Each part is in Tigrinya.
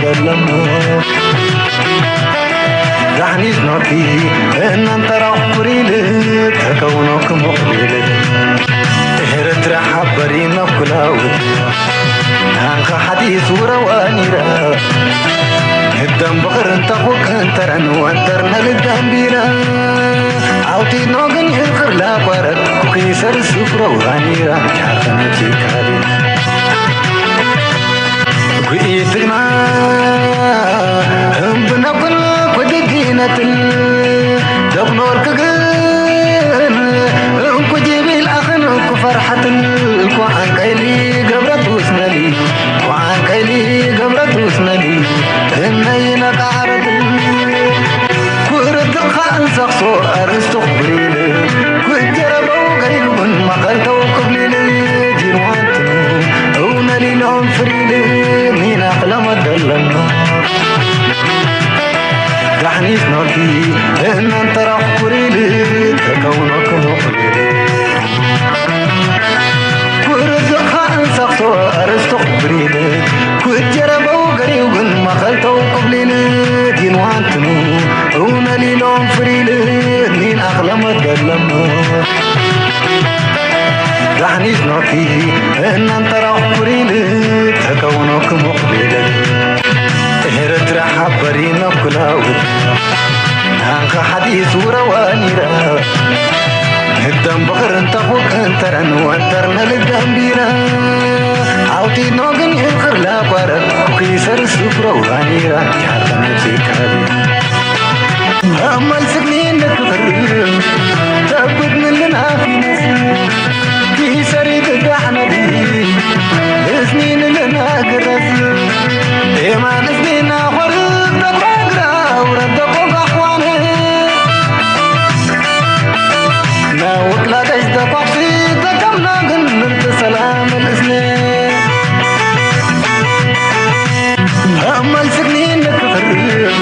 ገለሞ ዳሕኒት ኖኪ እናንተራኹ ኩሪል ተከውኖ ክሙቕሊል ኤርትራ ሓበሪ መኩላውት ናንኻ ሓዲስ ውረዋ ኒራ ህደም ብኽርን ተኹቅን ተረን ወንተር ነልደም ቢራ ኣውቲኖ ግን ይኽር ላቋረት ኩኺሰር ስፍረዋ ኒራ ቻኸነቲ ካሊ ጉኢትግና እምብነኩን ኩድዲነትን ደቕኖር ክግን እንኩ ጅቢል ኣኽን እንኩ ፈርሓትን እንኩ ዓንቀይሊ ገብረት ውስነሊ እንኩ ዓንቀይሊ ገብረት ውስነሊ እነይነቃረትን ኩርትኻ እንሰኽሶ ኣርእስቱ ክብሪል ኩጀረበው ገሪቡን መቐልተው ክብሊል ዲንዋንትኑ እውነሊሎም ፍሪል ኒና ክለመደለና ዳሕኒት ኖኪ እናንተራኽ ኩሪል ተከውኖ ክሞኽሪል ኩርዝኻ እንሰኽሶ ኣርእስቱ ክብሪል ኩጀረበው ገሪው ግን መቐልተው ክብሊል ዲንዋንትኑ እውነሊሎም ፍሪል ኒን ኣኽለመት ደለሞ ዳሕኒት ኖኪ እናንተራኽ ኩሪል ተከውኖ ክሞኽሪል ኤርትራ ሓበሪ ነኩላውት ናንኻ ሓዲስ ውረዋ ኒራ ህደም ብኽርን ተኹቅን ተረን ወንተር ነልደም ቢራ ኣውቲኖ ግን ይኽር ላቋረት ኩኺሰር ስፍረዋ ኒራ ቻኸነቲ ካሊ ኣማል ስግኒን ንክኽር ተጉድ ምልናፊነስ ኪሰሪ ግዳሕነዲ እዝኒን ልናግረስ ኤማን እዝኒና ኾርብ ተጓግራ ውረድ ደቆ ጋሕዋነ ናውቅላ ደጅ ደቋሕሲ ተቀምና ግን ምልቲ ሰላም ልእዝኒ ኣማል ስግኒን ንክኽር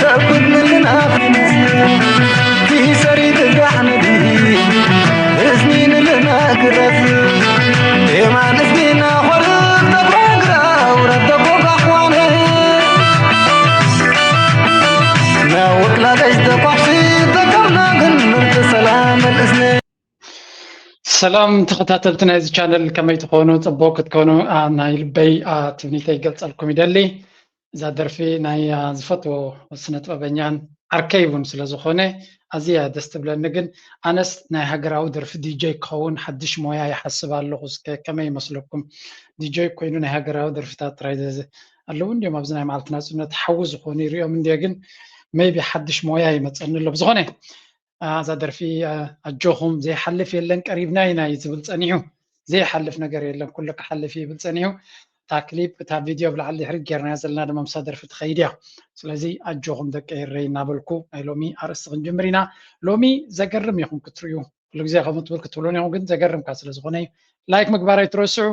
ተጉድ ምልናፊነስ ኪሰሪ ትጋሕነዲ እዝኒን ልናግረስ ኤማን እዝኒና ኾርብ ተጓግራ ውረድ ደቆ ጋሕዋነ ናውቅላ ደጅ ደቋሕሲ ተቀምና ግን ምልቲ ሰላም ልእዝኒ ሰላም ተኸታተልቲ ናይዚ ቻነል ከመይ ትኾኑ? ጽቡቅ ክትኮኑ ናይ ልበይ ትምኒተይ ይገልጸልኩም ይደሊ። እዛ ደርፊ ናይ ዝፈትዎ ስነ ጥበበኛን ዓርከይ እውን ስለ ዝኾነ ኣዝያ ደስ ትብለኒ። ግን ኣነስ ናይ ሃገራዊ ደርፊ ዲጀይ ክኸውን ሓድሽ ሞያ ይሓስብ ኣለኹ። እስከ ከመይ ይመስለኩም? ዲጀይ ኮይኑ ናይ ሃገራዊ ደርፍታት ጥራይ ዘ- ኣለዉ እንዲዮም ኣብዚ ናይ መዓልቲ ናጽነት ሓዊ ዝኾኑ ይሪኦም እንዲየ። ግን ሜይቢ ሓድሽ ሞያ ይመጸኒ ኣሎ። ብዝኾነ እዛ ደርፊ ኣጆኹም ዘይሓልፍ የለን ቀሪብና ኢና እዩ ዝብል ጸኒሑ። ዘይሓልፍ ነገር የለን ኩሉ ክሓልፍ እዩ ይብል ጸኒሑ። እታ ክሊፕ እታ ቪድዮ ብላዕሊ ድሕሪት ጌርናያ ዘለና ድማ ምሳ ደርፊ ትኸይድ እያ። ስለዚ ኣጆኹም ደቂ ኤረይ እናበልኩ ናይ ሎሚ ኣርእስቲ ክንጅምር ኢና። ሎሚ ዘገርም ኢኹም ክትርእዩ። ኩሉ ግዜ ከምኡ ትብል ክትብሉን ኢኹም ግን ዘገርምካ ስለ ዝኾነ እዩ። ላይክ ምግባር ኣይትረስዑ።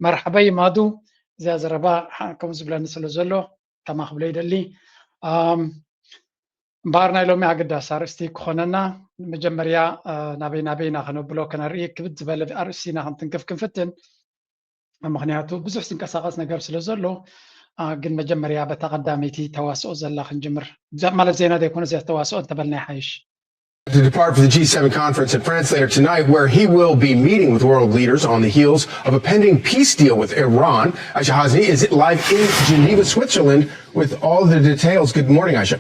መርሓበይ ማዱ እዚኣ ዘረባ ከምኡ ዝብለኒ ስለ ዘሎ ከማ ክብሎ ይደሊ። እምበኣር ናይ ሎሚ ኣገዳሲ ኣርእስቲ ክኾነና መጀመርያ ናበይ ናበይ ኢና ከነብሎ ከነርኢ ክብድ ዝበለ ኣርእስቲ ኢና ክንትንክፍ ክንፍትን። ምክንያቱ ብዙሕ ዝንቀሳቐስ ነገር ስለ ዘሎ ግን መጀመርያ በታ ቀዳመይቲ ተዋስኦ ዘላ ክንጅምር። ማለት ዜና ዘይኮነ እዚኣ ተዋስኦ እንተበልና ይሓይሽ። to depart for the G seven conference in France later tonight, where he will be meeting with world leaders on the heels of a pending peace deal with Iran. Aisha Hasni is live in Geneva, Switzerland, with all the details. Good morning, Aisha.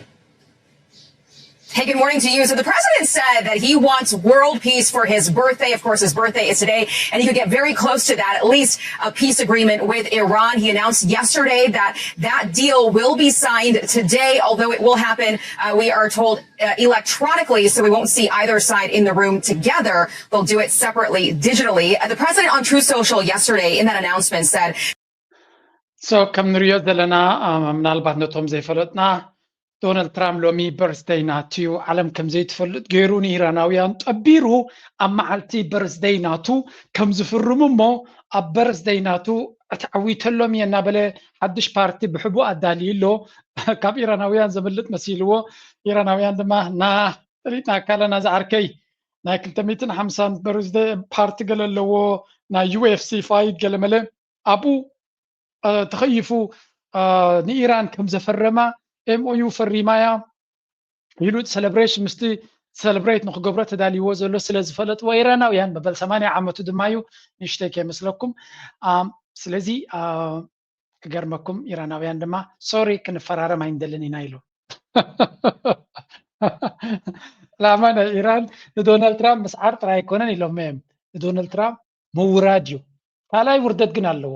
Hey, good morning to you. So the president said that he wants world peace for his birthday. Of course, his birthday is today, and he could get very close to that, at least a peace agreement with Iran. He announced yesterday that that deal will be signed today, although it will happen, uh, we are told, uh, electronically, so we won't see either side in the room together. They'll do it separately digitally. Uh, the president on Truth Social yesterday in that announcement said, So ከም ንሪኦ ዘለና ምናልባት ነቶም ዘይፈለጥና ዶናልድ ትራምፕ ሎሚ በርስደይ ናቱ እዩ። ዓለም ከም ዘይትፈልጥ ገይሩ ንኢራናውያን ጠቢሩ ኣብ መዓልቲ በርስደይ ናቱ ከም ዝፍርሙ እሞ ኣብ በርስደይ ናቱ ኣትዓዊተሎም እየ እናበለ ሓድሽ ፓርቲ ብሕቡእ ኣዳልዩ ኣሎ። ካብ ኢራናውያን ዘምልጥ መሲልዎ ኢራናውያን ድማ ና ፈሊጥናካ ኣለና ዝዓርከይ ናይ ክልተ ሚእትን ሓምሳን በርስደይ ፓርቲ ገለ ኣለዎ ናይ ዩ ኤፍ ሲ ፋይት ገለ መለ ኣብኡ ተኸይፉ ንኢራን ከም ዘፈረማ ኤምኦዩ ፈሪማያ ኢሉ ሰለብሬሽን ምስቲ ሰለብሬት ንክገብሮ ተዳልይዎ ዘሎ ስለ ዝፈለጥዎ ኢራናውያን መበል ሰማንያ ዓመቱ ድማ እዩ። ንእሽተይ ከይመስለኩም። ስለዚ ክገርመኩም ኢራናውያን ድማ ሶሪ ክንፈራረም ኣይንደልን ኢና ኢሉ። ዕላማ ናይ ኢራን ንዶናልድ ትራምፕ ምስዓር ጥራይ ኣይኮነን ኢሎም እዮም። ንዶናልድ ትራምፕ ምውራድ እዩ። ካልኣይ ውርደት ግን ኣለዎ።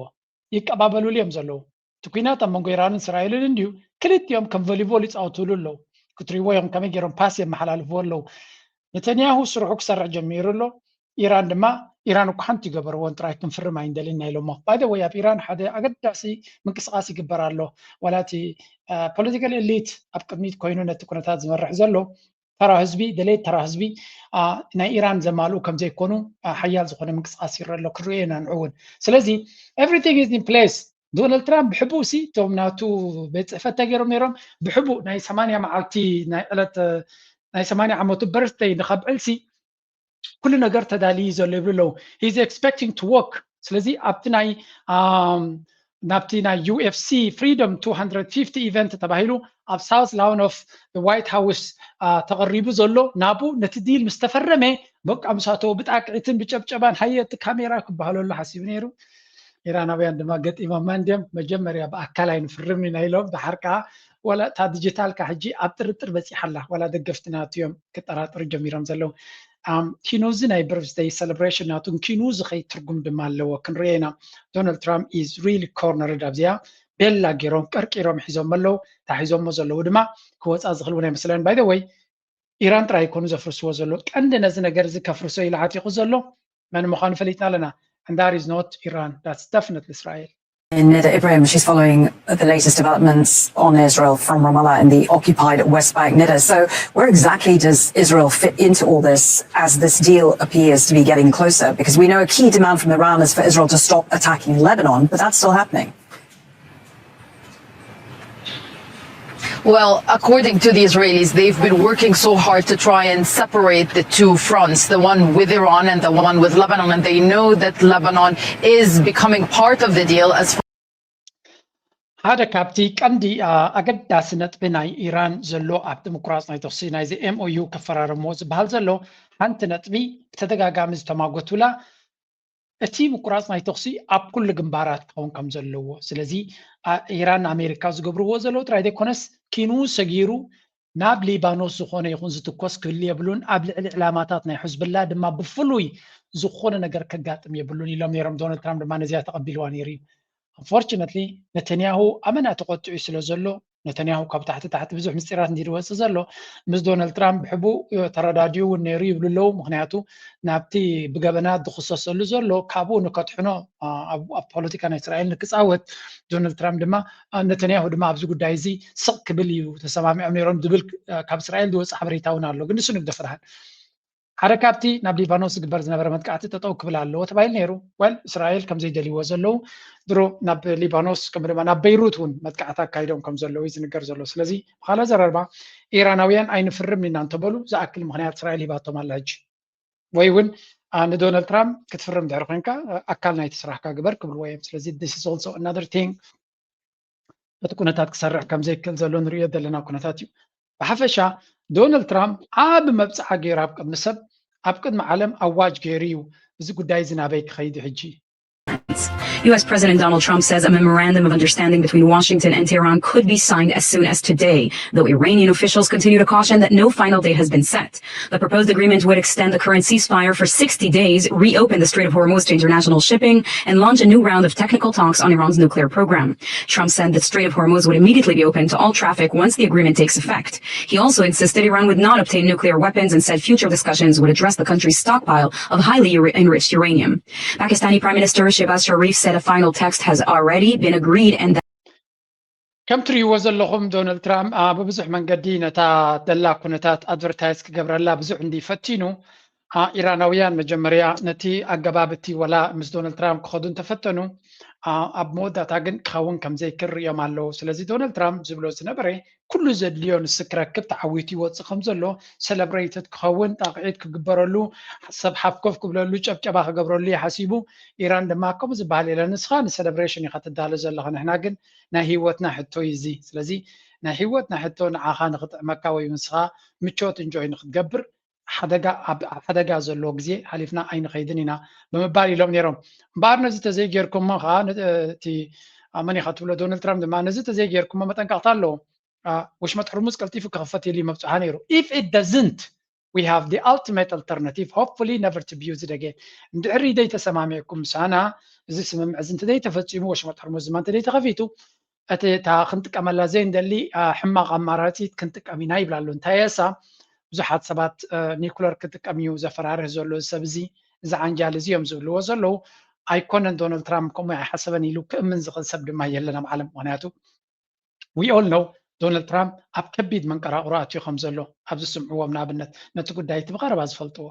ይቀባበሉሉ እዮም ዘለዉ። እቲ ኩናት ኣብ መንጎ ኢራንን እስራኤልን እንድዩ። ክልቲኦም ከም ቮሊቦል ይፃወቱሉ ኣለዉ። ክትሪዎ እዮም ከመይ ገይሮም ፓስ የመሓላልፍዎ ኣለዉ። ነተንያሁ ስርሑ ክሰርሕ ጀሚሩ ኣሎ። ኢራን ድማ ኢራን እኮ ሓንቲ ይገበርዎን ጥራይ ክንፍርም ኣይንደልን ኢና ኢሎሞ። ባይ ወይ ኣብ ኢራን ሓደ ኣገዳሲ ምንቅስቃስ ይግበር ኣሎ። ዋላ እቲ ፖለቲካል ኤሊት ኣብ ቅድሚት ኮይኑ ነቲ ኩነታት ዝመርሕ ዘሎ ተራ ህዝቢ ደሌት ተራ ህዝቢ ናይ ኢራን ዘማልኡ ከም ዘይኮኑ ሓያል ዝኾነ ምንቅስቃስ ይረአ ኣሎ። ክንሪኦ ኢና ንዑ እውን። ስለዚ everything is in place። ዶናልድ ትራምፕ ብሕቡእ ሲ እቶም ናቱ ቤት ፅሕፈት ተገይሮም ነይሮም ብሕቡእ ናይ ሰማንያ መዓልቲ ናይ ዕለት ናይ ሰማንያ ዓመቱ በርትደይ ንኸብዕል ሲ ኩሉ ነገር ተዳልዩ ዘሎ ይብሉ ኣለዉ። He's expecting to work። ስለዚ ኣብቲ ናይ ናብቲ ናይ ዩ ኤፍ ሲ ፍሪደም ቱ ሃንድረድ ፊፍቲ ኢቨንት ተባሂሉ ኣብ ሳውት ላውን ኦፍ ዋይት ሃውስ ተቐሪቡ ዘሎ ናብኡ ነቲ ዲል ምስ ተፈረመ በቃ ምስ ኣተወ ብጣቅዒትን ብጨብጨባን ሃየ እቲ ካሜራ ክበሃለሉ ሓሲቡ ነይሩ። ኢራናውያን ድማ ገጢሞማ እንድዮም መጀመርያ ብኣካል ኣይንፍርም ኢና ኢሎም ድሓር ከዓ ዋላ እታ ዲጂታል ከዓ ሕጂ ኣብ ጥርጥር በፂሓ ኣላ ዋላ ደገፍቲ ናቱ እዮም ክጠራጠሩ ጀሚሮም ዘለዉ። ኪኑ እዚ ናይ በርዝደይ ሰለብሬሽን ናቱ ኪኑ ዝኸይ ትርጉም ድማ ኣለዎ። ክንሪኦ ኢና። ዶናልድ ትራምፕ is really cornered ኣብዚኣ ቤላ ገይሮም ቀርቂሮም ሒዞም ኣለዉ። እታ ሒዞሞ ዘለዉ ድማ ክወፃ ዝኽልውን ኣይመስለን። By the way ኢራን ጥራይ ይኮኑ ዘፍርስዎ ዘሎ ቀንዲ ነዚ ነገር እዚ ከፍርሶ ኢሉ ዓቲቑ ዘሎ መን ምዃኑ ፈሊጥና ኣለና። And that is not Iran, that's definitely Israel. Neda Ibrahim, she's following the latest developments on Israel from Ramallah in the occupied West Bank. Neda, so where exactly does Israel fit into all this as this deal appears to be getting closer? Because we know a key demand from Iran is for Israel to stop attacking Lebanon, but that's still happening. Well, according to the Israelis, they've been working so hard to try and separate the two fronts, the one with Iran and the one with Lebanon, and they know that Lebanon is becoming part of the deal as far ሓደ ካብቲ ቀንዲ ኣገዳሲ ነጥቢ ናይ ኢራን ዘሎ ኣብቲ ምቁራፅ ናይ ተኽሲ ናይዚ ኤምኦዩ ክፈራረምዎ ዝበሃል ዘሎ ሓንቲ ነጥቢ ብተደጋጋሚ ዝተማጎቱላ እቲ ምቁራፅ ናይ ተኽሲ ኣብ ኩሉ ግንባራት ክኸውን ከም ዘለዎ። ስለዚ ኢራን ኣሜሪካ ዝገብርዎ ዘለዉ ጥራይ ዘይኮነስ ኪኑ ሰጊሩ ናብ ሊባኖስ ዝኾነ ይኹን ዝትኮስ ክህሉ የብሉን፣ ኣብ ልዕሊ ዕላማታት ናይ ሕዝብላ ድማ ብፍሉይ ዝኾነ ነገር ከጋጥም የብሉን ኢሎም ነይሮም። ዶናልድ ትራምፕ ድማ ነዚኣ ተቐቢልዋ ነይሩ እዩ። Unfortunately ነተንያሁ ኣመና ተቆጢዑ ስለ ዘሎ ነተንያሁ ካብ ታሕቲ ታሕቲ ብዙሕ ምስጢራት እንዲ ዝወፅእ ዘሎ ምስ ዶናልድ ትራምፕ ብሕቡእ ተረዳዲኡ እውን ነይሩ ይብሉ ኣለዉ። ምክንያቱ ናብቲ ብገበናት ዝኽሰሰሉ ዘሎ ካብኡ ንከድሕኖ ኣብ ፖለቲካ ናይ እስራኤል ንክፃወት ዶናልድ ትራምፕ ድማ ነተንያሁ ድማ ኣብዚ ጉዳይ እዚ ስቕ ክብል እዩ ተሰማሚዖም ነይሮም ዝብል ካብ እስራኤል ዝወፅእ ሓበሬታ እውን ኣሎ። ግን ንሱ ንግደፍ ደሓን ሓደ ካብቲ ናብ ሊባኖስ ዝግበር ዝነበረ መጥቃዕቲ ጠጠው ክብል ኣለዎ ተባሂሉ ነይሩ። ወል እስራኤል ከም ዘይደልይዎ ዘለዉ ድሮ ናብ ሊባኖስ ከምኡ ድማ ናብ በይሩት እውን መጥቃዕቲ ኣካይዶም ከም ዘለዉ እዩ ዝንገር ዘሎ። ስለዚ ብካልእ ኣዘራርባ ኢራናውያን ኣይንፍርም ኢና እንተበሉ ዝኣክል ምክንያት እስራኤል ሂባቶም ኣላ። ሕጂ ወይ እውን ንዶናልድ ትራምፕ ክትፍርም ድሕሪ ኮይንካ ኣካል ናይቲ ስራሕካ ግበር ክብልዎ እዮም። ስለዚ this is also another thing እቲ ኩነታት ክሰርሕ ከም ዘይክእል ዘሎ ንርእዮ ዘለና ኩነታት እዩ። ብሓፈሻ ዶናልድ ትራምፕ ዓቢ መብጽዓ ገይሩ ኣብ ቅድሚ ሰብ ኣብ ቅድሚ ዓለም ኣዋጅ ገይሩ እዩ። እዚ ጉዳይ እዚ ናበይ ክኸይድ እዩ ሕጂ? U S President Donald Trump says a memorandum of understanding between Washington and Tehran could be signed as soon as today, though Iranian officials continue to caution that no final date has been set. The proposed agreement would extend the current ceasefire for sixty days, reopen the Strait of Hormuz to international shipping, and launch a new round of technical talks on Iran's nuclear program. Trump said the Strait of Hormuz would immediately be open to all traffic once the agreement takes effect. He also insisted Iran would not obtain nuclear weapons and said future discussions would address the country's stockpile of highly enriched uranium. Pakistani Prime Minister Shehbaz Sharif said a final text has already been agreed and that ከም ትርእይዎ ዘለኹም ዶናልድ ትራምፕ ብብዙሕ መንገዲ ነታ ደላ ኩነታት ኣድቨርታይዝ ክገብረላ ብዙሕ እንዲ ፈቲኑ ኢራናውያን መጀመርያ ነቲ ኣገባብ እቲ ወላ ምስ ዶናልድ ትራምፕ ክኸዱ እንተፈተኑ ኣብ መወዳእታ ግን ክኸውን ከም ዘይክእል ሪኦም ኣለዉ። ስለዚ ዶናልድ ትራምፕ ዝብሎ ዝነበረ ኩሉ ዘድልዮ ንሱ ክረክብ ተዓዊቱ ይወፅእ ከም ዘሎ ሰለብሬትድ ክኸውን ጣቕዒት ክግበረሉ ሰብ ሓፍኮፍ ክብለሉ ጨብጨባ ክገብረሉ ይሓሲቡ። ኢራን ድማ ከምኡ ዝበሃል የለን፣ ንስኻ ንሰለብሬሽን ኢኻ ትዳሎ ዘለኻ፣ ንሕና ግን ናይ ህይወትና ሕቶ እዩ እዚ። ስለዚ ናይ ህይወትና ሕቶ ንዓኻ ንኽጥዕመካ ወይ ንስኻ ምቾት እንጆይ ንክትገብር ሓደጋ ኣብ ኣብ ሓደጋ ዘለዎ ግዜ ሓሊፍና ኣይንኸይድን ኢና ብምባል ኢሎም ነይሮም። እምበኣር ነዚ ተዘይጌርኩሞ ከዓ ነ- እቲ ኣብ መን ኢኻ ትብሎ ዶናልድ ትራምፕ ድማ ነዚ ተዘይጌርኩሞ መጠንቀቕታ ኣለዎ። አ፣ ወሽመጥ ሕርሙዝ ቀልጢፉ ክኽፈት ኢሉ መብፅሓ ነይሩ። If it doesn't, we have the ultimate alternative, hopefully never to be used again። እንድሕሪ ዘይተሰማሚዕኩም ምሳና እዚ ስምምዕ እዚ እንተዘይተፈፂሙ ወሽመጥ ሕርሙዝ ድማ እንተዘይተኸፊቱ እቲ እታ ክንጥቀመላ ዘይንደሊ አ፣ ሕማቕ ኣማራፂ ክንጥቀም ኢና ይብላ ኣሎ። እንታይ እሳ ብዙሓት ሰባት ኒኩለር ክጥቀም እዩ ዘፈራርህ ዘሎ እዚ ሰብ እዚ፣ እዚ ዓንጃል እዚ እዮም ዝብልዎ ዘለዉ። ኣይኮነን ዶናልድ ትራምፕ ከምኡ ኣይሓሰበን ኢሉ ክእምን ዝኽእል ሰብ ድማ የለን ኣብ ዓለም። ምክንያቱ we all know ዶናልድ ትራምፕ ኣብ ከቢድ መንቀራቕሮ ኣትዩ ከም ዘሎ ኣብዚ ስምዕዎም ንኣብነት ነቲ ጉዳይ እቲ ብቐረባ ዝፈልጥዎ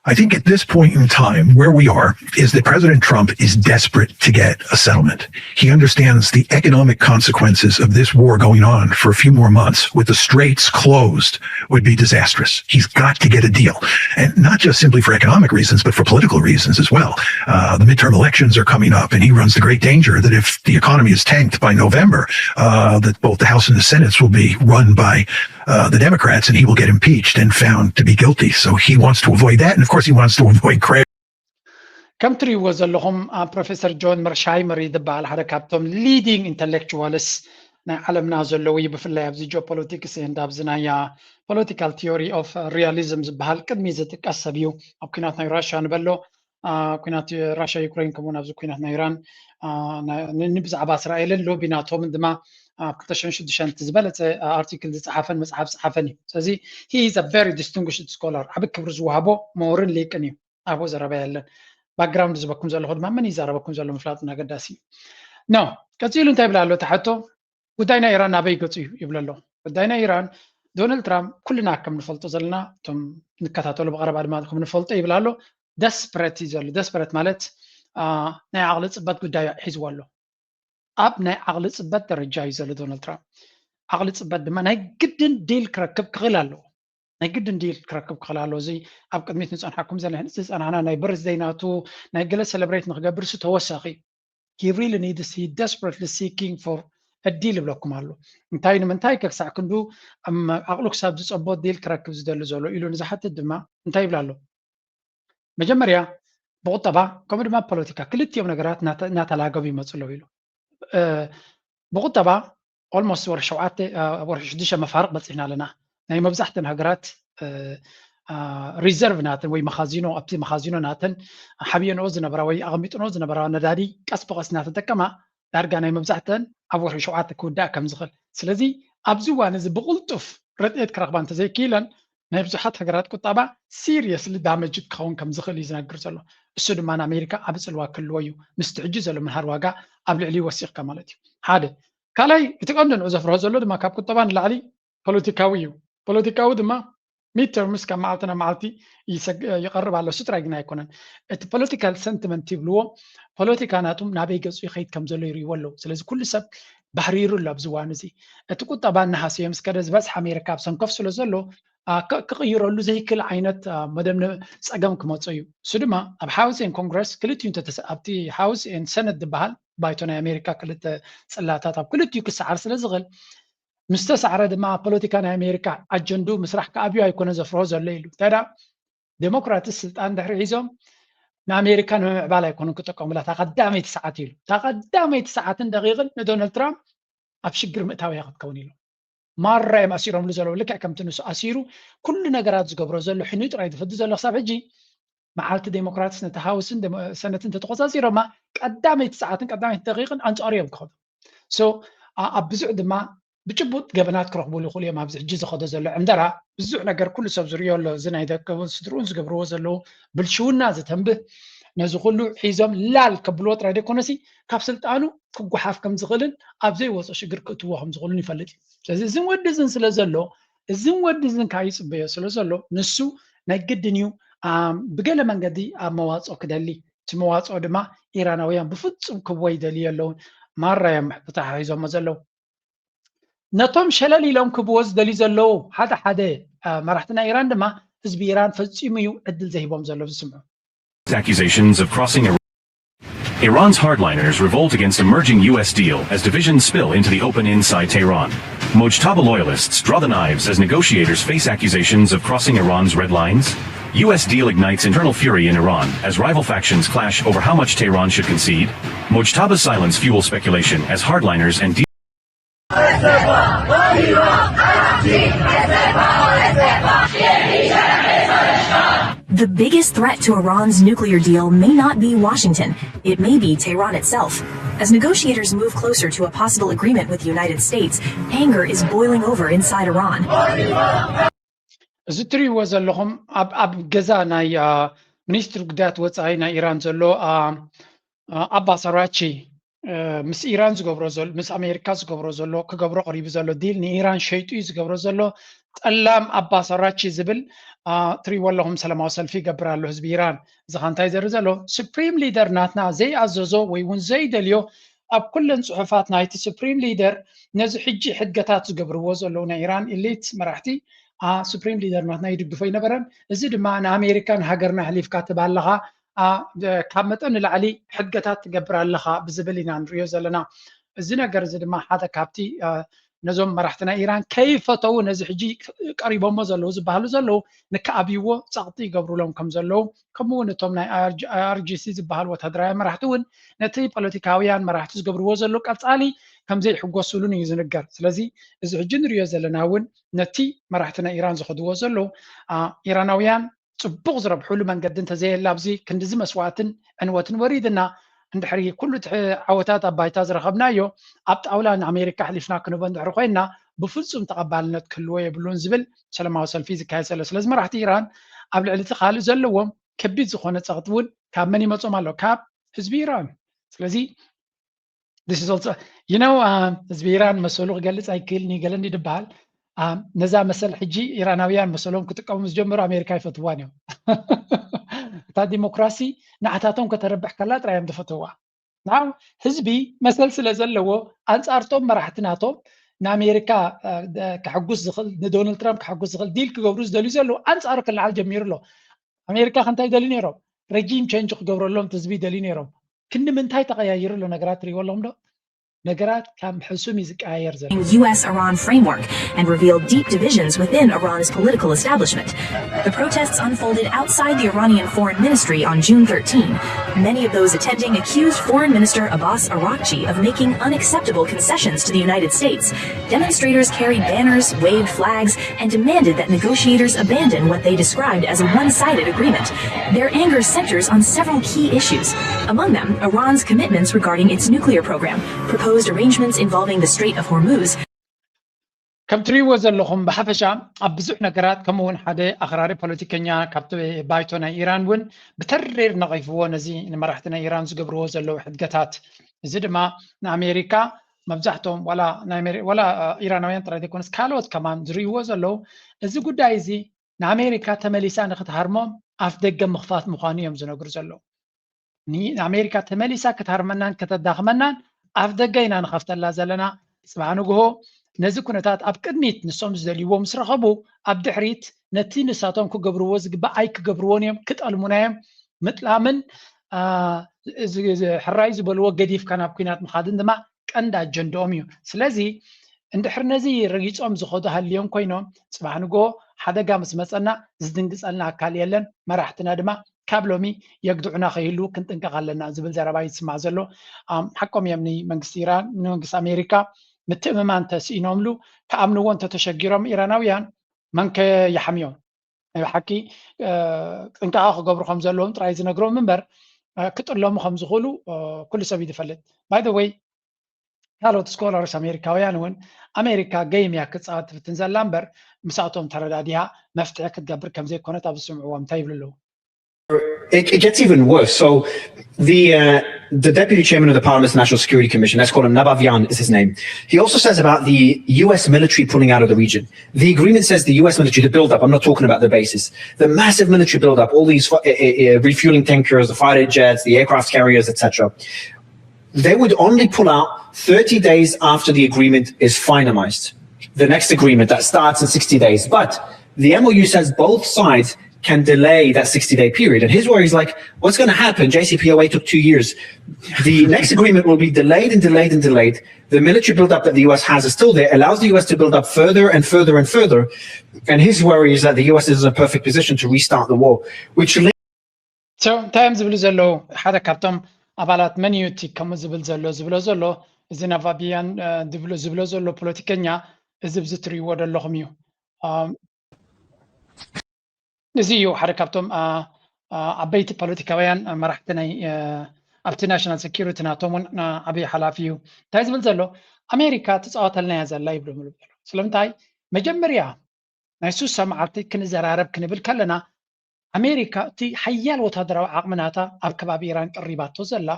I think at this point in time, where we are is that President Trump is desperate to get a settlement. He understands the economic consequences of this war going on for a few more months with the straits closed would be disastrous. He's got to get a deal. And not just simply for economic reasons, but for political reasons as well. Uh, the midterm elections are coming up, and he runs the great danger that if the economy is tanked by November, uh, that both the House and the Senate will be run by uh, the Democrats, and he will get impeached and found to be guilty. So he wants to avoid that. And of course, he wants to avoid Craig. ከም ትሪእዎ ዘለኹም ፕሮፌሰር ጆን መርሻይመር ዝበሃል ሓደ ካብቶም leading intellectuals ናይ ዓለምና ዘለዉ እዩ። ብፍላይ ኣብዚ ጂኦፖለቲክስ and ኣብዚ ናይ political theory of realism ዝበሃል ቅድሚ ዝጥቀስ ሰብ እዩ። ኣብ ኩናት ናይ ራሽያ ንበሎ ኩናት ራሽያ ዩክሬን ከምኡውን ኣብዚ ኩናት ናይ ኢራን ንብዛዕባ እስራኤልን ሎቢ ናቶምን ድማ ኣብ ክልተ ሽሕን ሽዱሽተን ዝበለፀ ኣርቲክል ዝፀሓፈን መፅሓፍ ዝፀሓፈን እዩ። ስለዚ he is a very distinguished scholar፣ ዓቢ ክብሪ ዝወሃቦ ምሁርን ሊቅን እዩ። ኣብኡ ዘረባ የለን። ባክግራውንድ ዝበኩም ዘለኹ ድማ መን ይዛረበኩም ዘሎ ምፍላጥ ኣገዳሲ እዩ። ኖ ቀፂሉ እንታይ ይብል ኣሎ? ተሓቶ ጉዳይ ናይ ኢራን ናበይ ገፁ እዩ ይብል ኣሎ። ጉዳይ ናይ ኢራን ዶናልድ ትራምፕ ኩልና ከም ንፈልጦ ዘለና እቶም ንከታተሉ ብቐረባ ድማ ከም ንፈልጦ ይብል ኣሎ። ደስፐረት እዩ ዘሎ። ደስፐረት ማለት ናይ ዓቕሊ ፅበት ጉዳይ ሒዝዎ ኣሎ። ኣብ ናይ ዓቕሊ ፅበት ደረጃ እዩ ዘሎ ዶናልድ ትራምፕ። ዓቕሊ ፅበት ድማ ናይ ግድን ዲል ክረክብ ክኽእል ኣለዎ። ናይ ግድን ዲል ክረክብ ክኽእል ኣለዎ። እዚ ኣብ ቅድሚት ንፀንሓኩም ዘለና ዝፀናሕና ናይ በርዝደይ ናቱ ናይ ገለ ሰለብሬት ንክገብር ሱ ተወሳኺ he really needs he desperately seeking for a deal ይብለኩም ኣሎ። እንታይ ንምንታይ ከክሳዕ ክንዱ ዓቕሉ ክሳብ ዝፀቦ ዲል ክረክብ ዝደሊ ዘሎ ኢሉ ንዝሓትት ድማ እንታይ ይብል ኣሎ? መጀመርያ ብቁጠባ ከምኡ ድማ ፖለቲካ ክልቲኦም ነገራት እናተላገቡ ይመፁ ኣለዉ ኢሉ። ብቁጠባ ኦልሞስት ወርሒ ሸውዓተ ወርሒ ሽዱሽተ መፋርቕ በፂሕና ኣለና። ናይ መብዛሕተን ሃገራት ሪዘርቭ ናተን ወይ መኻዚኖ ኣብቲ መኻዚኖ ናተን ሓብየንኦ ዝነበራ ወይ ኣቐሚጥንኦ ዝነበራ ነዳዲ ቀስ ብቐስ እናተጠቀማ ዳርጋ ናይ መብዛሕተን ኣብ ወርሒ ሸውዓተ ክውዳእ ከም ዝኽእል። ስለዚ ኣብዚ እዋን እዚ ብቕልጡፍ ረድኤት ክረኽባ እንተዘይክኢለን ናይ ብዙሓት ሃገራት ቁጠባ ሲሪየስሊ ዳመጅድ ክኸውን ከም ዝኽእል እዩ ዝነግር ዘሎ። እሱ ድማ ንኣሜሪካ ዓቢ ጽልዋ ክህልዎ እዩ። ምስቲ ሕጂ ዘሎ ምንሃር ዋጋ ኣብ ልዕሊኡ ወሲኽካ ማለት እዩ። ሓደ ካልኣይ እቲ ቀንዲ ንዑ ዘፍርሆ ዘሎ ድማ ካብ ቁጠባ ንላዕሊ ፖለቲካዊ እዩ። ፖለቲካዊ ድማ ሚድተርምስ ካብ መዓልቲ ናብ መዓልቲ ይቐርብ ኣሎ። እሱ ጥራይ ግን ኣይኮነን። እቲ ፖለቲካል ሰንቲመንት ይብልዎ ፖለቲካ ናቱም ናበይ ገፁ ይኸይድ ከም ዘሎ ይርእይዎ ኣለዉ። ስለዚ ኩሉ ሰብ ባህሪሩ ኣሎ ኣብዚ እዋን እዚ። እቲ ቁጠባ እናሃሰየ ምስ ከደ ዝበፅሕ ኣሜሪካ ኣብ ሰንኮፍ ስለ ዘሎ ክቕይረሉ ዘይክእል ዓይነት መደብ ፀገም ክመፁ እዩ። እሱ ድማ ኣብ ሃውስ ኤን ኮንግረስ ክልቲኡ ኣብቲ ሃውስ ኤን ሰነት ዝበሃል ባይቶ ናይ ኣሜሪካ ክልተ ፅላታት ኣብ ክልቲኡ ክሰዓር ስለ ዝኽእል ምስ ተሳዕረ ድማ ኣብ ፖለቲካ ናይ ኣሜሪካ ኣጀንድኡ ምስራሕ ክኣብዩ ኣይኮነ ዘፍርሆ ዘሎ ኢሉ። እንታይ ደኣ ዴሞክራትስ ስልጣን ድሕሪ ሒዞም ንኣሜሪካ ንምምዕባል ኣይኮኑን ክጥቀሙላ እታ ቀዳመይቲ ሰዓት ኢሉ። እታ ቀዳመይቲ ሰዓትን ደቂቕን ንዶናልድ ትራምፕ ኣብ ሽግር ምእታው እያ ክትከውን ኢሉ። ማራ እዮም ኣሲሮምሉ ዘለዉ። ልክዕ ከምቲ ንሱ ኣሲሩ ኩሉ ነገራት ዝገብሮ ዘሎ ሕንዩ ጥራይ ዝፍዲ ዘሎ ክሳብ ሕጂ መዓልቲ ዴሞክራትስ ነቲ ሃውስን ሰነትን ተተቆፃፂሮማ ቀዳመይቲ ሰዓትን ቀዳመይቲ ደቂቕን ኣንፃሩ እዮም ክኸዱ። ሶ ኣብ ብዙሕ ድማ ብጭቡጥ ገበናት ክረኽቡሉ ይኽእሉ እዮም። ኣብዚ ሕጂ ዝኸዶ ዘሎ ዕንደራ ብዙሕ ነገር ኩሉ ሰብ ዝርእዮ ኣሎ። እዚ ናይ ደቀቡን ስድርኡን ዝገብርዎ ዘለዉ ብልሽውና ዝተንብህ ነዚ ኩሉ ሒዞም ላል ከብልዎ ጥራይ ደይኮነሲ ካብ ስልጣኑ ክጓሓፍ ከም ዝኽእልን ኣብ ዘይወፆ ሽግር ክእትዎ ከም ዝኽእሉን ይፈልጥ እዩ። ስለዚ እዝን ወዲ እዝን ስለ ዘሎ እዝን ወዲ እዝን ከዓ ይፅበዮ ስለ ዘሎ ንሱ ናይ ግድን እዩ ብገለ መንገዲ ኣብ መዋፅኦ ክደሊ። እቲ መዋፅኦ ድማ ኢራናውያን ብፍፁም ክቦ ይደልዩ ኣለውን። ማራ እዮም ተሓሒዞሞ ዘለዉ። ነቶም ሸለል ኢሎም ክብዎ ዝደልዩ ዘለዉ ሓደ ሓደ መራሕቲ ናይ ኢራን ድማ ህዝቢ ኢራን ፈፂሙ እዩ ዕድል ዘሂቦም ዘሎ። ዝስምዑ accusations of crossing a Iran's hardliners revolt against emerging U S deal as divisions spill into the open inside Tehran. Mojtaba loyalists draw the knives as negotiators face accusations of crossing Iran's red lines. U S deal ignites internal fury in Iran as rival factions clash over how much Tehran should concede. Mojtaba's silence fuels speculation as hardliners and The biggest threat to Iran's nuclear deal may not be Washington. It may be Tehran itself. As negotiators move closer to a possible agreement with the United States, anger is boiling over inside Iran. እዚ እትሪእዎ ዘለኹም ኣብ ኣብ ገዛ ናይ ሚኒስትሪ ጉዳያት ወፃኢ ናይ ኢራን ዘሎ ኣባስ ኣራቺ ምስ ኢራን ዝገብሮ ዘሎ ምስ ኣሜሪካ ዝገብሮ ዘሎ ክገብሮ ቀሪቡ ዘሎ ዲል ንኢራን ሸይጡ እዩ ዝገብሮ ዘሎ። ጠላም ኣባስ ኣራቺ ዝብል ትሪእዎ ኣለኹም ሰላማዊ ሰልፊ ይገብር ኣሎ ህዝቢ ኢራን። እዚ ኸ እንታይ ዘርኢ ዘሎ? ሱፕሪም ሊደር ናትና ዘይኣዘዞ ወይ እውን ዘይደልዮ ኣብ ኩለን ፅሑፋት ናይቲ ሱፕሪም ሊደር ነዚ ሕጂ ሕድገታት ዝገብርዎ ዘለዉ ናይ ኢራን ኢሊት መራሕቲ ሱፕሪም ሊደር ናትና ይድግፎ ኣይነበረን። እዚ ድማ ንኣሜሪካ ንሃገርና ኣሕሊፍካ ትህብ ኣለኻ፣ ካብ መጠን ንላዕሊ ሕድገታት ትገብር ኣለኻ ብዝብል ኢና ንሪኦ ዘለና። እዚ ነገር እዚ ድማ ሓደ ካብቲ ነዞም መራሕቲ ናይ ኢራን ከይፈተዉ ነዚ ሕጂ ቀሪቦሞ ዘለዉ ዝበሃሉ ዘለዉ ንከኣብይዎ ፀቕጢ ይገብሩሎም ከም ዘለዉ ከምኡ እውን እቶም ናይ ኣይኣርጂሲ ዝበሃሉ ወታደራውያን መራሕቲ እውን ነቲ ፖለቲካውያን መራሕቲ ዝገብርዎ ዘለዉ ቀፃሊ ከም ዘይሕጎሱሉን እዩ ዝንገር። ስለዚ እዚ ሕጂ ንሪኦ ዘለና እውን ነቲ መራሕቲ ናይ ኢራን ዝኸድዎ ዘለዉ ኢራናውያን ፅቡቕ ዝረብሕሉ መንገዲ እንተዘየለ ኣብዚ ክንድዚ መስዋእትን ዕንወትን ወሪድና እንድሕሪ ኩሉ እቲ ዓወታት ኣብ ባይታ ዝረኸብናዮ ኣብ ጣውላ ንኣሜሪካ ኣሕሊፍና ክንህቦ እንድሕሪ ኮይንና ብፍፁም ተቐባልነት ክህልዎ የብሉን ዝብል ሰላማዊ ሰልፊ ዝካየድ ዘሎ። ስለዚ መራሕቲ ኢራን ኣብ ልዕሊ እቲ ካልእ ዘለዎም ከቢድ ዝኾነ ፀቕጢ እውን ካብ መን ይመፆም ኣሎ? ካብ ህዝቢ ኢራን። ስለዚ you know ህዝቢ ኢራን መሰሉ ክገልፅ ኣይክእልን እዩ ገለ እንዲ ዝበሃል ነዛ መሰል ሕጂ ኢራናውያን መሰሎም ክጥቀሙ ዝጀመሩ ኣሜሪካ ይፈትዋን እዮም። እታ ዲሞክራሲ ንዓታቶም ከተረብሕ ከላ ጥራይ እዮም ዝፈትዋ። ንዓው ህዝቢ መሰል ስለ ዘለዎ ኣንፃርቶም መራሕቲ ናቶም ንኣሜሪካ ክሕጉስ ዝኽእል ንዶናልድ ትራምፕ ክሕጉስ ዝኽእል ዲል ክገብሩ ዝደልዩ ዘለዉ ኣንፃሩ ክለዓል ጀሚሩ ኣሎ። ኣሜሪካ ከ እንታይ ይደልዩ ነይሮም? ረጂም ቸንጅ ክገብረሎም ህዝቢ ይደልዩ ነይሮም። ክንዲ ምንታይ ተቐያይሩ ኣሎ ነገራት ትሪእዎ ኣለኹም ዶ? ነገራት ከም ሕሱም እዩ ዝቀያየር ዘሎ። U S Iran framework and revealed deep divisions within Iran's political establishment. The protests unfolded outside the Iranian Foreign Ministry on June thirteen. Many of those attending accused Foreign Minister Abbas Araghchi of making unacceptable concessions to the United States. Demonstrators carried banners, waved flags, and demanded that negotiators abandon what they described as a one sided agreement. Their anger centers on several key issues, among them Iran's commitments regarding its nuclear program, proposed arrangements involving the Strait of Hormuz, ከም ትሪእዎ ዘለኹም ብሓፈሻ ኣብ ብዙሕ ነገራት ከምኡ እውን ሓደ ኣኽራሪ ፖለቲከኛ ካብቲ ባይቶ ናይ ኢራን እውን ብተሪር ነቒፍዎ ነዚ ንመራሕቲ ናይ ኢራን ዝገብርዎ ዘለዉ ሕድገታት። እዚ ድማ ንኣሜሪካ መብዛሕቶም ዋላ ኢራናውያን ጥራይ ዘይኮነስ ካልኦት ከማን ዝርእይዎ ዘለዉ እዚ ጉዳይ እዚ ንኣሜሪካ ተመሊሳ ንክትሃርሞም ኣፍ ደገ ምኽፋት ምዃኑ እዮም ዝነግሩ ዘለዉ። ንኣሜሪካ ተመሊሳ ከተሃርመናን ከተዳኽመናን ኣፍ ደገ ኢና ንኸፍተላ ዘለና። ፅባሕ ንግሆ ነዚ ኩነታት ኣብ ቅድሚት ንሶም ዝደልይዎ ምስ ረኸቡ ኣብ ድሕሪት ነቲ ንሳቶም ክገብርዎ ዝግባእ ኣይክገብርዎን እዮም፣ ክጠልሙና እዮም። ምጥላምን ሕራይ ዝበልዎ ገዲፍካ ናብ ኩናት ምኻድን ድማ ቀንዲ ኣጀንድኦም እዩ። ስለዚ እንድሕር ነዚ ረጊፆም ዝኸዱ ሃልዮም ኮይኖም ፅባሕ ንግሆ ሓደጋ ምስ መፀና ዝድንግፀልና ኣካል የለን። መራሕትና ድማ ካብ ሎሚ የግድዑና ከይህልዉ ክንጥንቀቕ ኣለና ዝብል ዘረባ እዩ ዝስማዕ ዘሎ። ሓቆም እዮም ንመንግስቲ ኢራን ንመንግስቲ ኣሜሪካ ምትእምማን ተስኢኖምሉ ክኣምንዎ እንተተሸጊሮም ኢራናውያን መንከ ይሓምዮም። ናይ ብሓቂ ጥንቃቐ ክገብሩ ከም ዘለዎም ጥራይ ዝነግሮም እምበር ክጥለሙ ከም ዝኽእሉ ኩሉ ሰብ እዩ ዝፈልጥ። By the way ካልኦት ስኮላርስ ኣሜሪካውያን እውን ኣሜሪካ ገይም እያ ክትፃወት ትፍትን ዘላ እምበር ምስኣቶም ተረዳዲያ መፍትሒ ክትገብር ከም ዘይኮነት ኣብ ዝስምዕዎም እንታይ ይብሉ ኣለዉ? It, it gets even worse. So the uh, the deputy chairman of the Parliament's National Security Commission, let's call him Nabavian is his name. He also says about the U S military pulling out of the region. The agreement says the U S military, the buildup, I'm not talking about the bases, the massive military buildup, all these uh, uh, uh, refueling tankers, the fighter jets, the aircraft carriers, et cetera. They would only pull out thirty days after the agreement is finalized. The next agreement that starts in sixty days. But the M O U says both sides can delay that sixty day period. And his worry is like, what's going to happen? J C P O A took two years. The next agreement will be delayed and delayed and delayed. The military buildup that the U S has is still there, allows the U S to build up further and further and further. And his worry is that the U S is in a perfect position to restart the war, which So እንታይ እዮም ዝብሉ ዘለዉ? ሓደ ካብቶም ኣባላት መን እዩ እቲ ከምኡ ዝብል ዘሎ ዝብሎ ዘሎ እዚ ናቫቢያን ዝብሎ ዘሎ ፖለቲከኛ እዚ ብዚ ትርእይዎ ዘለኹም እዩ። እዚ እዩ ሓደ ካብቶም ዓበይቲ ፖለቲካውያን መራሕቲ ናይ ኣብቲ ናሽናል ሴኪሪቲ ናቶም እውን ዓብዪ ሓላፊ እዩ። እንታይ ዝብል ዘሎ ኣሜሪካ ትፃወተልና እያ ዘላ ይብሉ ምሉ ዘሎ። ስለምንታይ መጀመርያ ናይ ሱሳ መዓልቲ ክንዘራረብ ክንብል ከለና ኣሜሪካ እቲ ሓያል ወታደራዊ ዓቕሚ ናታ ኣብ ከባቢ ኢራን ቀሪባቶ ዘላ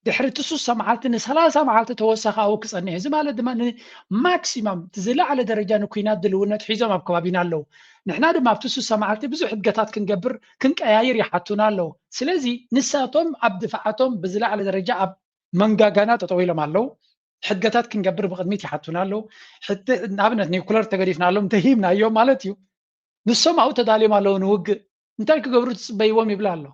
ድሕሪ እቲ ሱሳ መዓልቲ ንሰላሳ መዓልቲ ተወሳኺ ኣብኡ ክፀንሕ እዚ ማለት ድማ ንማክሲማም እቲ ዝለዓለ ደረጃ ንኩናት ድልውነት ሒዞም ኣብ ከባቢና ኣለዉ። ንሕና ድማ ኣብቲ ሱሳ መዓልቲ ብዙሕ ሕድገታት ክንገብር ክንቀያይር ይሓቱና ኣለዉ። ስለዚ ንሳቶም ኣብ ድፋዓቶም ብዝለዓለ ደረጃ ኣብ መንጋጋና ጠጠው ኢሎም ኣለዉ። ሕድገታት ክንገብር ብቕድሚት ይሓቱና ኣለዉ። ንኣብነት ኒኩለር ተገዲፍናሎም እንተሂብናዮም ማለት እዩ። ንሶም ኣብኡ ተዳልዮም ኣለዉ ንውግእ። እንታይ ክገብሩ ትፅበይዎም ይብላ ኣሎ።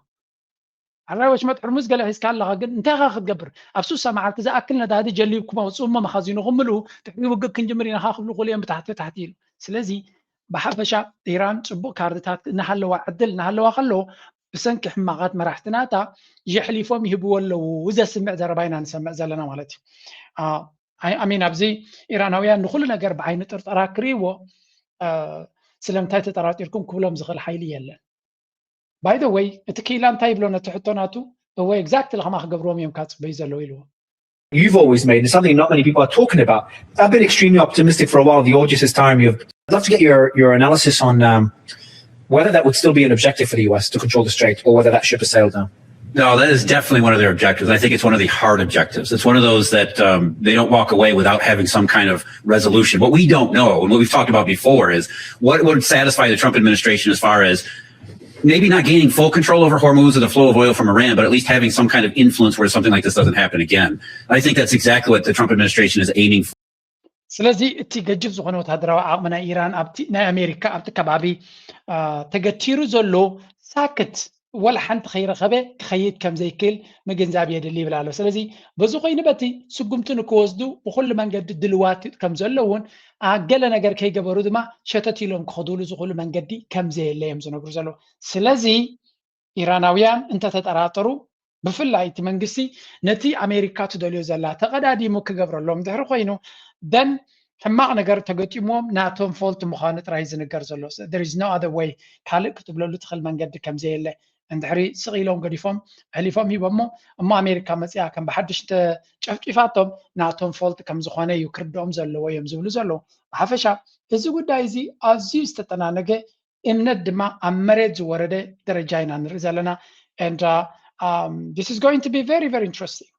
ኣራይ ወሽመጥ ሕርሙዝ ገለ ሒዝካ ኣለኻ ግን እንታይ ኻ ክትገብር? ኣብ ሱሳ መዓልቲ ዝኣክል ነዳዲ ጀሊብኩም ኣውፅኡ እሞ መኻዚንኹም ምልኡ ድሕሪ ውግእ ክንጅምር ኢና ኻ ክብሉ ክእሉ እዮም ብታሕቲ ታሕቲ ኢሉ። ስለዚ ብሓፈሻ ኢራን ፅቡቕ ካርድታት እናሃለዋ ዕድል እናሃለዋ ከሎ ብሰንኪ ሕማቓት መራሕትናታ የሕሊፎም ይህብዎ ኣለዉ። ዘስምዕ ዘረባ ኢና ንሰምዕ ዘለና ማለት እዩ። ኣሚን ኣብዚ ኢራናውያን ንኩሉ ነገር ብዓይኒ ጥርጠራ ክርእይዎ ስለምንታይ ተጠራጢርኩም ክብሎም ዝኽእል ሓይሊ የለን። By the way እቲ ክኢላ እንታይ ይብሎ ነቲ ሕቶ ናቱ እወ exactly ከማ ክገብርዎም እዮም ካብ ፅበዩ ዘለዉ ኢልዎ። You've always made and something not many people are talking about. I've been extremely optimistic for a while. The Orgesis Times, you've I'd love to get your, your analysis on um, whether that would still be an objective for the U S to control the strait or whether that ship has sailed now. No, that is definitely one of their objectives. I think it's one of the hard objectives. It's one of those that um, they don't walk away without having some kind of resolution. What we don't know, and what we've talked about before, is what would satisfy the Trump administration as far as maybe not gaining full control over Hormuz or the flow of oil from Iran, but at least having some kind of influence where something like this doesn't happen again. I think that's exactly what the Trump administration is aiming for. ስለዚ እቲ ገጅፍ ዝኾነ ወታደራዊ ዓቕሚ ናይ ኢራን ኣብቲ ናይ ኣሜሪካ ኣብቲ ከባቢ ተገቲሩ ዘሎ ሳክት ወላ ሓንቲ ከይረኸበ ክኸይድ ከም ዘይክእል ምግንዛብ የድሊ ይብል ኣሎ። ስለዚ በዚ ኮይኑ በቲ ስጉምቲ ንክወስዱ ብኩሉ መንገዲ ድልዋት ከም ዘለውን ገለ ነገር ከይገበሩ ድማ ሸተት ኢሎም ክኸዱሉ ዝኽእሉ መንገዲ ከም ዘየለ እዮም ዝነግሩ ዘለዉ። ስለዚ ኢራናውያን እንተተጠራጠሩ ብፍላይ እቲ መንግስቲ ነቲ ኣሜሪካ ትደልዮ ዘላ ተቐዳዲሙ ክገብረሎም ድሕሪ ኮይኑ ደን ሕማቕ ነገር ተገጢምዎም ናቶም ፎልት ምዃኑ ጥራይ ዝንገር ዘሎ there is no other way ካልእ ክትብለሉ ትኽእል መንገዲ ከም ዘየለ እንድሕሪ ስቕ ኢሎም ገዲፎም ኣሕሊፎም ሂቦሞ እሞ ኣሜሪካ መፅያ ከም ብሓድሽ እንተጨፍጪፋቶም ናቶም ፎልት ከም ዝኾነ እዩ ክርድኦም ዘለዎ እዮም ዝብሉ ዘለዉ። ብሓፈሻ እዚ ጉዳይ እዚ ኣዝዩ ዝተጠናነገ እምነት ድማ ኣብ መሬት ዝወረደ ደረጃ ኢና ንርኢ ዘለና and uh, um, this is going to be very very interesting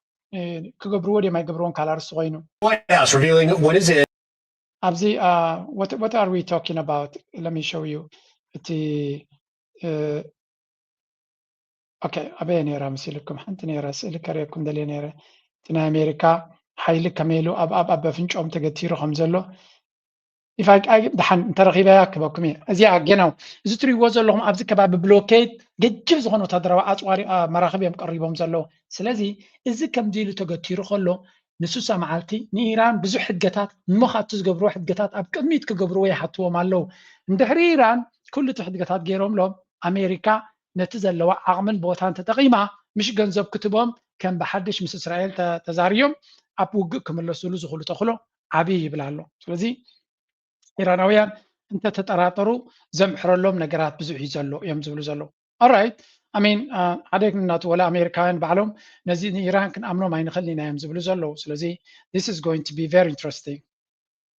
ክገብርዎ ድዮም ኣይገብርዎን ካልእ ኣርእስቲ ኮይኑ White House revealing what is it ኣብዚ uh, what, what are we talking about let me show you እቲ okay ኣበየ ነይራ መሲልኩም ሓንቲ ነይራ ስእሊ ከርእየኩም ደልየ ነይረ እቲ ናይ ኣሜሪካ ሓይሊ ከመይ ኢሉ ኣብ ኣብ ኣብ ኣፍንጫኦም ተገቲሩ ከም ዘሎ ይፋቃ ድሓን እንተረኺበያ ክበኩም እየ እዚኣ ጌናው እዚ ትሪእዎ ዘለኹም ኣብዚ ከባቢ ብሎኬድ ገጅፍ ዝኾነ ወታደራዊ ኣፅዋሪ መራኽብ እዮም ቀሪቦም ዘለዉ ስለዚ እዚ ከምዚ ኢሉ ተገቲሩ ከሎ ንሱሳ መዓልቲ ንኢራን ብዙሕ ሕድገታት እሞ ካብቲ ዝገብርዎ ሕድገታት ኣብ ቅድሚት ክገብርዎ ይሓትዎም ኣለዉ እንድሕሪ ኢራን ኩሉ እቲ ሕድገታት ገይሮምሎም ኣሜሪካ ነቲ ዘለዋ ዓቕምን ቦታን ተጠቒማ ምሽ ገንዘብ ክትቦም ከም ብሓድሽ ምስ እስራኤል ተዛርዮም ኣብ ውግእ ክምለሱሉ ዝኽእሉ ተኽሎ ዓብዪ ይብል ኣሎ ስለዚ ኢራናውያን እንተተጠራጠሩ ዘምሕረሎም ነገራት ብዙሕ እዩ ዘሎ እዮም ዝብሉ ዘለዉ right I mean ሓደ እናቱ ወላ ኣሜሪካውያን ባዕሎም ነዚ ንኢራን ክንኣምኖም ኣይንኽእልን ኢና እዮም ዝብሉ ዘለዉ ስለዚ this is going to be very interesting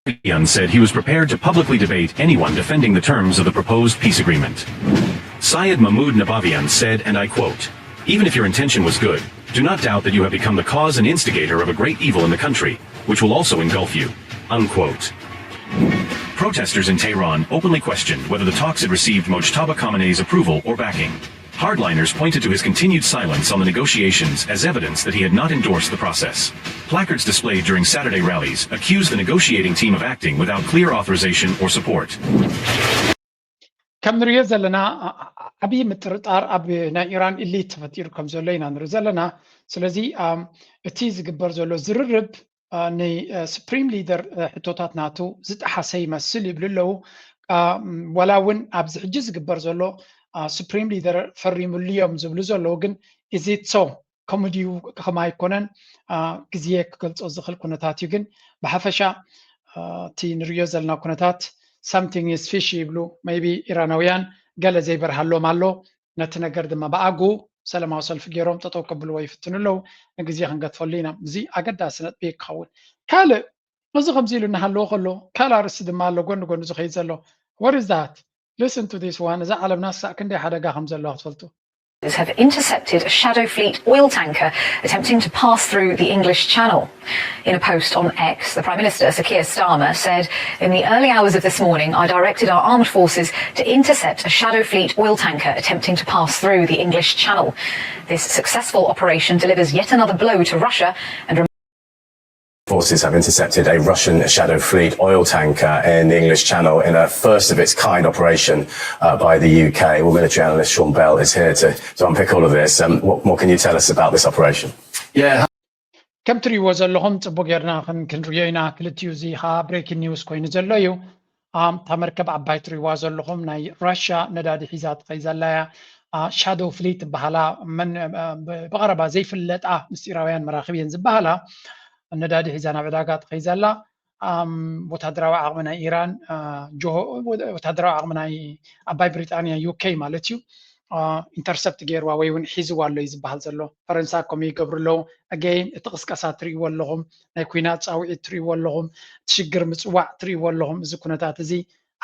Nabavyan said he was prepared to publicly debate anyone defending the terms of the proposed peace agreement. Syed Mahmoud Nabavyan said, and I quote, even if your intention was good, Do not doubt that you have become the cause and instigator of a great evil in the country, which will also engulf you. Unquote. Protesters in Tehran openly questioned whether the talks had received Mojtaba Khamenei's approval or backing. Hardliners pointed to his continued silence on the negotiations as evidence that he had not endorsed the process. Placards displayed during Saturday rallies accused the negotiating team of acting without clear authorization or support. ከም ንሪኦ ዘለና ዓብዪ ምጥርጣር ኣብ ናይ ኢራን ኢሊት ተፈጢሩ ከም ዘሎ ኢና ንርኢ ዘለና። ስለዚ እቲ ዝግበር ዘሎ ዝርርብ ንስፕሪም ሊደር ሕቶታት ናቱ ዝጠሓሰ ይመስል ይብሉ ኣለዉ። ዋላ እውን ኣብዚ ሕጂ ዝግበር ዘሎ ስፕሪም ሊደር ፈሪሙሉ እዮም ዝብሉ ዘለዉ፣ ግን ኢዚት ሶ ከምኡ ድዩ ከማ ኣይኮነን ግዜ ክገልፆ ዝኽእል ኩነታት እዩ። ግን ብሓፈሻ እቲ ንሪኦ ዘለና ኩነታት something is fishy ይብሉ። maybe ኢራናውያን ገለ ዘይበርሃሎም ኣሎ። ነቲ ነገር ድማ ብኣግኡ ሰላማዊ ሰልፊ ገይሮም ጠጠው ከብልዎ ይፍትኑ ኣለዉ። ንግዜ ክንገድፈሉ ኢና። እዚ ኣገዳሲ ነጥቢ ክኸውን። ካልእ እዚ ከምዚ ኢሉ እናሃለዎ ከሎ ካልእ ኣርእስቲ ድማ ኣሎ ጎኒ ጎኒ ዝኸይድ ዘሎ። What is that? Listen to this one. እዛ ዓለምና ሳዕ ክንደይ ሓደጋ ከም ዘለዋ ክትፈልጡ። Have intercepted a Shadow Fleet oil tanker attempting to pass through the English Channel. In a post on X, the Prime Minister, Sir Keir Starmer, said, "In the early hours of this morning, I directed our armed forces to intercept a Shadow Fleet oil tanker attempting to pass through the English Channel. This successful operation delivers yet another blow to Russia and Forces have intercepted a Russian Shadow Fleet oil tanker in the English Channel in a first of its kind operation uh, by the U K. Well, military analyst Sean Bell is here to, to unpick all of this. Um, what more can you tell us about this operation? Yeah. ከም ትሪእዎ ዘለኹም ፅቡቅ ጌርና ክንሪዮ ኢና። ክልቲኡ እዚ ከዓ ብሬኪንግ ኒውስ ኮይኑ ዘሎ እዩ። እታ መርከብ ዓባይ ትሪእዋ ዘለኹም ናይ ራሽያ ነዳዲ ሒዛ ትኸይ ዘላ እያ። ሻዶ ፍሊት ትበሃላ መን ብቐረባ ዘይፍለጣ ምስጢራውያን መራኽብ እየን ዝበሃላ ነዳዲ ሒዛ ናብ ዕዳጋ ትኸይ ዘላ። ወታደራዊ ዓቕሚ ናይ ኢራን ወታደራዊ ዓቕሚ ናይ ዓባይ ብሪጣንያ ዩኬ ማለት እዩ። ኢንተርሰፕት ገይርዋ ወይ እውን ሒዝዋ ኣሎ እዩ ዝበሃል ዘሎ። ፈረንሳ ከምኡ ይገብሩ ኣለዉ። ኣገይን እቲ ቅስቀሳ ትርእይዎ ኣለኹም፣ ናይ ኩናት ፃውዒት ትርእይዎ ኣለኹም፣ እቲ ሽግር ምፅዋዕ ትርእይዎ ኣለኹም። እዚ ኩነታት እዚ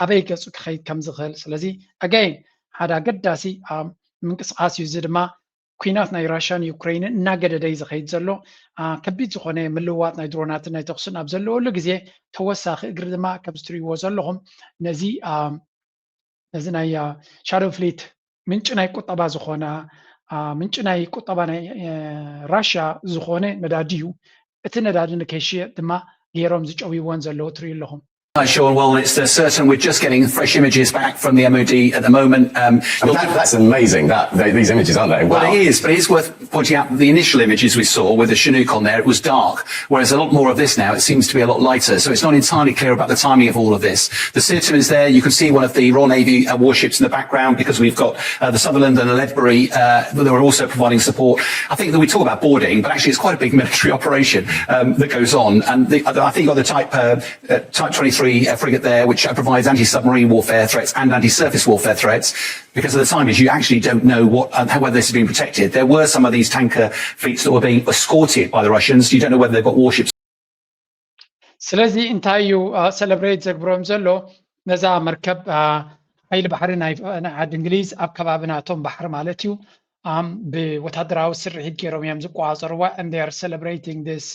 ኣበይ ገፁ ክኸይድ ከም ዝኽእል። ስለዚ ኣገይን ሓደ ኣገዳሲ ምንቅስቃስ እዩ። እዚ ድማ ኩናት ናይ ራሽያን ዩክሬንን እናገደደ እዩ ዝኸይድ ዘሎ። ከቢድ ዝኾነ ምልውዋጥ ናይ ድሮናትን ናይ ተኩስን ኣብ ዘለወሉ ግዜ ተወሳኺ እግሪ ድማ ከምዚ ትርእይዎ ዘለኹም ነዚ ነዚ ናይ ሻዶ ፍሊት ምንጪ ናይ ቁጠባ ዝኾነ ምንጪ ናይ ቁጠባ ናይ ራሽያ ዝኾነ ነዳዲ እዩ። እቲ ነዳዲ ንከይሽየጥ ድማ ገይሮም ዝጨውይዎን ዘለዉ ትርእዩ ኣለኹም። Hi, Sean. Well, it's uh, certain we're just getting fresh images back from the M O D at the moment. Um, I mean, that, that's amazing. That they, these images, aren't they? Wow. Well, it is, but it is worth pointing out that the initial images we saw with the Chinook on there, it was dark, whereas a lot more of this now, it seems to be a lot lighter. So it's not entirely clear about the timing of all of this. The Sirte is there. You can see one of the Royal Navy uh, warships in the background because we've got uh, the Sutherland and the Ledbury uh, that are also providing support. I think that we talk about boarding, but actually it's quite a big military operation um, that goes on. And the, I think you've got the Type uh, uh, Type twenty-three uh, frigate there, which uh, provides anti-submarine warfare threats and anti-surface warfare threats. Because of the time is, you actually don't know what uh, whether this has been protected. There were some of these tanker fleets that were being escorted by the Russians. You don't know whether they've got warships. ስለዚ እንታይ እዩ ሰለብሬት ዘግብሮም ዘሎ? ነዛ መርከብ ሓይሊ ባሕሪ ናይ ዓዲ እንግሊዝ ኣብ ከባቢ ናቶም ባሕሪ ማለት እዩ ብወታደራዊ ስርሒት ገይሮም እዮም ዝቆፃፀርዋ። And they are celebrating this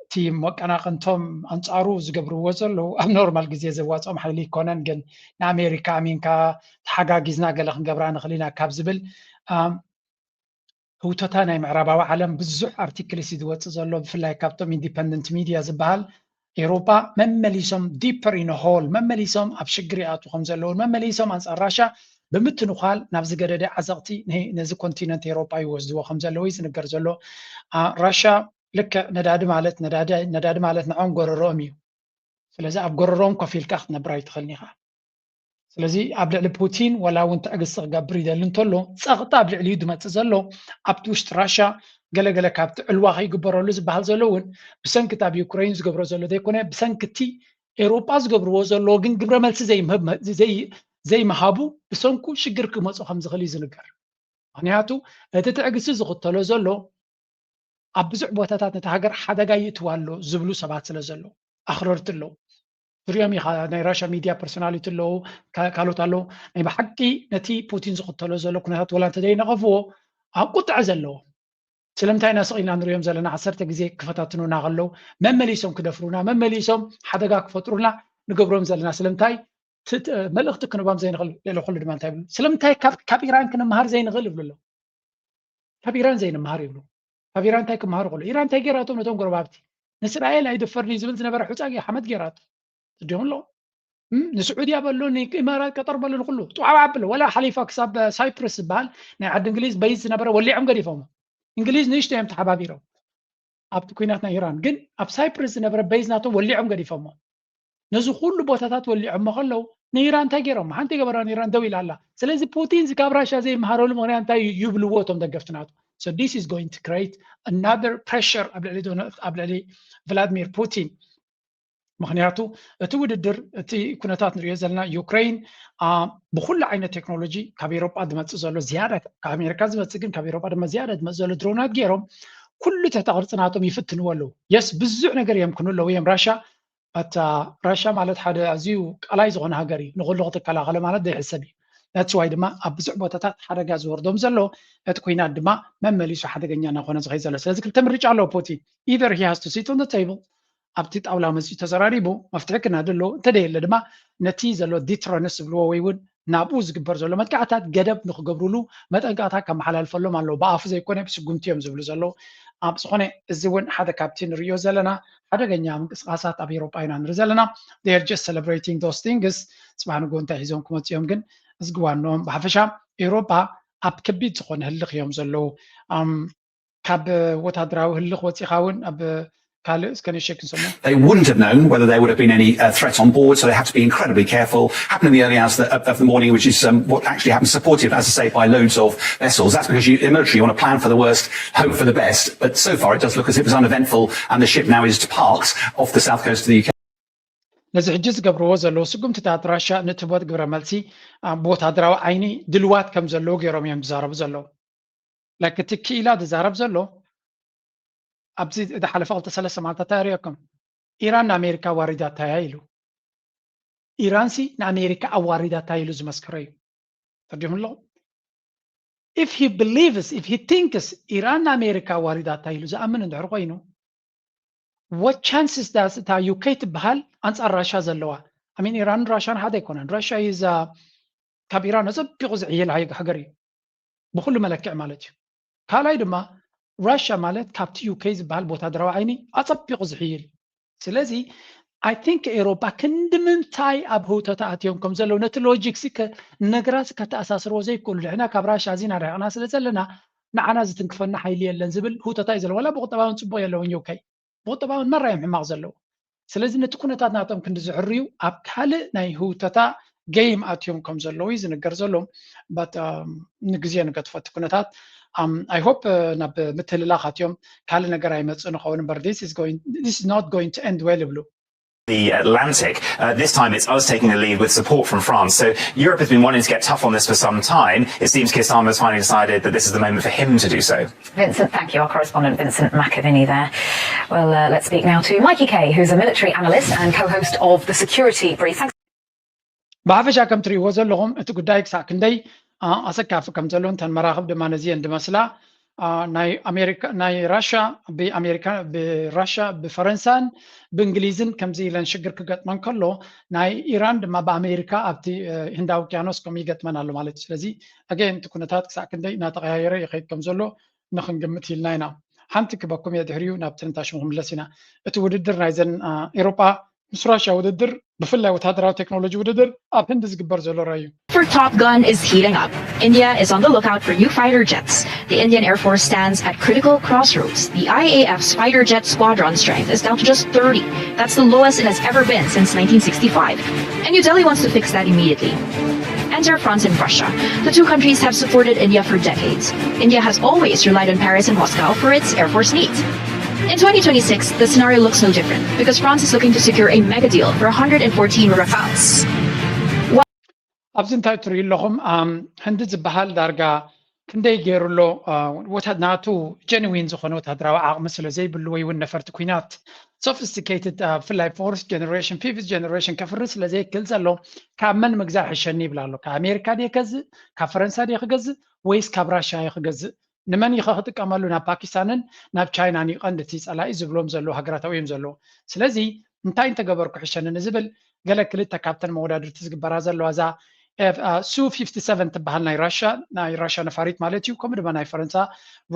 እቲ መቀናቅንቶም ኣንፃሩ ዝገብርዎ ዘለዉ ኣብ ኖርማል ግዜ ዘዋፅኦም ሓይሊ ይኮነን፣ ግን ንኣሜሪካ ኣሚንካ ተሓጋጊዝና ገለ ክንገብራ ንኽእል ኢና ካብ ዝብል ህውተታ ናይ ምዕራባዊ ዓለም ብዙሕ ኣርቲክልስ እዩ ዝወፅእ ዘሎ፣ ብፍላይ ካብቶም ኢንዲፐንደንት ሚድያ ዝበሃል ኤውሮጳ መመሊሶም ዲፐር ኢን ሆል መመሊሶም ኣብ ሽግር ይኣቱ ከም ዘለውን መመሊሶም ኣንፃር ራሻ ብምትንኳል ናብ ዝገደደ ዓዘቕቲ ነዚ ኮንቲነንት ኤውሮጳ ይወስድዎ ከም ዘለዉ እዩ ዝንገር ዘሎ። ራሻ ልክዕ ነዳዲ ማለት ነዳዲ ማለት ንዖም ጎረሮኦም እዩ። ስለዚ ኣብ ጎረሮኦም ኮፍ ኢልካ ክትነብር ኣይትኽእልን ኢኻ። ስለዚ ኣብ ልዕሊ ፑቲን ዋላ እውን ትዕግስቲ ክገብር ይደሊ እንተሎ ፀቕጢ ኣብ ልዕሊኡ ዝመፅእ ዘሎ ኣብቲ ውሽጢ ራሻ ገለገለ ካብቲ ዕልዋ ከይግበረሉ ዝበሃል ዘሎ እውን ብሰንክቲ ኣብ ዩክሬን ዝገብሮ ዘሎ ዘይኮነ ብሰንክቲ ኤውሮጳ ዝገብርዎ ዘለዎ ግን ግብረ መልሲ ዘይምሃቡ ብሰንኩ ሽግር ክመፁ ከም ዝኽእል እዩ ዝንገር። ምክንያቱ እቲ ትዕግስቲ ዝኽተሎ ዘሎ ኣብ ብዙሕ ቦታታት ነቲ ሃገር ሓደጋ ይእትዋ ኣሎ ዝብሉ ሰባት ስለ ዘለዉ ኣኽረርቲ ኣለዉ። ትሪኦም ኢኻ ናይ ራሽያ ሚድያ ፐርሶናሊቲ ኣለዉ፣ ካልኦት ኣለዉ። ናይ ብሓቂ ነቲ ፑቲን ዝኽተሎ ዘሎ ኩነታት ወላ እንተ ዘይነቐፍዎ ኣብ ቁጥዐ ዘለዎም ስለምንታይ ኢና ስቕ ኢልና ንሪኦም ዘለና? ዓሰርተ ግዜ ክፈታትኑና ከለዉ፣ መመሊሶም ክደፍሩና፣ መመሊሶም ሓደጋ ክፈጥሩና ንገብሮም ዘለና ስለምንታይ? መልእኽቲ ክንባም ዘይንኽእል ልዕሊ ኩሉ ድማ እንታይ ይብሉ? ስለምንታይ ካብ ኢራን ክንምሃር ዘይንኽእል ይብሉ ኣለዉ። ካብ ኢራን ዘይንምሃር ይብሉ። ካብ ኢራን እንታይ ክምሃሩ ከሎ? ኢራን እንታይ ገይራቶም ነቶም ጎረባብቲ? ንእስራኤል ኣይደፈርኒ ዝብል ዝነበረ ሑፃ ሓመድ ገይራቶ። ትዲኹም ኣለዉ። ንስዑድያ በሎ፣ ንኢማራት ቀጠር በሎ፣ ንኩሉ ጥዋዕዋዕ ኣብሎ። ወላ ሓሊፋ ክሳብ ሳይፕረስ ዝበሃል ናይ ዓዲ እንግሊዝ በይዝ ዝነበረ ወሊዖም ገዲፎሞ። እንግሊዝ ንእሽቶ እዮም ተሓባቢሮም ኣብቲ ኩናት ናይ ኢራን። ግን ኣብ ሳይፕረስ ዝነበረ በይዝ ናቶም ወሊዖም ገዲፎሞ። ነዚ ኩሉ ቦታታት ወሊዖሞ ከለዉ ንኢራን እንታይ ገይሮም? ሓንቲ ገበራ ንኢራን ደው ኢላ ኣላ። ስለዚ ፑቲን እዚ ካብ ራሻ ዘይምሃረሉ ምክንያት እንታይ እዩ ይብልዎ እቶም ደገፍቲ ናቱ። So this is going to create another pressure ኣብ ልዕሊ ዶና- ኣብ ልዕሊ ቭላድሚር ፑቲን። ምክንያቱ እቲ ውድድር እቲ ኩነታት ንሪኦ ዘለና ዩክሬን ብኩሉ ዓይነት ቴክኖሎጂ ካብ ኤሮጳ ዝመፅእ ዘሎ ዝያዳ ካብ ኣሜሪካ ዝመፅእ ግን ካብ ኤሮጳ ድማ ዝያዳ ዝመፅእ ዘሎ ድሮናት ገይሮም ኩሉ ትሕተ ቅርፂ ናቶም ይፍትንዎ ኣለዉ። የስ ብዙሕ ነገር የምክኑ ኣለዉ እዮም ራሻ ራሻ ማለት ሓደ ኣዝዩ ቃላይ ዝኾነ ሃገር እዩ። ንኩሉ ክትከላኸሎ ማለት ዘይሕሰብ እዩ። ነቲ ዋይ ድማ ኣብ ብዙሕ ቦታታት ሓደጋ ዝወርዶም ዘሎ እቲ ኩናት ድማ መመሊሱ ሓደገኛ እናኾነ ዝኸይ ዘሎ። ስለዚ ክልተ ምርጫ ኣለዎ ፑቲን። Either he has to sit on the table ኣብቲ ጣውላ መፅኡ ተዘራሪቡ መፍትሒ ክናደ ኣለዎ። እንተደየለ ድማ ነቲ ዘሎ ዲትረንስ ዝብልዎ ወይ እውን ናብኡ ዝግበር ዘሎ መጥቃዕታት ገደብ ንክገብሩሉ መጠንቀቕታ ከመሓላልፈሎም ኣለዎ። ብኣፉ ዘይኮነ ብስጉምቲ እዮም ዝብሉ ዘለዉ። ኣብ ዝኾነ እዚ እውን ሓደ ካብቲ ንሪኦ ዘለና ሓደገኛ ምንቅስቃሳት ኣብ ኤሮጳ ኢና ንርኢ ዘለና። They are just celebrating those things። ፅባሕ ንግሆ እንታይ ሒዞም ክመፅኡ እዮም ግን እዝጊ ዋንኦም ብሓፈሻ ኤሮጳ ኣብ ከቢድ ዝኾነ ህልኽ እዮም ዘለዉ። ካብ ወታደራዊ ህልኽ ወፂኻ እውን ኣብ ካልእ እስከ ንሸክ ንሰሞ They wouldn't have known whether there would have been any uh, threat on board, so they have to be incredibly careful. Happened in the early hours of the, of the morning, which is um, what actually happened, supported, as I say, by loads of vessels. That's because you, the military, you want to plan for the worst, hope for the best. But so far, it does look as if it's uneventful, and the ship now is parked off the south coast of the U K. ነዚ ሕጂ ዝገብርዎ ዘለዉ ስጉምትታት ራሻ ንትህቦት ግብረ መልሲ ብወታደራዊ ዓይኒ ድልዋት ከም ዘለዉ ገይሮም እዮም ዝዛረቡ ዘለዉ። ላይክ እቲ ክኢላ ዝዛረብ ዘሎ ኣብዚ ዝሓለፈ ክልተ ሰለስተ መዓልታት እንታይ ኣርእየኩም? ኢራን ንኣሜሪካ ኣዋሪዳታ እያ ኢሉ። ኢራንሲ ንኣሜሪካ ኣዋሪዳታ ኢሉ ዝመስከረ እዩ። ተርዲኹም ኣለኹም? If he believes, if he thinks ኢራን ንኣሜሪካ ኣዋሪዳታ ኢሉ ዝኣምን እንድሕር ኮይኑ what chances does እታ ዩኬ ትበሃል ኣንፃር ራሻ ዘለዋ? I mean ኢራንን ራሻን ሓደ ኣይኮነን። ራሻ is ካብ ኢራን ኣፀቢቑ ዝዕየል ሃገር እዩ ብኩሉ መለክዕ ማለት እዩ። ካልኣይ ድማ ራሻ ማለት ካብቲ ዩኬ ዝበሃል ወታደራዊ ዓይኒ ኣፀቢቑ ዝሕይል እዩ። ስለዚ I think ኤሮፓ ክንዲ ምንታይ ኣብ ህውተታ ኣትዮም ከም ዘለዉ ነቲ ሎጂክ ሲ ነገራት ከተኣሳስርዎ ዘይክእሉ ንሕና ካብ ራሻ ኣዚና ርሕቕና ስለ ዘለና ንዓና ዝትንክፈና ሓይሊ የለን ዝብል ህውተታ እዩ ዘለዎ። ዋላ ብቁጠባውን ፅቡቕ የለውን ዩኬ ብቁጠባውን መራ እዮም ሕማቕ ዘለዉ። ስለዚ ነቲ ኩነታት ናቶም ክንዲ ዝሕርዩ ኣብ ካልእ ናይ ህውተታ ገይም ኣትዮም ከም ዘለዉ እዩ ዝንገር ዘሎ። But ንግዜ ንገድፎ እቲ ኩነታት። I hope ናብ ምትህልላኽ ኣትዮም ካልእ ነገር ኣይመፅእ ንኸውን እምበር this is going this is not going to end well ይብሉ። the Atlantic. Uh, this time it's us taking the lead with support from France. So Europe has been wanting to get tough on this for some time. It seems Keir Starmer has finally decided that this is the moment for him to do so. Vincent, thank you. Our correspondent Vincent McAviney there. Well, uh, let's speak now to Mikey Kay, who's a military analyst and co-host of the Security Brief. Thanks. ብሓፈሻ ከም ትርእይዎ ዘለኹም እቲ ጉዳይ ክሳዕ ክንደይ ኣሰካፊ ከም ዘሎ እንተን መራኽብ ድማ ነዚአን ዝመስላ ናይ ኣሜሪካ ናይ ራሻ ብኣሜሪካ ብራሻ ብፈረንሳን ብእንግሊዝን ከምዚ ኢለን ሽግር ክገጥመን ከሎ ናይ ኢራን ድማ ብኣሜሪካ ኣብቲ ህንዳዊ ውቅያኖስ ከምኡ ይገጥመን ኣሎ ማለት እዩ። ስለዚ ኣገን እቲ ኩነታት ክሳዕ ክንደይ እናተቐያየረ ይኸይድ ከም ዘሎ ንክንግምት ኢልና ኢና። ሓንቲ ክበኩም እየ ድሕሪኡ ናብ ትንታሽሙ ክምለስ ኢና። እቲ ውድድር ናይዘን ኤሮጳ ምስ ራሽያ ውድድር ብፍላይ ወታደራዊ ቴክኖሎጂ ውድድር ኣብ ህንዲ ዝግበር ዘሎ ራእዩ። For Top Gun is heating up. India is on the lookout for new fighter jets. The Indian Air Force stands at critical crossroads. The I A F's fighter jet squadron strength is down to just thirty. That's the lowest it has ever been since nineteen sixty-five. And New Delhi wants to fix that immediately. Enter France and Russia. The two countries have supported India for decades. India has always relied on Paris and Moscow for its Air Force needs. In twenty twenty-six, the scenario looks no different because France is looking to secure a mega deal for one hundred fourteen Rafales. ኣብዚ እንታይ ትርእዩ ኣለኹም? ህንዲ ዝበሃል ዳርጋ ክንደይ ገይሩ ኣሎ? ናቱ ጀንዊን ዝኾነ ወታደራዊ ዓቕሚ ስለ ዘይብሉ ወይ እውን ነፈርቲ ኩናት ሶፊስቲኬትድ ብፍላይ ፎርስ ጀነሬሽን ፊፍት ጀነሬሽን ከፍሪ ስለ ዘይክእል ዘሎ ካብ መን ምግዛእ ሕሸኒ ይብል ኣሎ። ካብ ኣሜሪካ ድየ ከዝእ? ካብ ፈረንሳ ድየ ክገዝእ ወይስ ካብ ራሽያ እየ ክገዝእ? ንመን ኢኸ ክጥቀመሉ? ናብ ፓኪስታንን ናብ ቻይናን እዩ ቀንዲ እቲ ፀላኢ ዝብሎም ዘለዉ ሃገራት ኣብኡ እዮም ዘለዉ። ስለዚ እንታይ እንተገበርኩ ሕሸኒ ንዝብል ገለ ክልተ ካብተን መወዳድርቲ ዝግበራ ዘለዋ እዛ ሱ ፊፍቲ ሰቨን ትበሃል ናይ ራሻ ናይ ራሻ ነፋሪት ማለት እዩ። ከምኡ ድማ ናይ ፈረንሳ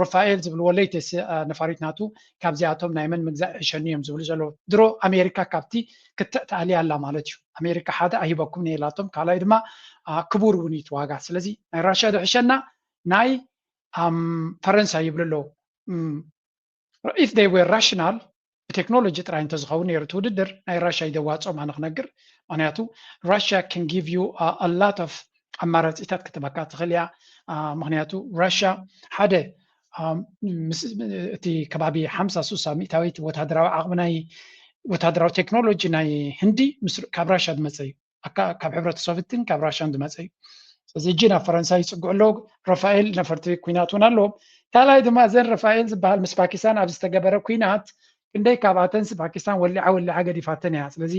ሮፋኤል ዝብልዎ ሌተስ ነፋሪት ናቱ ካብዚኣቶም ናይ መን ምግዛእ ሕሸኒ እዮም ዝብሉ ዘለዉ። ድሮ ኣሜሪካ ካብቲ ክትዕ ተኣልያ ኣላ ማለት እዩ። ኣሜሪካ ሓደ ኣሂበኩም ነየላቶም፣ ካልኣይ ድማ ክቡር እውን እዩ እቲ ዋጋ። ስለዚ ናይ ራሻ ድሕሸና ናይ ፈረንሳ ይብሉ ኣለዉ። If they were rational ብቴክኖሎጂ ጥራይ እንተዝኸውን ነይሩ እቲ ውድድር ናይ ራሽያ ይደዋፅኦም ኣነ ክነግር። ምክንያቱ ራሽያ can give you a lot of ኣማራፂታት ክትበካ ትኽእል እያ። ምክንያቱ ራሽያ ሓደ እቲ ከባቢ ሓምሳ ሱሳ ሚእታዊት ወታደራዊ ዓቕሚ ናይ ወታደራዊ ቴክኖሎጂ ናይ ህንዲ ካብ ራሽያ ዝመፀ እዩ። ካብ ሕብረተሰብትን ካብ ራሽያን ዝመፀ እዩ። ስለዚ እጂ ናብ ፈረንሳይ ይፅግዑ ኣለዉ። ራፋኤል ነፈርቲ ኩናት እውን ኣለዎም። ካልኣይ ድማ እዘን ራፋኤል ዝበሃል ምስ ፓኪስታን ኣብ ዝተገበረ ኩናት ክንደይ ካብኣተንስ ፓኪስታን ወሊዓ ወሊዓ ገዲፋተን እያ። ስለዚ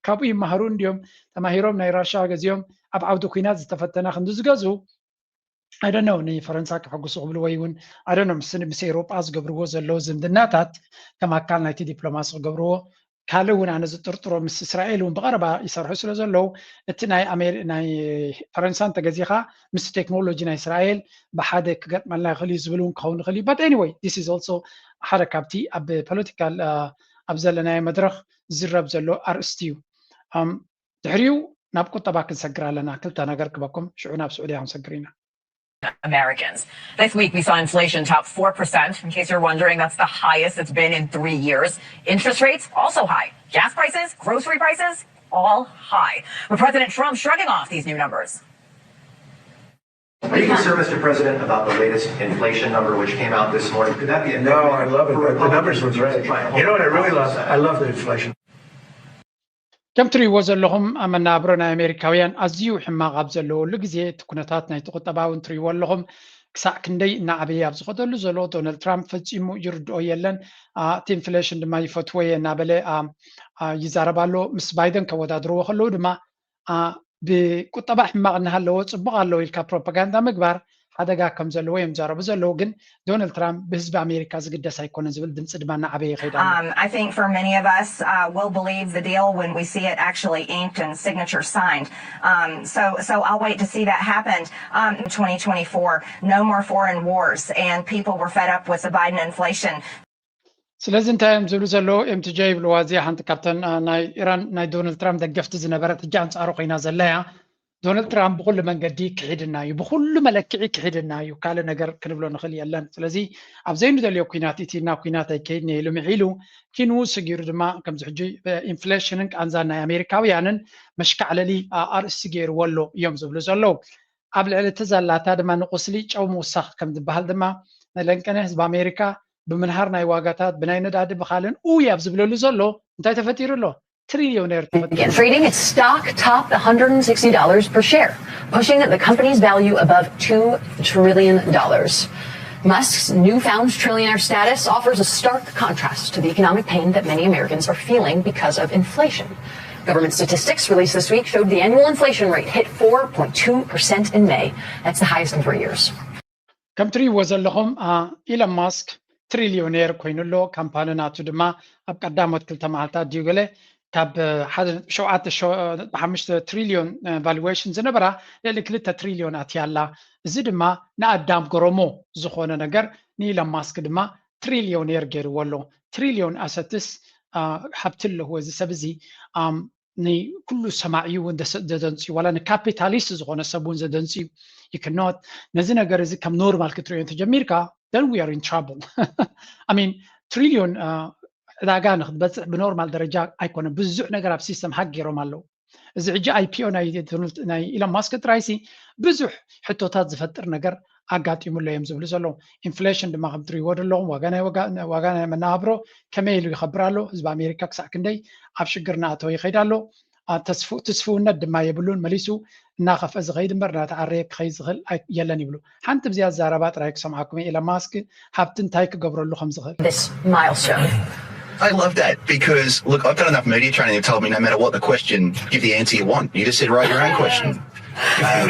ካብኡ ይመሃሩ እንዲዮም ተማሂሮም ናይ ራሻ ገዚኦም ኣብ ዓውዲ ኩናት ዝተፈተና ክንዲ ዝገዙ ኣይደነው ንፈረንሳ ክሕጉሱ ክብሉ ወይ እውን ኣይደነው ምስ ኤውሮጳ ዝገብርዎ ዘለዉ ዝምድናታት ከም ኣካል ናይቲ ዲፕሎማሲ ክገብርዎ ካልእ እውን ኣነ ዝጥርጥሮ ምስ እስራኤል እውን ብቐረባ ይሰርሑ ስለ ዘለዉ እቲ ናይ ኣሜሪ ናይ ፈረንሳ እንተገዚኻ ምስ ቴክኖሎጂ ናይ እስራኤል ብሓደ ክገጥመልና ይኽእል እዩ ዝብል እውን ክኸውን ይኽእል እዩ። But anyway this is also ሓደ ካብቲ ኣብ ፖለቲካል ኣብ ዘለናዮ መድረኽ ዝረብ ዘሎ ኣርእስቲ እዩ። ድሕሪኡ ናብ ቁጠባ ክንሰግር ኣለና። ክልተ ነገር ክበኩም ሽዑ ናብ ስዑድያ ክንሰግር ኢና። Americans. This week, we saw inflation top four percent. In case you're wondering, that's the highest it's been in three years. Interest rates also high. Gas prices, grocery prices, all high. But President Trump shrugging off these new numbers. Are you concerned, Mister President, about the latest inflation number which came out this morning? Could that be a No, I love it. The numbers look great. You know what I really love? I love the inflation. ከም ትሪእዎ ዘለኹም መናብሮ ናይ ኣሜሪካውያን ኣዝዩ ሕማቕ ኣብ ዘለወሉ ግዜ እቲ ኩነታት ናይቲ ቁጠባ እውን ትሪእዎ ኣለኹም ክሳዕ ክንደይ እናዓበየ ኣብ ዝኸደሉ ዘሎ ዶናልድ ትራምፕ ፈፂሙ ይርድኦ የለን። እቲ ኢንፍሌሽን ድማ ይፈትዎ እየ እናበለ ይዛረብ ኣሎ። ምስ ባይደን ከወዳድርዎ ከለዉ ድማ ብቁጠባ ሕማቕ እናሃለዎ ፅቡቕ ኣለዎ ኢልካ ፕሮፓጋንዳ ምግባር ሓደጋ ከም ዘለዎ እዮም ዝዛረቡ ዘለዉ። ግን ዶናልድ ትራምፕ ብህዝቢ ኣሜሪካ ዝግደስ ኣይኮነን ዝብል ድምፂ ድማ እናዓበየ ይኸይድ ኣሎ። Um, I think for many of us, uh, we'll believe the deal when we see it actually inked and signature signed. Um, so, so I'll wait to see that happen. Um, twenty twenty-four, no more foreign wars, and people were fed up with the Biden inflation. ስለዚ እንታይ እዮም ዝብሉ ዘለዉ? ኤምቲጄ ይብልዋ እዚኣ ሓንቲ ካብተን ናይ ኢራን ናይ ዶናልድ ትራምፕ ደገፍቲ ዝነበረት ሕጂ ኣንፃሩ ኮይና ዘላ እያ። ዶናልድ ትራምፕ ብኩሉ መንገዲ ክሒድና እዩ፣ ብኩሉ መለክዒ ክሒድና እዩ፣ ካልእ ነገር ክንብሎ ንኽእል የለን። ስለዚ ኣብ ዘይንደልዮ ኩናት ኢቲና ኩናት ኣይከይድን ኢሉ ምዒሉ ኪንዉ ስጊሩ ድማ ከምዚ ሕጂ ኢንፍሌሽንን ቃንዛን ናይ ኣሜሪካውያንን መሽካዕለሊ ኣርእስቲ ገይርዎ ኣሎ እዮም ዝብሉ ዘለዉ። ኣብ ልዕሊ እቲ ዘላታ ድማ ንቁስሊ ጨው ምውሳኽ ከም ዝበሃል ድማ ነለንቀነ ህዝቢ ኣሜሪካ ብምንሃር ናይ ዋጋታት ብናይ ነዳዲ ብኻልን ኡይ ኣብ ዝብለሉ ዘሎ እንታይ ተፈጢሩ ኣሎ? ትሪሊዮኔር ተፈጢሩ። Trading its stock topped one hundred sixty dollars per share, pushing the company's value above two trillion dollars. Musk's newfound trillionaire status offers a stark contrast to the economic pain that many Americans are feeling because of inflation. Government statistics released this week showed the annual inflation rate hit four point two percent in May. That's the highest in three years. ከም ትሪእዎ ዘለኹም ኢለን ማስክ ትሪሊዮኔር ኮይኑ ኣሎ። ካምፓኒ ናቱ ድማ ኣብ ቀዳሞት ክልተ መዓልታት ድዩ ገለ ካብ ሓደ ነጥቢ ሸውዓተ ነጥቢ ሓሙሽተ ትሪሊዮን ቫሉዌሽን ዝነበራ ልዕሊ ክልተ ትሪሊዮን ኣትያ ኣላ። እዚ ድማ ንኣዳም ገረሞ ዝኾነ ነገር ንኢለን ማስክ ድማ ትሪሊዮኔር ገይርዎ ኣሎ። ትሪሊዮን ኣሰትስ ሃብቲ ኣለዎ እዚ ሰብ እዚ። ንኩሉ ሰማዒ እውን ዘደንፅዩ ዋላ ንካፒታሊስት ዝኾነ ሰብ እውን ዘደንፅዩ ይክኖት ነዚ ነገር እዚ ከም ኖርማል ክትሪኦ እንተጀሚርካ then we are in trouble። I mean ትሪሊዮን ዕዳጋ ንክትበፅሕ ብኖርማል ደረጃ ኣይኮነ ብዙሕ ነገር ኣብ ሲስተም ሃክ ገይሮም ኣለዉ። እዚ ሕጂ ኣይፒኦ ናይ ኢሎን ማስክ ጥራይሲ ብዙሕ ሕቶታት ዝፈጥር ነገር ኣጋጢሙሎ እዮም ዝብሉ ዘለዉ። ኢንፍሌሽን ድማ ከም ትሪእዎ ዘለኹም ዋጋ ናይ ዋጋ ናይ መነባብሮ ከመይ ኢሉ ይኸብር ኣሎ። ህዝቢ ኣሜሪካ ክሳዕ ክንደይ ኣብ ሽግር እናኣተወ ይኸይድ ኣሎ። ትስፍውነት ድማ የብሉን። መሊሱ እናኸፍአ ዝኸይድ እምበር እናተዓረየ ክኸይድ ዝኽእል የለን ይብሉ። ሓንቲ ብዚኣ ዝዛረባ ጥራይ ክሰምዓኩም ኢለን ማስክ ሃብቲ እንታይ ክገብረሉ ከም ዝኽእል። This milestone. I love that because look, I've done enough media training to tell me no matter what the question, give the answer you want. You just said write your own question. Um,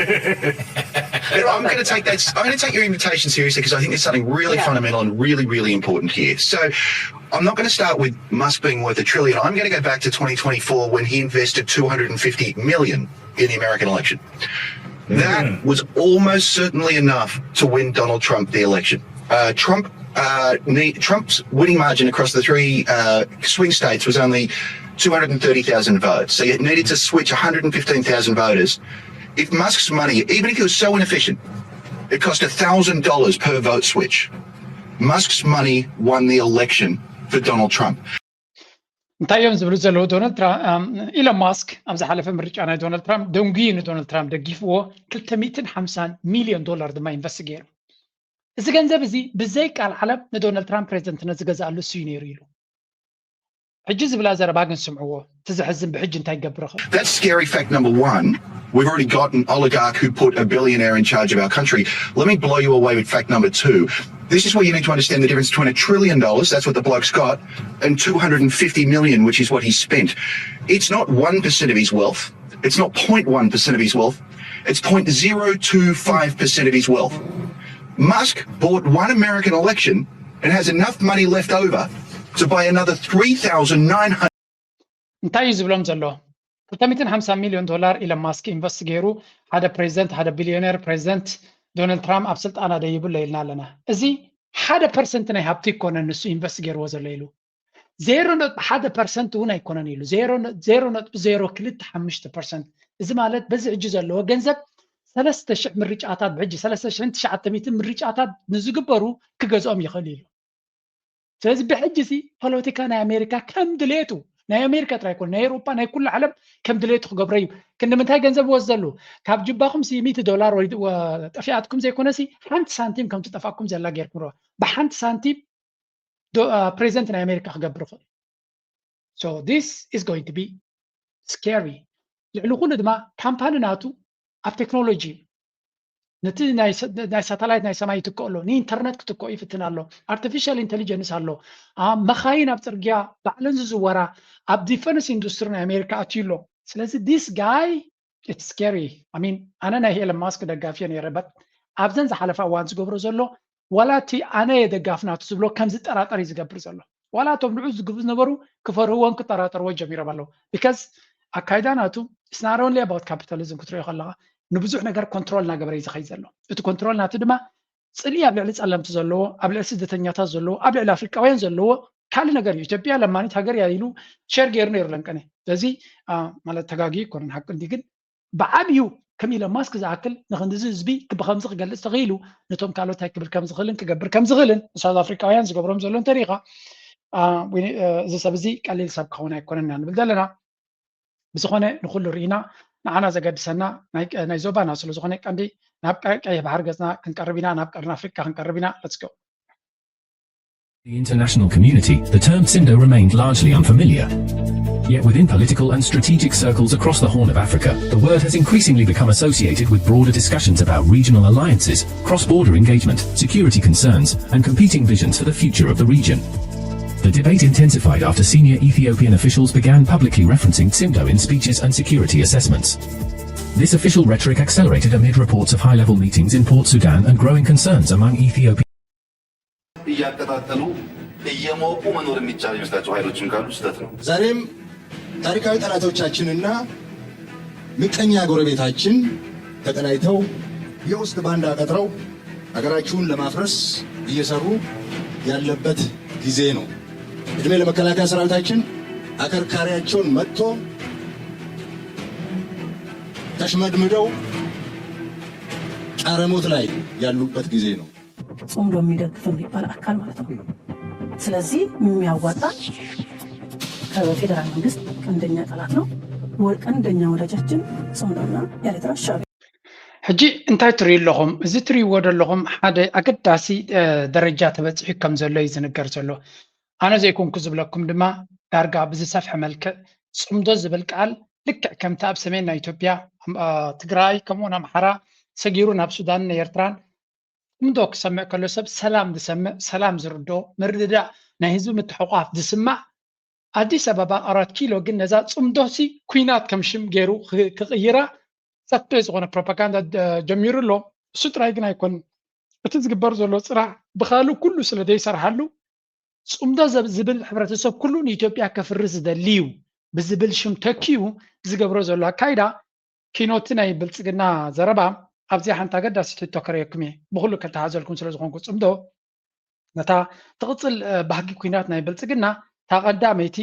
I'm going to take that. I'm going to take your invitation seriously because I think there's something really Yeah. fundamental and really, really important here. So I'm not going to start with Musk being worth a trillion. I'm going to go back to twenty twenty-four when he invested two hundred fifty million in the American election. That was almost certainly enough to win Donald Trump the election. Uh, Trump, uh, need, Trump's winning margin across the three uh, swing states was only two hundred thirty thousand votes. So you needed to switch one hundred fifteen thousand voters. If Musk's money, even if he was so inefficient, it cost thousand dollars per vote switch. Musk's money won the election for Donald Trump. እንታይ እዮም ዝብሉ ዘለዉ? ዶናልድ ትራምፕ ኢሎን ማስክ ኣብ ዝሓለፈ ምርጫ ናይ ዶናልድ ትራምፕ ደንጉዩ ንዶናልድ ትራምፕ ደጊፍዎ ክልተ ሚእትን ሓምሳን ሚልዮን ዶላር ድማ ኢንቨስት ገይሩ። እዚ ገንዘብ እዚ ብዘይ ቃል ዓለም ንዶናልድ ትራምፕ ፕሬዚደንትነት ዝገዛኣሉ እሱ እዩ ነይሩ ኢሉ። ሕጂ ዝብላ ዘረባ ግን ስምዕዎ። እቲ ዘሕዝን ብሕጂ እንታይ ይገብር ይኽእል? That's scary fact number one. We've already got an oligarch who put a billionaire in charge of our country. Let me blow you away with fact number two. This is where you need to understand the difference between a trillion dollars, that's what the bloke's got, and two hundred fifty million, which is what he spent. It's not one percent of his wealth. It's not zero point one percent of his wealth. It's zero point zero two five percent of his wealth. Musk bought one American election and has enough money left over to buy another three thousand nine hundred. እንታይ እዩ ዝብሎም ዘሎ? ክልተ ሚእትን ሓምሳ ሚልዮን ዶላር ኢሎን ማስክ ኢንቨስት ገይሩ ሓደ ፕሬዚደንት፣ ሓደ ቢልዮነር ፕሬዚደንት ዶናልድ ትራምፕ ኣብ ስልጣን ኣደይብሎ ኢልና ኣለና። እዚ ሓደ ፐርሰንት ናይ ሃብቲ ይኮነን ንሱ ኢንቨስት ገይርዎ ዘሎ ኢሉ። ዜሮ ነጥቢ ሓደ ፐርሰንት እውን ኣይኮነን ኢሉ። ዜሮ ነጥቢ ዜሮ ክልተ ሓሙሽተ ፐርሰንት። እዚ ማለት በዚ ሕጂ ዘለዎ ገንዘብ ሰለስተ ሽሕ ምርጫታት፣ ብሕጂ ሰለስተ ሽሕን ትሽዓተ ሚእትን ምርጫታት ንዝግበሩ ክገዝኦም ይኽእል ኢሉ። ስለዚ ብሕጂ ሲ ፖለቲካ ናይ ኣሜሪካ ከም ድሌቱ፣ ናይ ኣሜሪካ ጥራይ ኮን ናይ ኤውሮፓ ናይ ኩሉ ዓለም ከም ድሌቱ ክገብሮ እዩ። ክንዲ ምንታይ ገንዘብ ወዘሉ? ካብ ጅባኹም ሲ ሚእቲ ዶላር ወይ ጠፊኣትኩም ዘይኮነ ሲ ሓንቲ ሳንቲም ከም ትጠፋኩም ዘላ ጌርኩም ርዋ። ብሓንቲ ሳንቲም ፕሬዚደንት ናይ ኣሜሪካ ክገብር ይኽእል። So this is going to be scary። ልዕሊ ኩሉ ድማ ካምፓኒ ናቱ ኣብ ቴክኖሎጂ እዩ። ነቲ ናይ ሳተላይት ናይ ሰማይ ይትክኦ ኣሎ፣ ንኢንተርነት ክትክኦ ይፍትን ኣሎ፣ ኣርቲፊሻል ኢንቴሊጀንስ ኣሎ፣ ኣብ መኻይን ኣብ ፅርግያ ባዕለን ዝዝወራ፣ ኣብ ዲፈንስ ኢንዱስትሪ ናይ ኣሜሪካ ኣትዩ ኣሎ። ስለዚ this guy it's scary። I mean ኣነ ናይ ኤለን ማስክ ደጋፊ እየ ነይረ፣ but ኣብዘን ዝሓለፋ እዋን ዝገብሮ ዘሎ ዋላ እቲ ኣነ እየ ደጋፊ ናቱ ዝብሎ ከም ዝጠራጠር እዩ ዝገብር ዘሎ። ዋላ እቶም ንዑ ዝግቡ ዝነበሩ ክፈርህዎን ክጠራጠርዎ ጀሚሮም ኣለዉ። ቢካዝ ኣካይዳ ናቱ it's not only about capitalism ክትሪኦ ከለኻ ንብዙሕ ነገር ኮንትሮል እናገበረ እዩ ዝኸይድ ዘሎ። እቲ ኮንትሮል ናቱ ድማ ፅልኢ ኣብ ልዕሊ ፀለምቲ ዘለዎ፣ ኣብ ልዕሊ ስደተኛታት ዘለዎ፣ ኣብ ልዕሊ ኣፍሪቃውያን ዘለዎ ካልእ ነገር እዩ። ኢትዮጵያ ለማኒት ሃገር እያ ኢሉ ሸር ገይሩ ነይሩ ለንቀነ። ስለዚ ማለት ተጋጊ ይኮነን ሓቂ እንዲ ግን ብዓብዩ ከም ኢሎን ማስክ ዝኣክል ንክንድዚ ህዝቢ ብከምዚ ክገልፅ ተኽኢሉ ነቶም ካልኦት እንታይ ክብል ከም ዝኽእልን ክገብር ከም ዝኽእልን ንሳውዝ ኣፍሪቃውያን ዝገብሮም ዘሎ እንተሪኢኻ እዚ ሰብ እዚ ቀሊል ሰብ ክኸውን ኣይኮነን ኢና ንብል ዘለና። ብዝኾነ ንኩሉ ርኢና ንዓና ዘገድሰና ናይ ዞባና ስለዝኾነ ቀንዲ ናብ ቀይሕ ባሕሪ ገፅና ክንቀርብ ኢና፣ ናብ ቀርኒ ኣፍሪቃ ክንቀርብ ኢና። ለትስገው The international community, the term Tsimdo remained largely unfamiliar. Yet within political and strategic circles across the Horn of Africa, the word has increasingly become associated with broader discussions about regional alliances, cross-border engagement, security concerns, and competing visions for the future of the region. The debate intensified after senior Ethiopian officials began publicly referencing Tsimdo in speeches and security assessments. This official rhetoric accelerated amid reports of high-level meetings in Port Sudan and growing concerns among Ethiopian እያቀጣጠሉ እየሞቁ መኖር የሚቻል የሚመስላቸው ኃይሎችም ካሉ ስህተት ነው። ዛሬም ታሪካዊ ጠላቶቻችንና ምቀኛ ጎረቤታችን ተቀናጅተው የውስጥ ባንዳ ቀጥረው ሀገራችሁን ለማፍረስ እየሰሩ ያለበት ጊዜ ነው። እድሜ ለመከላከያ ሰራዊታችን። አከርካሪያቸውን መጥቶ ተሽመድምደው ጣረሞት ላይ ያሉበት ጊዜ ነው። ጽምዶ የሚደግፍ የሚባል አካል ማለት ነው። ስለዚህ የሚያዋጣ ከፌዴራል መንግስት ቀንደኛ ጠላት ነው። ቀንደኛ ወዳጃችን ጽምዶና ኤርትራ ሻዕቢያ። ሕጂ እንታይ ትርእዩ ኣለኹም? እዚ ትርእይዎ ዘለኹም ሓደ ኣገዳሲ ደረጃ ተበፂሑ ከም ዘሎ እዩ ዝንገር ዘሎ። ኣነ ዘይኮንኩ ዝብለኩም ድማ ዳርጋ ብዝሰፍሐ መልክዕ ጽምዶ ዝብል ቃል ልክዕ ከምቲ ኣብ ሰሜን ናይ ኢትዮጵያ ትግራይ ከምኡውን ኣምሓራ ሰጊሩ ናብ ሱዳንን ኤርትራን ጽምዶ ክሰምዕ ከሎ ሰብ ሰላም ዝሰምዕ ሰላም ዝርዶ ምርድዳእ ናይ ህዝቢ ምትሕቋፍ ዝስማዕ ኣዲስ ኣበባ ኣራት ኪሎ ግን ነዛ ጽምዶ ሲ ኩናት ከም ሽም ገይሩ ክቕይራ ሰፊሕ ዝኾነ ፕሮፓጋንዳ ጀሚሩ ኣሎ። እሱ ጥራይ ግን ኣይኮን። እቲ ዝግበር ዘሎ ፅራዕ ብካሉ ኩሉ ስለ ዘይሰርሓሉ፣ ፅምዶ ዝብል ሕብረተሰብ ኩሉ ንኢትዮጵያ ከፍርስ ዝደሊ እዩ ብዝብል ሽም ተኪኡ ዝገብሮ ዘሎ ኣካይዳ፣ ኪኖቲ ናይ ብልፅግና ዘረባ ኣብዚኣ ሓንቲ ኣገዳሲት ሕቶ ከርእየኩም እየ። ብኩሉ ከተሓዘልኩም ስለ ዝኾንኩ፣ ፅምዶ ነታ ትቕፅል ባህጊ ኩናት ናይ ብልፅግና እታ ቀዳመይቲ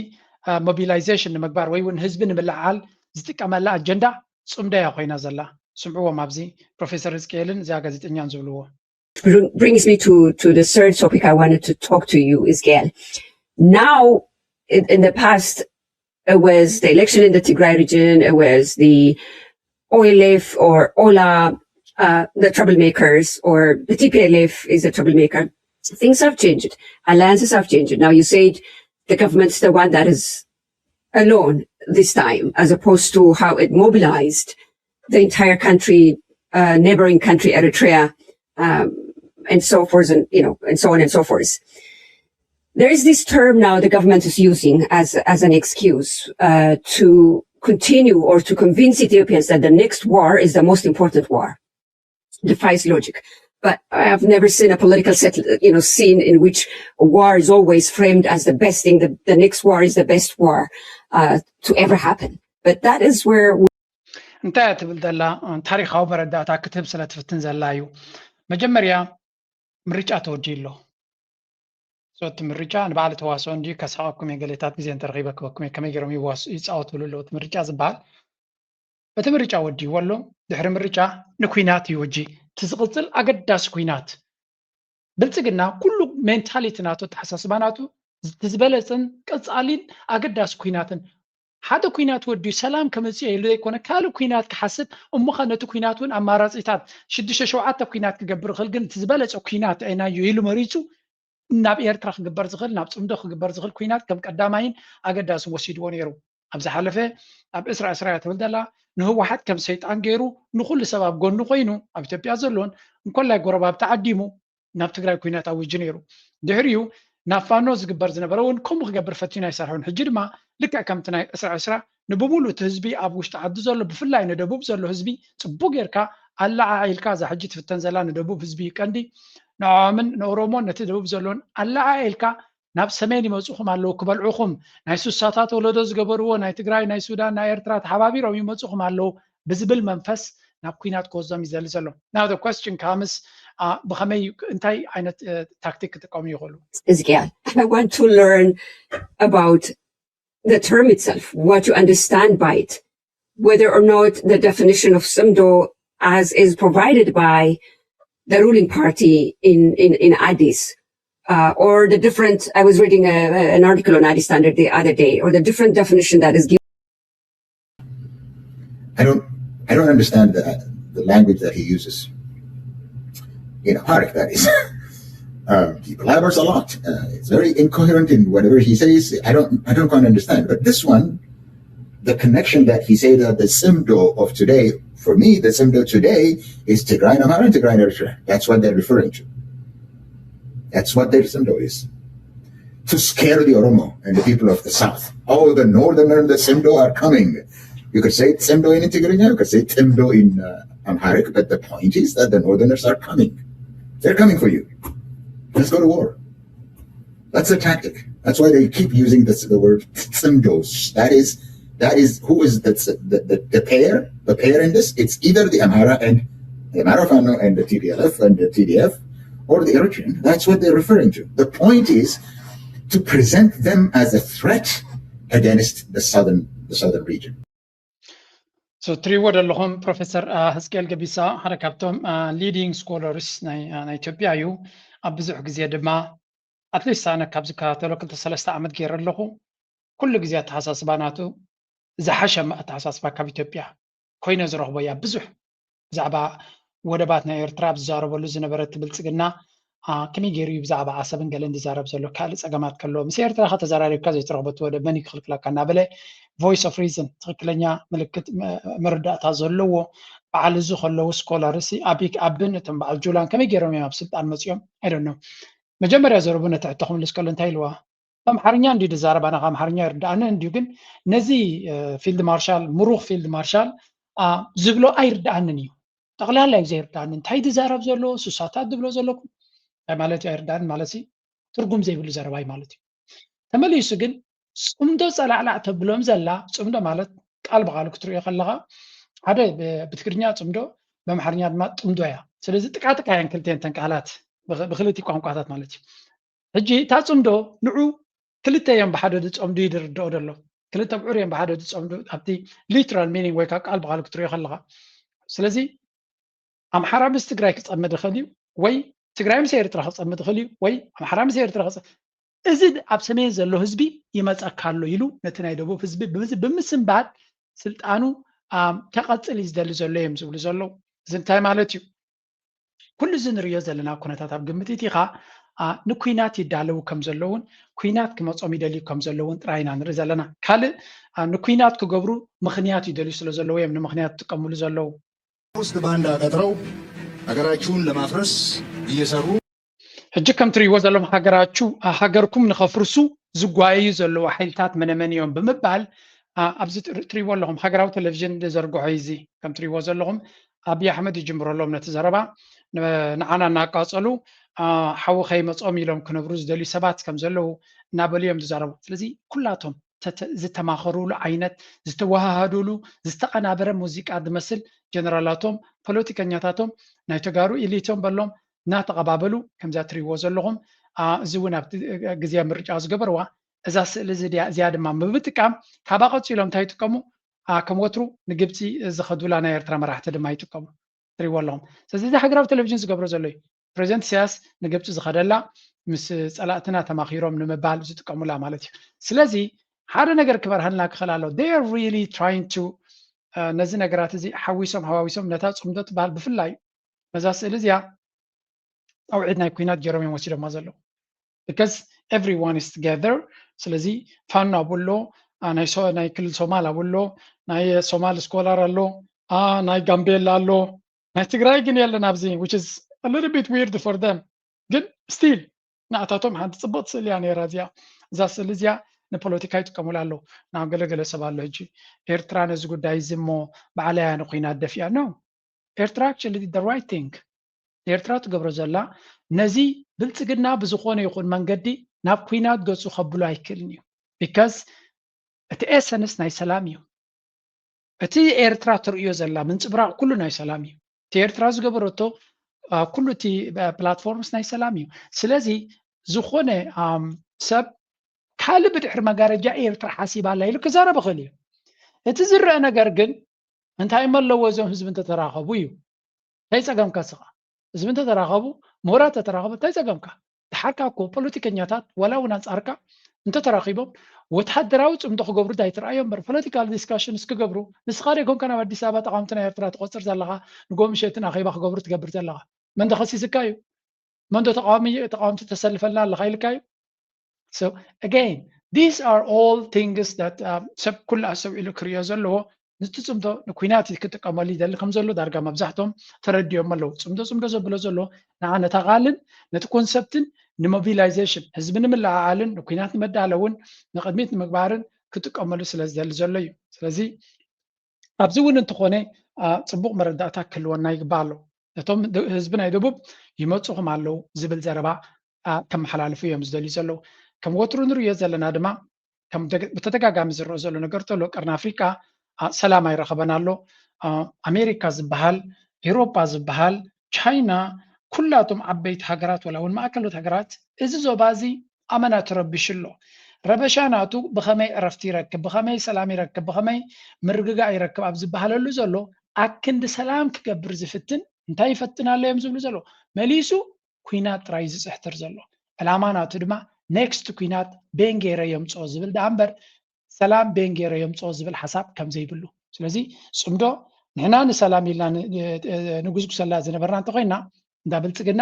ሞቢላይዜሽን ንምግባር ወይ እውን ህዝቢ ንምልዓል ዝጥቀመላ ኣጀንዳ ፅምዶ እያ ኮይና ዘላ። ስምዕዎም ኣብዚ ፕሮፌሰር ህዝቅኤልን እዚኣ ጋዜጠኛን ዝብልዎ። Brings me to, to the third topic I wanted to talk to you, Izgel. Now, in, in the past, it was the election in the Tigray region, it was the O L F or Ola, uh, the troublemakers, or the T P L F is a troublemaker. Things have changed. Alliances have changed. Now, you said the government's the one that is alone this time, as opposed to how it mobilized the entire country, uh, neighboring country, Eritrea, um, and so forth, and, you know, and so on and so forth. There is this term now the government is using as, as an excuse, uh, to continue or to convince Ethiopians that the next war is the most important war. Defies logic. But I've never seen a political set, you know, scene in which a war is always framed as the best thing. The, the next war is the best war, uh, to ever happen. But that is where we እንታይ እያ ትብል ዘላ? ታሪኻዊ መረዳእታ ክትህብ ስለ ትፍትን ዘላ እዩ። መጀመርያ ምርጫ ተወዲኡ ኣሎ። So እቲ ምርጫ ንባዕሊ ተዋስኦ እንድዩ፣ ከስሕቐኩም እየ፣ ገሌታት ግዜ እንተረኺበ ክበኩም እየ፣ ከመይ ገይሮም ይዋስ-፣ ይፃወትሉ ኣለዉ እቲ ምርጫ ዝበሃል። እቲ ምርጫ ወዲእዎ ኣሎ። ድሕሪ ምርጫ ንኩናት እዩ ሕጂ። እቲ ዝቕፅል ኣገዳሲ ኩናት። ብልፅግና ኩሉ ሜንታሊቲ ናቱ፣ ኣተሓሳስባ ናቱ፣ እቲ ዝበለፅን ቀፃሊን ኣገዳሲ ኩናትን ሓደ ኩናት ወዲኡ ሰላም ከምፅእ ኢሉ ዘይኮነ ካልእ ኩናት ክሓስብ፣ እሞ ኸ ነቲ ኩናት እውን ኣማራፂታት ሽዱሽተ ሸውዓተ ኩናት ክገብር ይኽእል፣ ግን እቲ ዝበለፀ ኩናት ኣይናዩ ኢሉ መሪፁ ናብ ኤርትራ ክግበር ዝኽእል፣ ናብ ፅምዶ ክግበር ዝኽእል ኩናት ከም ቀዳማይን ኣገዳስን ወሲድዎ ነይሩ። ኣብ ዝሓለፈ ኣብ ዕስራ ዕስራ እያ ትብል ዘላ፣ ንህወሓት ከም ሰይጣን ገይሩ ንኹሉ ሰብ ኣብ ጎኑ ኮይኑ ኣብ ኢትዮጵያ ዘሎን እንኮላይ ጎረባብቲ ዓዲሙ ናብ ትግራይ ኩናት ኣዊጁ ነይሩ። ድሕሪኡ ናብ ፋኖ ዝግበር ዝነበረ እውን ከምኡ ክገብር ፈቲኑ ኣይሰርሖን። ሕጂ ድማ ልክዕ ከምቲ ናይ ዕስራ ዕስራ ንብሙሉ እቲ ህዝቢ ኣብ ውሽጢ ዓዲ ዘሎ ብፍላይ ንደቡብ ዘሎ ህዝቢ ፅቡቅ ጌርካ ኣለዓዒልካ እዛ ሕጂ ትፍተን ዘላ ንደቡብ ህዝቢ እዩ ቀንዲ። ንዕኦምን ንኦሮሞን ነቲ ደቡብ ዘለውን ኣለዓዒልካ ናብ ሰሜን ይመፁኹም ኣለዉ ክበልዑኹም፣ ናይ ሱሳታት ወለዶ ዝገበርዎ ናይ ትግራይ ናይ ሱዳን ናይ ኤርትራ ተሓባቢሮም ይመፁኹም ኣለዉ ብዝብል መንፈስ ናብ ኩናት ክወስዶም ይዘሊ ዘሎ። Now the question comes, ብኸመይ እንታይ ዓይነት ታክቲክ ክጥቀሙ ይኽእሉ? Izgel, I want to learn about the term itself, what you understand by it, whether or not the definition of Simdo as is provided by the ruling party in, in, in Addis, uh, or the different, I was reading a, an article on Addis Standard the other day, or the different definition that is given. I don't, I don't understand the, the language that he uses. In Amharic, that is. Um, he blabbers a lot. Uh, it's very incoherent in whatever he says. I don't, I don't quite understand. But this one, the connection that he said that the Simdo of today, for me, the Simdo today is Tigray and Amhara and Tigray and Eritrea. That's what they're referring to. That's what their Simdo is. To scare the Oromo and the people of the south. Oh, the northerner and the Simdo are coming. You could say Simdo in Tigrinya, you could say Simdo in uh, Amharic, but the point is that the northerners are coming. They're coming for you. Let's go to war. That's the tactic. That's why they keep using this, the word Simdos. That is, that is who is the, the, the, the pair, the pair in this? It's either the Amhara and the Amhara Fano and the T P L F and the T D F, or the Eritrean. That's what they're referring to. The point is to present them as a threat against the southern, the southern region. So ትሪእዎ ዘለኹም ፕሮፌሰር ህዝቅኤል ገቢሳ ሓደ ካብቶም ሊዲንግ ስኮለርስ ናይ ኢትዮጵያ እዩ። ኣብ ብዙሕ ግዜ ድማ ኣትሊስት ኣነ ካብ ዝከታተሎ ክልተ ሰለስተ ዓመት ገይረ ኣለኹ። ኩሉ ግዜ ኣተሓሳስባ ናቱ ዝሓሸ ኣተሓሳስባ ካብ ኢትዮጵያ ኮይነ ዝረኽቦ እያ። ብዙሕ ብዛዕባ ወደባት ናይ ኤርትራ ኣብ ዝዛረበሉ ዝነበረ እቲ ብልፅግና ከመይ ገይሩ እዩ ብዛዕባ ዓሰብን ገለን ዝዛረብ ዘሎ? ካልእ ፀገማት ከሎ ምስ ኤርትራ ከተዘራሪብካ ዘይትረኽቦ እቲ ወደብ መን እዩ ክኽልክለካ እናበለ ቮይስ ኦፍ ሪዝን ትኽክለኛ ምልክት መረዳእታ ዘለዎ በዓል እዚ ከለዉ ስኮላርሲ ኣቢክ ኣብን እቶም በዓል ጁላን ከመይ ገይሮም እዮም ኣብ ስልጣን መፂኦም? ኣይደኖ መጀመርያ ዘረቡ ነቲ ሕቶ ክምልስ ከሎ እንታይ ኢልዋ? ኣምሓርኛ እንዲ ዝዛረብ ኣነ ኣምሓርኛ ይርዳኣኒ እንዲዩ ግን ነዚ ፊልድ ማርሻል ምሩኽ ፊልድ ማርሻል ዝብሎ ኣይርዳኣንን እዩ። ጠቕላላ እዩ ዘይርዳኒ። እንታይ ዝዛረብ ዘሎ፣ ሱሳታት ዝብሎ ዘለኩም እንታይ ማለት እዩ ኣይርዳኒ ማለት ሲ ትርጉም ዘይብሉ ዘረባይ ማለት እዩ። ተመሊሱ ግን ጽምዶ ጸላዕላዕ ተብሎም ዘላ፣ ጽምዶ ማለት ቃል ብቓሉ ክትሪኦ ከለኻ ሓደ ብ- ብትግርኛ ጽምዶ፣ ብኣምሓርኛ ድማ ጥምዶ እያ። ስለዚ ጥቃጥቃ እየን ክልቴን ተን ቃላት ብኽ- ብክልቲ ቋንቋታት ማለት እዩ። ሕጂ እታ ጽምዶ ንዑ ክልተ እዮም ብሓደ ዝጸምዱ እዩ ዝርድኦ ዘሎ። ክልተ ብዑር እዮም ብሓደ ዝጸምዱ ኣብቲ literal meaning ወይ ካብ ቃል ብቓሉ ክትሪኦ ከለኻ። ስለዚ ኣምሓራ ምስ ትግራይ ክጸምድ ይኽእል እዩ ወይ ትግራይ ምስ ኤርትራ ክጸምድ ይኽእል እዩ ወይ ኣምሓራ ምስ ኤርትራ ክጸ- እዚ ኣብ ሰሜን ዘሎ ህዝቢ ይመጸካ ኣሎ ኢሉ ነቲ ናይ ደቡብ ህዝቢ ብምስንባድ ስልጣኑ ከቐጽል እዩ ዝደሊ ዘሎ እዮም ዝብሉ ዘለዉ። እዚ እንታይ ማለት እዩ? ኩሉ እዚ ንሪኦ ዘለና ኩነታት ኣብ ግምት እቲኻ ንኩናት ይዳለዉ ከም ዘለውን ኩናት ክመጾም ይደልዩ ከም ዘለውን ጥራይ ኢና ንርኢ ዘለና። ካልእ ንኩናት ክገብሩ ምኽንያት ይደልዩ ስለ ዘለዉ እዮም ንምኽንያት ዝጥቀምሉ ዘለዉ። ውስጥ ባንዳ ቀጥረው ሀገራችሁን ለማፍረስ እየሰሩ። ሕጂ ከም ትሪእዎ ዘለኹም ሃገራችሁ ሃገርኩም ንኸፍርሱ ዝጓየዩ ዘለዉ ሓይልታት መነመን እዮም ብምባል ኣብዚ ትሪእዎ ኣለኹም ሃገራዊ ቴሌቪዥን ዝዘርግሖ እዚ ከም ትሪእዎ ዘለኹም ኣብይ ኣሕመድ ይጅምረሎም ነቲ ዘረባ ንዓና እናቃፀሉ ሓዊ ከይመፆም ኢሎም ክነብሩ ዝደልዩ ሰባት ከም ዘለዉ እናበሉ እዮም ዝዛረቡ። ስለዚ ኩላቶም ዝተማኸሩሉ ዓይነት ዝተወሃሃዱሉ ዝተቐናበረ ሙዚቃ ዝመስል ጀነራላቶም ፖለቲከኛታቶም ናይ ተጋሩ ኢሊቶም በሎም እናተቐባበሉ ከምዛ ትሪእዎ ዘለኹም እዚ እውን ኣብቲ ግዜ ምርጫ ዝገበርዋ እዛ ስእሊ እዚኣ ድማ ብምጥቃም ካባ ቀፂሎም እንታይ ይጥቀሙ? ከም ወትሩ ንግብፂ ዝኸዱላ ናይ ኤርትራ መራሕቲ ድማ ይጥቀሙ። ትሪእዎ ኣለኹም። ስለዚ እዚ ሃገራዊ ቴሌቪዥን ዝገብሮ ዘሎ እዩ። ፕሬዚደንት ኢሳያስ ንግብፂ ዝኸደላ ምስ ፀላእትና ተማኺሮም ንምባል ዝጥቀሙላ ማለት እዩ። ስለዚ ሓደ ነገር ክበርሃልና ክኽእል ኣሎ። They are really trying to ነዚ ነገራት እዚ ሓዊሶም ሃዋዊሶም ነታ ፅምዶ ትበሃል ብፍላይ ነዛ ስእሊ እዚኣ ፃውዒት ናይ ኩናት ገይሮም እዮም ወሲዶማ ዘለዉ። Because everyone is together። ስለዚ ፋኖ ኣብኡ ኣሎ፣ ናይ ክልል ሶማል ኣብኡ ኣሎ፣ ናይ ሶማል ስኮላር ኣሎ፣ ናይ ጋምቤላ ኣሎ፣ ናይ ትግራይ ግን የለን ኣብዚ which is a little bit weird for them። ግን still ንኣታቶም ሓንቲ ፅብቕቲ ስእሊ እያ ነይራ እዚኣ። እዛ ስእሊ እዚኣ ንፖለቲካ ይጥቀሙላ ኣለዉ። ናብ ገለገለ ሰብ ኣሎ ሕጂ ኤርትራ ነዚ ጉዳይ እዚ እሞ ባዕላ እያ ንኩናት ደፊኣ ነው። ኤርትራ actually the right thing ኤርትራ ትገብሮ ዘላ ነዚ ብልፅግና ብዝኾነ ይኹን መንገዲ ናብ ኩናት ገፁ ከብሎ ኣይክእልን እዩ። Because እቲ essence ናይ ሰላም እዩ። እቲ ኤርትራ ትርእዮ ዘላ ምንፅብራቕ ኩሉ ናይ ሰላም እዩ። እቲ ኤርትራ ዝገበረቶ ኩሉ እቲ platforms ናይ ሰላም እዩ። ስለዚ ዝኾነ ሰብ ካልእ ብድሕሪ መጋረጃ ኤርትራ ሓሲባ ኣላ ኢሉ ክዛረብ ይኽእል እዩ። እቲ ዝረአ ነገር ግን እንታይ እሞ ኣለዎ እዞም ህዝቢ እንተተራኸቡ እዩ። እንታይ ፀገምካ ስኻ? ህዝቢ እንተተራኸቡ ምሁራት ተተራኸቡ እንታይ ፀገምካ? ድሓርካ እኮ ፖለቲከኛታት ዋላ እውን ኣንፃርካ እንተተራኺቦም ወተሃደራዊ ፅምዶ ክገብሩ እንታይ ትረኣዮ እምበር political discussions ክገብሩ ንስኻ ዶ ይኮንካ ናብ ኣዲስ ኣበባ ተቃወምቲ ናይ ኤርትራ ትቆፅር ዘለኻ ንጎ ምሸትን ኣኼባ ክገብሩ ትገብር ዘለኻ? መን ዶ ከሲስካ እዩ? መን ዶ ተቃዋሚ ተቃወምቲ ተሰልፈልና ኣለኻ ኢልካ እዩ? So again, these are all things that ሰብ ኩሉ ኣሰብ ኢሉ ክርእዮ ዘለዎ ንትፅምዶ ንኩናት ክጥቀመሉ ይደሊ ከም ዘሎ ዳርጋ መብዛሕቶም ተረዲኦም ኣለዉ። ፅምዶ ፅምዶ ዘብሎ ዘሎ ንዓ ነታ ቃልን ነቲ ኮንሰፕትን ንሞቢላይዜሽን ህዝቢ ንምልዓዓልን ንኩናት ንመዳለውን ንቅድሚት ንምግባርን ክጥቀመሉ ስለ ዝደሊ ዘሎ እዩ። ስለዚ ኣብዚ እውን እንተኾነ ፅቡቅ መረዳእታ ክህልወና ይግባእ ኣሎ። ነቶም ህዝቢ ናይ ደቡብ ይመፁኹም ኣለዉ ዝብል ዘረባ ከመሓላልፉ እዮም ዝደልዩ ዘለዉ። ከም ወትሩ ንርእዮ ዘለና ድማ ከም ብተደጋጋሚ ዝረአ ዘሎ ነገር ተሎ ቀርኒ ኣፍሪቃ ሰላም ኣይረኸበን ኣሎ። ኣሜሪካ ዝበሃል፣ ኤሮጳ ዝበሃል፣ ቻይና፣ ኩላቶም ዓበይቲ ሃገራት ወላ እውን ማእከሎት ሃገራት እዚ ዞባ እዚ ኣመና ተረቢሹ ኣሎ። ረበሻ ናቱ ብኸመይ ዕረፍቲ ይረክብ፣ ብኸመይ ሰላም ይረክብ፣ ብኸመይ ምርግጋእ ይረክብ ኣብ ዝበሃለሉ ዘሎ ኣክንዲ ሰላም ክገብር ዝፍትን እንታይ ይፈትን ኣሎ እዮም ዝብሉ ዘሎ መሊሱ ኩናት ጥራይ ዝፅሕትር ዘሎ። ዕላማ ናቱ ድማ ኔክስት ኩናት ቤን ገይረ የምፅኦ ዝብል ደኣ እምበር ሰላም ቤን ገይረ የምፅኦ ዝብል ሓሳብ ከም ዘይብሉ። ስለዚ ፅምዶ ንሕና ንሰላም ኢልና ንጉዝጉሰላ ዝነበርና እንተኮይና እንዳ ብልፅግና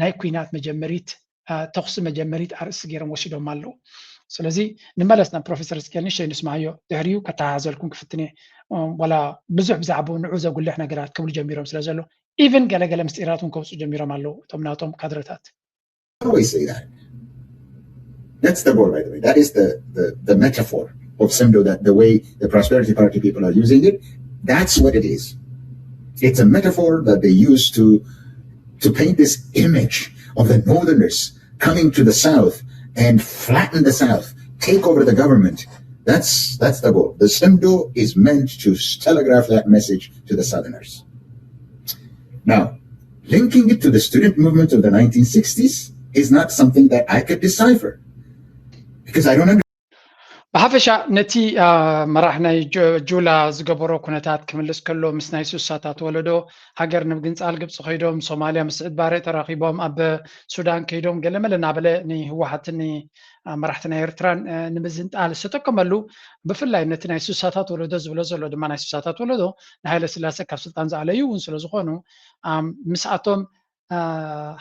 ናይ ኩናት መጀመሪት ተኩሲ መጀመሪት ኣርእስቲ ገይሮም ወሲዶም ኣለዉ። ስለዚ ንመለስ ናብ ፕሮፌሰር እስቅኤል ንሸይ ንስማዮ ድሕሪኡ ከተሓሓዘልኩም ክፍትነ ዋላ ብዙሕ ብዛዕባኡ ንዑ ዘጉልሕ ነገራት ክብሉ ጀሚሮም ስለ ዘሎ ኢቭን ገለገለ ምስጢራት እውን ከውፅኡ ጀሚሮም ኣለዉ እቶም ናቶም ካድረታት። Always say that. That's the goal, by the way. That is the, the, the metaphor of Semdo, that the way the Prosperity Party people are using it, that's what it is. It's a metaphor that they use to to paint this image of the northerners coming to the south and flatten the south, take over the government. That's that's the goal. The ጽምዶ is meant to telegraph that message to the southerners. Now, linking it to the student movement of the nineteen sixties is not something that I could decipher because I don't understand. ብሓፈሻ ነቲ መራሕ ናይ ጁላ ዝገበሮ ኩነታት ክምልስ ከሎ ምስ ናይ ሱሳታት ወለዶ ሃገር ንምግንፃል ግብፂ ከይዶም ሶማልያ ምስ ስዕድ ባሬ ተራኺቦም ኣብ ሱዳን ከይዶም ገለመለ እናበለ ንህወሓትን መራሕቲ ናይ ኤርትራን ንምዝንጣል ዝተጠቀመሉ ብፍላይ ነቲ ናይ ሱሳታት ወለዶ ዝብሎ ዘሎ ድማ ናይ ሱሳታት ወለዶ ንሃይለ ስላሴ ካብ ስልጣን ዝኣለዩ እውን ስለዝኾኑ ምስኣቶም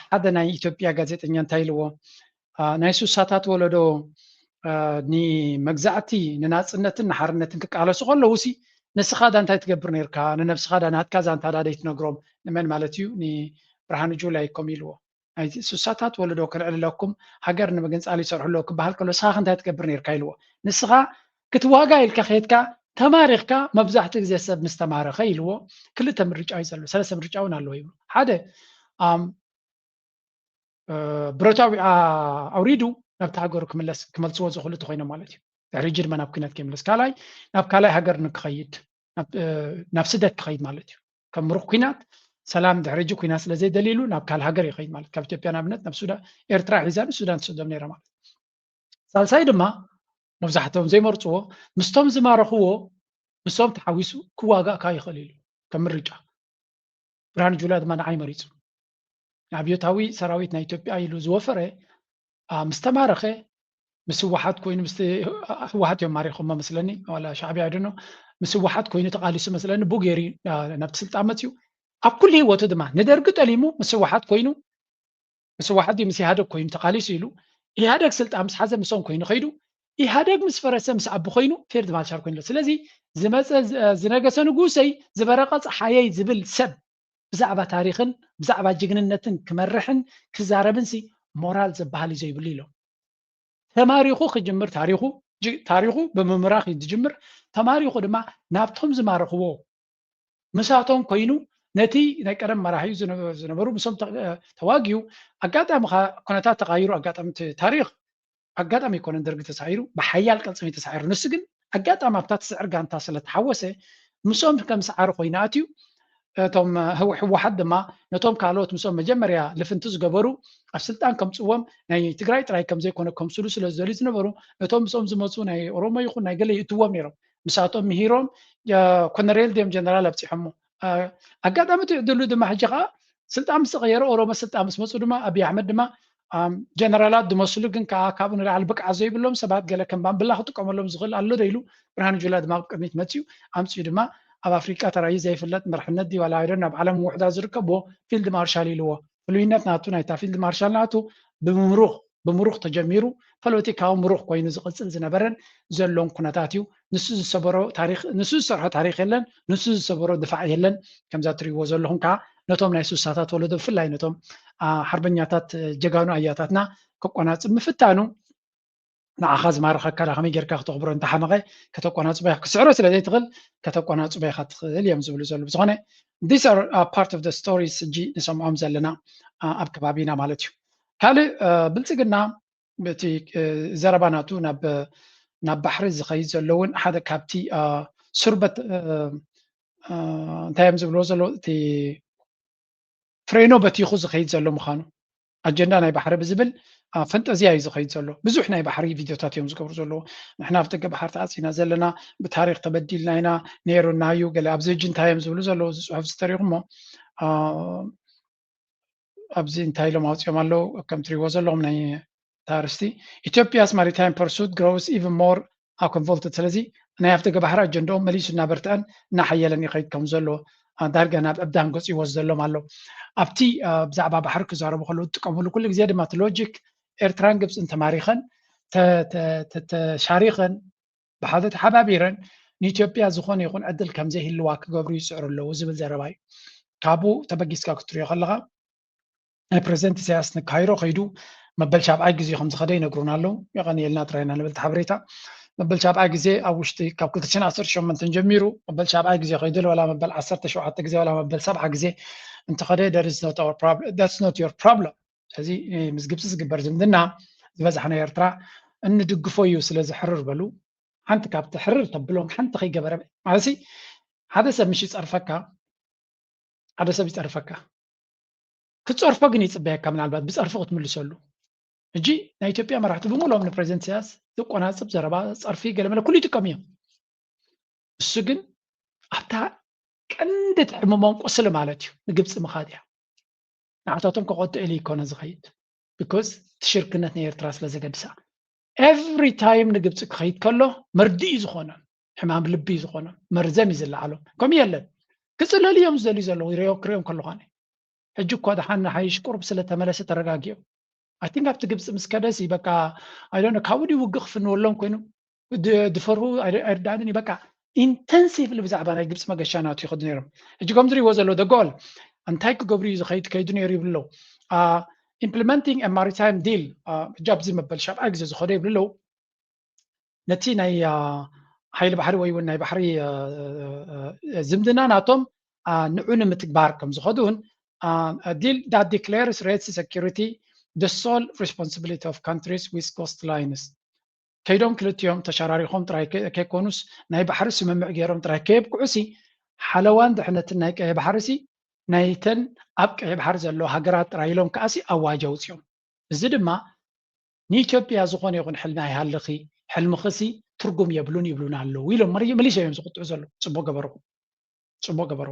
ሓደ ናይ ኢትዮጵያ ጋዜጠኛ እንታይ ኢልዎ ናይ ሱሳታት ወለዶ ንመግዛእቲ ንናፅነትን ንሓርነትን ክቃለሱ ከለዉ ሲ ንስኻ ዳ እንታይ ትገብር ነርካ ንነብስኻ ዳ ናትካ ዛንታ ዳ ደይትነግሮም ንመን ማለት እዩ ንብርሃኑ ጁላ ይኮም ኢልዎ ናይ ሱሳታት ወለዶ ከልዕልለኩም ሃገር ንምግንፃል ይሰርሑ ኣለዉ ክበሃል ከሎ ንስኻ እንታይ ትገብር ነርካ ኢልዎ ንስኻ ክትዋጋ ኢልካ ከየድካ ተማሪኽካ መብዛሕትኡ ግዜ ሰብ ምስ ተማረኸ ኢልዎ ክልተ ምርጫ እዩ ዘሎ ሰለስተ ምርጫ እውን ኣለዎ ይብሉ ሓደ ብረታዊ ኣውሪዱ ናብቲ ሃገሩ ክምለስ ክመልስዎ ዝኽእሉ እንተኮይኖም ማለት እዩ ድሕሪ ሕጂ ድማ ናብ ኩነት ከይምለስ ካልኣይ ናብ ካልኣይ ሃገር ንክኸይድ ናብ ስደት ክኸይድ ማለት እዩ ከም ምሩኽ ኩናት ሰላም ድሕሪ ሕጂ ኩናት ስለ ዘይደልይሉ ናብ ካልእ ሃገር ይኸይድ ማለት ካብ ኢትዮጵያ ንኣብነት ናብ ሱዳን ኤርትራ ሒዛ ንሱዳን ትሰዶም ነይራ ማለት ሳልሳይ ድማ መብዛሕትኦም ዘይመርፅዎ ምስቶም ዝማረኽዎ ምስኦም ተሓዊሱ ክዋጋእ ከዓ ይኽእል ኢሉ ከም ምርጫ ብርሃኑ ጁላ ድማ ንዓይ መሪፁ ኣብዮታዊ ሰራዊት ናይ ኢትዮጵያ ኢሉ ዝወፈረ ምስ ተማረኸ ምስ ህወሓት ኮይኑ ምስ ህወሓት እዮም ማሪኾሞ መስለኒ ዋላ ሻዕብያ ኣይደኖ ምስ ህወሓት ኮይኑ ተቃሊሱ መስለኒ ቡ ገይሩ ናብቲ ስልጣን መፅዩ ኣብ ኩሉ ህይወቱ ድማ ንደርጊ ጠሊሙ ምስ ህወሓት ኮይኑ ምስ ህወሓት ምስ ኢህደግ ኮይኑ ተቃሊሱ ኢሉ ኢህደግ ስልጣን ምስ ሓዘ ምስኦም ኮይኑ ከይዱ ኢህደግ ምስ ፈረሰ ምስ ኣቡ ኮይኑ ፊልድ ማርሻል ኮይኑ ስለዚ ዝመፀ ዝነገሰ ንጉሰይ ዝበረቐ ፀሓየይ ዝብል ሰብ ብዛዕባ ታሪኽን ብዛዕባ ጅግንነትን ክመርሕን ክዛረብን ሲ ሞራል ዝበሃል እዩ ዘይብሉ ኢሎም ተማሪኹ ክጅምር ታሪኹ ታሪኹ ብምምራኽ እዩ ዝጅምር ተማሪኹ ድማ ናብቶም ዝማረኽዎ ምሳቶም ኮይኑ ነቲ ናይ ቀደም መራሒ ዝነበሩ ምሶም ተዋጊኡ ኣጋጣሚ ኩነታት ተቃይሩ ኣጋጣሚ ታሪኽ ኣጋጣሚ ኣይኮነን ደርጊ ተሳዒሩ ብሓያል ቅልፅም እዩ ተሳዒሩ ንሱ ግን ኣጋጣሚ ኣብታ ትስዕር ጋንታ ስለ ተሓወሰ ምስኦም ከም ሰዓሪ ኮይኑ ኣትዩ እቶም ህወሓት ድማ ነቶም ካልኦት ምስኦም መጀመርያ ልፍንቲ ዝገበሩ ኣብ ስልጣን ከምፅዎም ናይ ትግራይ ጥራይ ከም ዘይኮነ ከምስሉ ስለ ዝደልዩ ዝነበሩ ነቶም ምስኦም ዝመፁ ናይ ኦሮሞ ይኹን ናይ ገለ ይእትዎም ነይሮም ምሳቶም ምሂሮም ኮነሬል ድዮም ጀነራል ኣብፂሖሞ ኣጋጣሚ እቲ ዕድሉ ድማ ሕጂ ከዓ ስልጣን ምስ ተቐየረ ኦሮሞ ስልጣን ምስ መፁ ድማ ኣብይ ኣሕመድ ድማ ጀነራላት ዝመስሉ ግን ከዓ ካብኡ ንላዕሊ ብቅዓት ዘይብሎም ሰባት ገለ ከም ባምብላ ክጥቀመሎም ዝኽእል ኣሎ ዶ ኢሉ ብርሃኑ ጁላ ድማ ኣብ ቅድሚት መፅዩ ኣምፅኡ ድማ ኣብ ኣፍሪቃ ተራእዩ ዘይፍለጥ መርሕነት ድዩ ዋላ ኣይደን ኣብ ዓለም ውሕዳት ዝርከብዎ ፊልድ ማርሻል ኢልዎ ፍሉይነት ናቱ ናይታ ፊልድ ማርሻል ናቱ ብምምሩኽ ብምሩኽ ተጀሚሩ ፖለቲካዊ ምሩኽ ኮይኑ ዝቕፅል ዝነበረን ዘሎን ኩነታት እዩ ንሱ ዝሰበሮ ታሪክ ንሱ ዝሰርሖ ታሪክ የለን ንሱ ዝሰበሮ ድፋዕ የለን ከምዛ ትሪእዎ ዘለኹም ከዓ ነቶም ናይ ሱሳታት ወለዶ ብፍላይ ነቶም ሓርበኛታት ጀጋኑ ኣያታትና ከቆናፅብ ምፍታኑ ንዓኻ ዝማረኸካ ከመይ ጌርካ ክተኽብሮ እንተሓመቐ ከተቆናፅቦ ኢኻ ክስዕሮ ስለ ዘይትኽእል ከተቆናፅቦ ኢኻ ትኽእል እዮም ዝብሉ ዘለዉ ብዝኾነ these are uh, part of the stories ሕጂ ንሰምዖም ዘለና uh, ኣብ ከባቢና ማለት እዩ ካልእ uh, ብልፅግና እቲ uh, ዘረባ ናቱ ናብ ናብ ባሕሪ ዝኸይድ ዘለውን ሓደ ካብቲ uh, ሱርበት uh, uh, እንታይ እዮም ዝብልዎ ዘለዉ እቲ ፍሬኖ በቲኹ ዝኸይድ ዘሎ ምዃኑ ኣጀንዳ ናይ ባሕሪ ብዝብል ፈንጠዝያ እዩ ዝኸይድ ዘሎ ብዙሕ ናይ ባሕሪ ቪድዮታት እዮም ዝገብሩ ዘለዎ ንሕና ኣብ ደገ ባሕሪ ተዓፂና ዘለና ብታሪክ ተበዲልና ኢና ነይሩና እዩ ገለ ኣብዚ ሕጂ እንታይ እዮም ዝብሉ ዘለዉ እዚ ፅሑፍ ዝተሪኹሞ ኣብዚ እንታይ ኢሎም ኣውፅኦም ኣለዉ ከም ትሪዎ ዘለኹም ናይ ታርስቲ ኢትዮጵያስ ማሪታይም ፐርሱት ግሮውስ ኢቨን ሞር ኣኮንቮልትድ ስለዚ ናይ ኣፍደገ ባሕሪ ኣጀንዳኦም መሊሱ እናበርትዐን እናሓየለን ይኸይድ ከም ዘሎ ዳርጋ ናብ ዕብዳን ገፂዎ ዘለዎም ኣሎ ኣብቲ ብዛዕባ ባሕሪ ክዛረቡ ከለዉ ዝጥቀምሉ ኩሉ ግዜ ድማ እቲ ሎጂክ ኤርትራን ግብፅን ተማሪኸን ተሻሪኸን ብሓደ ተሓባቢረን ንኢትዮጵያ ዝኾነ ይኹን ዕድል ከም ዘይህልዋ ክገብሩ ይፅዕሩ ኣለዉ ዝብል ዘረባ እዩ ካብኡ ተበጊስካ ክትሪኦ ከለኻ ናይ ፕሬዚደንት ኢሳያስ ንካይሮ ከይዱ መበል ሻብዓይ ግዜ ከም ዝኸደ ይነግሩና ኣለዉ የቐንየልና ጥራይና ንብል ሓበሬታ መበል ሻብዓይ ግዜ ኣብ ውሽጢ ካብ ክልተ ሽሕን ዓሰርተ ሸሞንተን ጀሚሩ መበል ሻብዓይ ግዜ ከይዱ፣ ዋላ መበል ዓሰርተ ሸውዓተ ግዜ ዋላ መበል ሰብዓ ግዜ እንተኸደ፣ that's not your problem። ስለዚ ምስ ግብፂ ዝግበር ዝምድና ዝበዛሕና ኤርትራ እንድግፎ እዩ። ስለዚ ሕርር በሉ። ሓንቲ ካብ ትሕርር ተብሎም ሓንቲ ከይገበረ ማለት ሓደ ሰብ ምሽ ይፀርፈካ ሓደ ሰብ ይፀርፈካ። ክፀርፎ ግን ይፅበየካ፣ ምናልባት ብፀርፊ ክትምልሰሉ። ሕጂ ናይ ኢትዮጵያ መራሕቲ ብምሎም ንፕሬዚደንት ኢሳያስ ዝቆናፅብ ዘረባ፣ ፀርፊ፣ ገለመለ ኩሉ ይጥቀሙ እዮም። እሱ ግን ኣብታ ቀንዲ ትሕምሞም ቁስሊ ማለት እዩ ንግብፂ ምኻድ እያ። ንዓታቶም ከቆጥዕሉ ይኮነ ዝኸይድ፣ because ትሽርክነት ናይ ኤርትራ ስለ ዘገድሳ። Every time ንግብፂ ክኸይድ ከሎ መርድእ እዩ ዝኾኖም፣ ሕማም ልቢ እዩ ዝኾኖም፣ መርዘም እዩ ዝለዓሎም። ከምኡ የለን፣ ክፅለሉ እዮም ዝደልዩ ዘለዉ። ክሪኦም ከለኳነ ሕጂ እኳ ደሓን ንሓይሽ ቁሩብ ስለተመለሰ ተረጋጊኦም። I think ኣብቲ ግብፂ ምስ ከደሲ በቃ I don't know ካብኡ ድዩ ውግእ ክፍንወሎም ኮይኑ ድፈርሁ ኣይርዳእንን እዩ። በቃ ኢንተንሲቭሊ ብዛዕባ ናይ ግብፂ መገሻ ናቱ ይኸዱ ነይሮም። ሕጂ ከም ዝሪእዎ ዘሎ ደጎል እንታይ ክገብሩ እዩ ዝኸይድ ከይዱ ነይሩ ይብሉ ኣለዉ። Implementing a maritime deal፣ ሕጂ ኣብዚ መበል ሻብዓይ ግዜ ዝኸዶ ይብሉ ኣለዉ። ነቲ ናይ ሓይሊ ባሕሪ ወይ እውን ናይ ባሕሪ ዝምድና ናቶም ንዑ ንምትግባር ከም ዝኸዱን፣ deal that declares rates security the sole responsibility of countries with coastlines። ከይዶም ክልቲኦም ተሸራሪኾም ጥራይ ከይኮኑስ ናይ ባሕሪ ስምምዕ ገይሮም ጥራይ ከየብቅዑሲ ሓለዋን ድሕነትን ናይ ቀይሕ ባሕሪሲ ናይተን ኣብ ቀይሕ ባሕሪ ዘለዋ ሃገራት ጥራይ ኢሎም ከዓሲ ኣዋጅ ኣውፅኦም። እዚ ድማ ንኢትዮጵያ ዝኾነ ይኹን ሕልሚ ኣይሃልኺ፣ ሕልምኽሲ ትርጉም የብሉን ይብሉና ኣለዉ ኢሎም መሊሶም እዮም ዝቁጥዑ ዘለዉ። ፅቡቅ ገበርኹም። ፅቡቅ ገበሩ።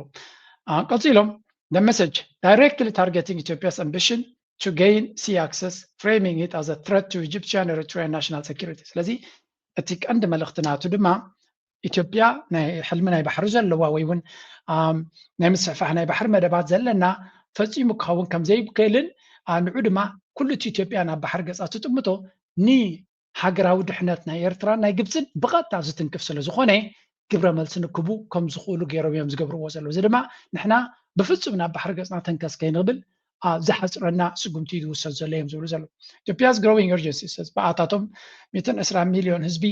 ቀፂሎም the message directly targeting Ethiopia's ambition to gain sea access, framing it as a threat to Egyptian Eritrean national security። ስለዚ እቲ ቀንዲ መልእኽቲ ናቱ ድማ ኢትዮጵያ ናይ ሕልሚ ናይ ባሕሪ ዘለዋ ወይ እውን ናይ ምስሕፋሕ ናይ ባሕሪ መደባት ዘለና ፈፂሙ ክኸውን ከም ዘይክእልን ንዑ ድማ ኩሉ እቲ ኢትዮጵያ ናብ ባሕሪ ገፃ ትጥምቶ ን ሃገራዊ ድሕነት ናይ ኤርትራን ናይ ግብፅን ብቐጥታ ዝትንክፍ ስለ ዝኾነ ግብረ መልሲ ንክቡ ከም ዝኽእሉ ገይሮም እዮም ዝገብርዎ ዘለዉ። እዚ ድማ ንሕና ብፍፁም ናብ ባሕሪ ገፅና ተንከስ ከይንብል ዝሓፅረና ስጉምቲ እዩ ዝውሰድ ዘሎ እዮም ዝብሉ ዘለዉ። Ethiopia's growing urgency says ብኣታቶም ሚእትን ዕስራን ሚልዮን ህዝቢ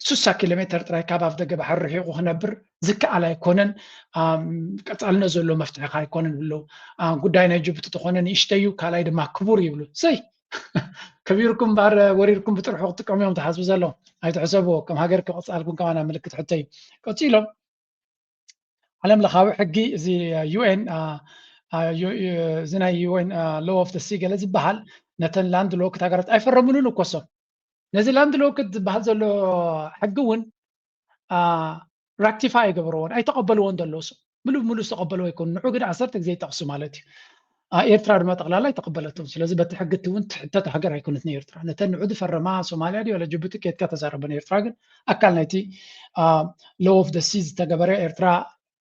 ሱሳ ኪሎ ሜትር ጥራይ ካብ ኣፍ ደገ ባሕሪ ርሒቑ ክነብር ዝከኣል ኣይኮነን። ቀፃልነት ዘሎ መፍትሒ ከ ኣይኮነን ብለው። ጉዳይ ናይ ጅቡቲ ተኾነ ንእሽተይ እዩ፣ ካልኣይ ድማ ክቡር ይብሉ። ሰይ ከቢርኩም እምበኣር ወሪርኩም ብጥርሑ ክትጥቀሙ እዮም ትሓስቡ ዘለዉ። ኣይትሕሰብዎ፣ ከም ሃገር ክቕፃልኩም ከማና ምልክት ሕቶ እዩ። ቀፂሎም ዓለም ለኻዊ ሕጊ እዚ ዩኤን እዚ ናይ ዩኤን law of the sea ገለ ዝበሃል ነተን ላንድ ሎክድ ሃገራት ኣይፈረምሉን እኮ እሶም። ነዚ ላንድ ሎክድ ዝበሃል ዘሎ ሕጊ እውን ራክቲፋይ ኣይገበርዎን ኣይተቐበልዎን ዘለዉ ሰብ ምሉእ ምሉእ ዝተቐበልዎ ኣይኮኑ። ንዑ ግን ዓሰርተ ግዜ ይጠቕሱ ማለት እዩ። ኤርትራ ድማ ጠቕላላ ኣይተቐበለቶም። ስለዚ በቲ ሕጊ እቲ እውን ትሕተት ሃገር ኣይኮነትን ኤርትራ። ነተን ንዑ ዝፈረማ ሶማልያ ድዩ ወላ ጅቡቲ ኬድካ ተዛረበን። ኤርትራ ግን ኣካል ናይቲ law of the sea ዝተገበረ ኤርትራ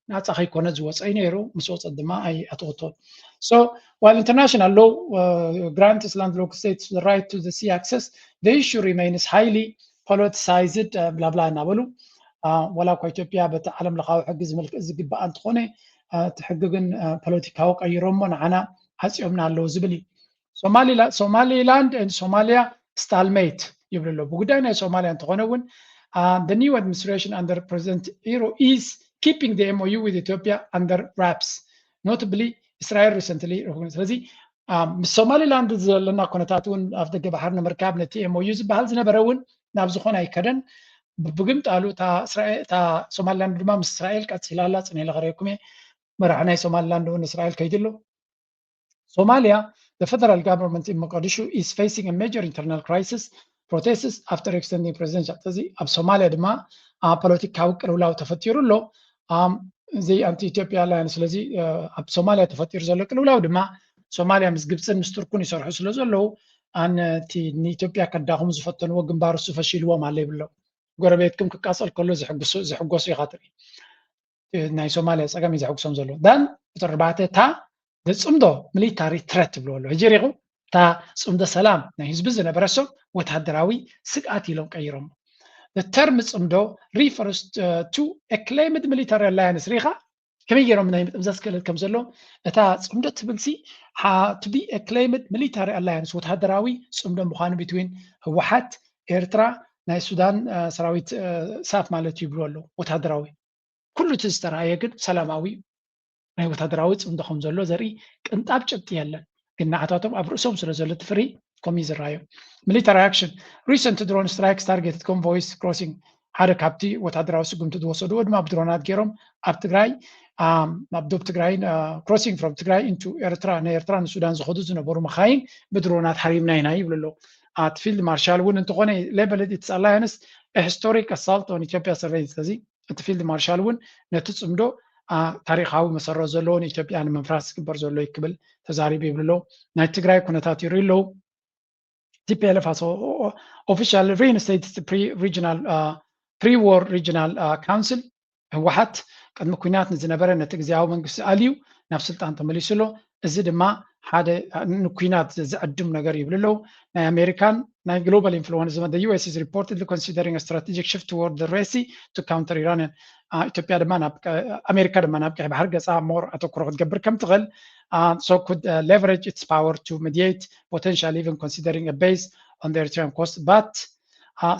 ናፃ ከይኮነ ዝወፀ እዩ ነይሩ። ምስ ወፀት ድማ ኣይኣተወቶን። So while international law grants landlocked states the right to the sea access, the issue remains highly politicized ብላብላ እናበሉ ዋላ እኳ ኢትዮጵያ በቲ ዓለም ለኻዊ ሕጊ ዝምልክእ ዝግባኣ እንትኾነ እቲ ሕጊ ግን ፖለቲካዊ ቀይሮሞ ንዓና ዓፂኦምና ኣለዉ ዝብል እዩ። Somaliland and Somalia stalemate ይብሉ ኣለዉ። ብጉዳይ ናይ ሶማልያ እንተኾነ እውን the new administration under President Iro is keeping the MOU with Ethiopia under wraps, notably Israel recently recognized። ስለዚ ምስ ሶማሊላንድ ዘለና ኩነታት እውን ኣፍ ደገ ባሕሪ ንምርካብ ነቲ MOU ዝበሃል ዝነበረ እውን ናብ ዝኾነ ኣይከደን። ብግምጣሉ እታ ሶማሊላንድ ድማ ምስ እስራኤል ቀፂላ ኣላ። ፅነ ኢለ ከርእየኩም እየ። መራሒ ናይ ሶማሊላንድ እውን እስራኤል ከይዱ ኣሎ። Somalia, the federal government in Mogadishu is facing a major internal crisis, protests after extending presidential። ስለዚ ኣብ ሶማልያ ድማ ፖለቲካዊ ቅልውላው ተፈጢሩ ኣሎ። እዚ ኣንቲ ኢትዮጵያ ኣላያንስ ስለዚ ኣብ ሶማልያ ተፈጢሩ ዘሎ ቅልውላው ድማ ሶማልያ ምስ ግብፅን ምስ ቱርኩን ይሰርሑ ስለ ዘለዉ ኣነ እቲ ንኢትዮጵያ ከዳኽሙ ዝፈተንዎ ግንባር እሱ ፈሺልዎም ኣሎ ይብሎ። ጎረቤትኩም ክቃፀል ከሎ ዝሕጎሱ ኢኻ ትርኢ። ናይ ሶማልያ ፀገም እዩ ዘሐጉሶም ዘሎ። ዳን ቁፅሪ ኣርባዕተ እታ ዘፅምዶ ሚሊታሪ ትረት ትብልዎ ኣሎ ሕጂ ሪኹ እታ ፅምዶ ሰላም ናይ ህዝቢ ዝነበረ ሰብ ወታደራዊ ስግኣት ኢሎም ቀይሮም። ተርም ፅምዶ refers to a claimed military alliance ሪኻ ከመይ ገይሮም ናይ ምጥምዛዝ ክእለት ከም ዘሎ እታ ፅምዶ ትብልሲ to be a claimed military alliance ወታደራዊ ፅምዶ ምዃኑ between ህወሓት ኤርትራ ናይ ሱዳን ሰራዊት ሳፍ ማለት ይብሉ ኣለዉ፣ ወታደራዊ። ኩሉ እቲ ዝተረኣየ ግን ሰላማዊ እዩ። ናይ ወታደራዊ ፅምዶ ከም ዘሎ ዘርኢ ቅንጣብ ጭብጢ የለን። ግን ንዓታቶም ኣብ ርእሶም ስለ ዘሎ እቲ ፍሪ ከምኡ እዩ ዝረኣዮም። Military action, recent drone strikes targeted convoys crossing ሓደ ካብቲ ወታደራዊ ስጉምቲ ዝወሰድዎ ድማ ብድሮናት ገይሮም ኣብ ትግራይ ኣብ ዶብ ትግራይን crossing from ትግራይ into ኤርትራ ንኤርትራ ንሱዳን ዝኸዱ ዝነበሩ መኻይን ብድሮናት ሃሪምና ኢና ይብሉ ኣለዉ። እቲ ፊልድ ማርሻል እውን እንተኾነ labeled its alliance a historic assault on Ethiopia surveillance እዚ እቲ ፊልድ ማርሻል እውን ነቲ ፅምዶ ታሪካዊ መሰረት ዘለዎ ንኢትዮጵያ ንምፍራስ ዝግበር ዘሎ እዩ ክብል ተዛሪቡ ይብሉ ኣለዉ። ናይ ትግራይ ኩነታት ይርኢ ኣለዉ። T P L F as official reinstated pre regional pre war regional council ህወሓት ቅድሚ ኩናት ንዝነበረ ነቲ ግዜያዊ መንግስቲ ኣልዩ ናብ ስልጣን ተመሊሱ ኣሎ። እዚ ድማ ሓደ ንኩናት ዝዕድም ነገር ይብሉ ኣለዉ። ናይ ኣሜሪካን ናይ global influence the U S is reportedly considering a strategic shift toward the Red Sea to counter Iranian ኢትዮጵያ ድማ ኣሜሪካ ድማ ናብ ቀይ ባሕሪ ገፃ more ኣተኩሮ ክትገብር ከም ትኽእል so could leverage its power to mediate potential even considering a base on the Eritrean coast but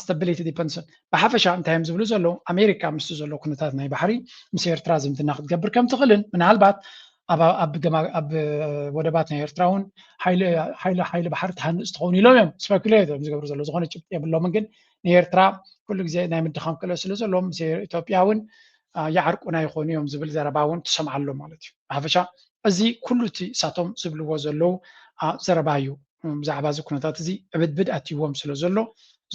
stability depends on ብሓፈሻ እንታይ እዮም ዝብሉ ዘለዉ ኣሜሪካ ምስቲ ዘሎ ኩነታት ናይ ባሕሪ ምስ ኤርትራ ዝምድና ክትገብር ከም ትኽእልን ምናልባት ኣብ ወደባት ናይ ኤርትራ እውን ሓይሊ ባሕሪ ትሃንፅ ትኸውን ኢሎም እዮም speculate እዮም ዝገብሩ ዘለዉ ዝኾነ ጭብጢ የብሎምን ግን ንኤርትራ ኩሉ ግዜ ናይ ምድኻም ክእለት ስለ ዘለዎም ምስ ኢትዮጵያ እውን ይዓርቁና ይኾኑ እዮም ዝብል ዘረባ እውን ትሰምዓ ኣሎ ማለት እዩ ብሓፈሻ እዚ ኩሉ እቲ እሳቶም ዝብልዎ ዘለዉ ዘረባ እዩ ብዛዕባ እዚ ኩነታት እዚ ዕብድብድ ኣትይዎም ስለ ዘሎ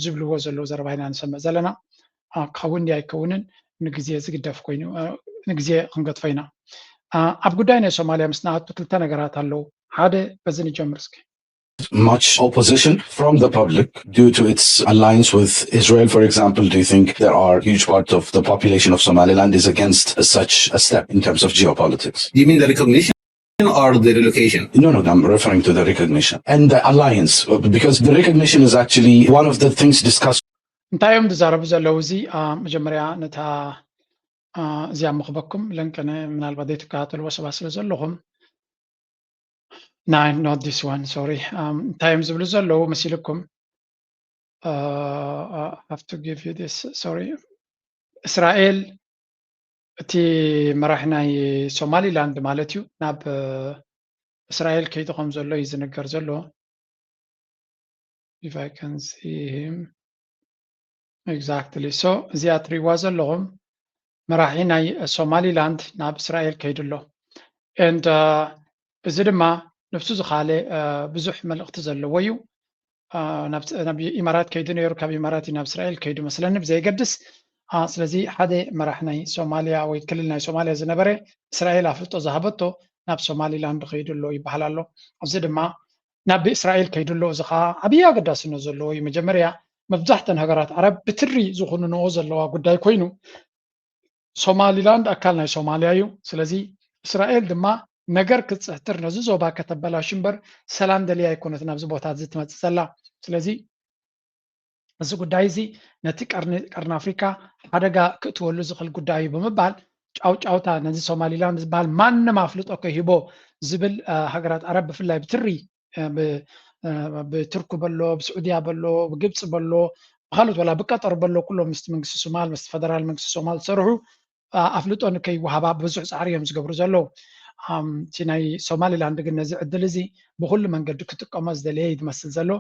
ዝብልዎ ዘለዉ ዘረባ ኢና ንሰምዕ ዘለና ክኸውን ድዩ ኣይከውንን ንግዜ ዝግደፍ ኮይኑ ንግዜ ክንገድፎ ኢና ኣብ ጉዳይ ናይ ሶማልያ ምስ ንኣቱ ክልተ ነገራት ኣለዉ ሓደ በዚ ንጀምር እስኪ much opposition from the public due to its alliance with Israel, for example? Do you think there are huge part of the population of Somaliland is against such a step in terms of geopolitics? You mean the recognition or the relocation? No, no, I'm referring to the recognition and the alliance, because the recognition is actually one of the things discussed. እንታይ እዮም ዝዛረቡ ዘለዉ እዚ መጀመርያ ነታ እዚኣ ምኽበኩም ለንቅነ ምናልባት ዘይትከታተልዎ ሰባት ስለ ዘለኹም ናይ not this one sorry እንታይ እዮም ዝብሉ ዘለዉ መሲልኩም have to give you this sorry እስራኤል እቲ መራሒ ናይ ሶማሊላንድ ማለት እዩ ናብ እስራኤል ከይዱ ከም ዘሎ እዩ ዝንገር ዘሎ if I can see him exactly so እዚኣ ትሪዋ ዘለኹም መራሒ ናይ ሶማሊላንድ ናብ እስራኤል ከይዱ ኣሎ and እዚ ድማ ነብሱ ዝኻለ ብዙሕ መልእኽቲ ዘለዎ እዩ ናብ ኢማራት ከይዱ ነይሩ ካብ ኢማራት ናብ እስራኤል ከይዱ መስለኒ ብዘየገድስ ስለዚ ሓደ መራሕ ናይ ሶማልያ ወይ ክልል ናይ ሶማልያ ዝነበረ እስራኤል ኣፍልጦ ዝሃበቶ ናብ ሶማሊላንድ ከይዱ ኣሎ ይበሃል ኣሎ እዚ ድማ ናብ እስራኤል ከይዱ ኣሎ እዚ ከዓ ዓብዪ ኣገዳስነት ዘለዎ እዩ መጀመርያ መብዛሕተን ሃገራት ዓረብ ብትሪ ዝኹንንኦ ዘለዋ ጉዳይ ኮይኑ ሶማሊላንድ ኣካል ናይ ሶማልያ እዩ ስለዚ እስራኤል ድማ ነገር ክትፅሕትር ነዚ ዞባ ከተበላሹ እምበር ሰላም ደልያ ኣይኮነትን ኣብዚ ቦታ እዚ ትመፅእ ዘላ ስለዚ እዚ ጉዳይ እዚ ነቲ ቀርኒ ኣፍሪካ ሓደጋ ክእትወሉ ዝኽእል ጉዳይ እዩ ብምባል ጫውጫውታ ነዚ ሶማሊላንድ ዝበሃል ማንም ኣፍልጦ ከይህቦ ዝብል ሃገራት ዓረብ ብፍላይ ብትሪ ብቱርክ በሎ ብስዑድያ በሎ ብግብፂ በሎ ብካልኦት ወላ ብቀጠር በሎ ኩሎም ምስቲ መንግስቲ ሶማል ምስቲ ፈደራል መንግስቲ ሶማል ዝሰርሑ ኣፍልጦ ንከይወሃባ ብዙሕ ፃዕሪ እዮም ዝገብሩ ዘለዉ እቲ ናይ ሶማሊላንድ ግን ነዚ ዕድል እዚ ብኩሉ መንገዲ ክጥቀሞ ዝደለየ እዩ ዝመስል ዘሎ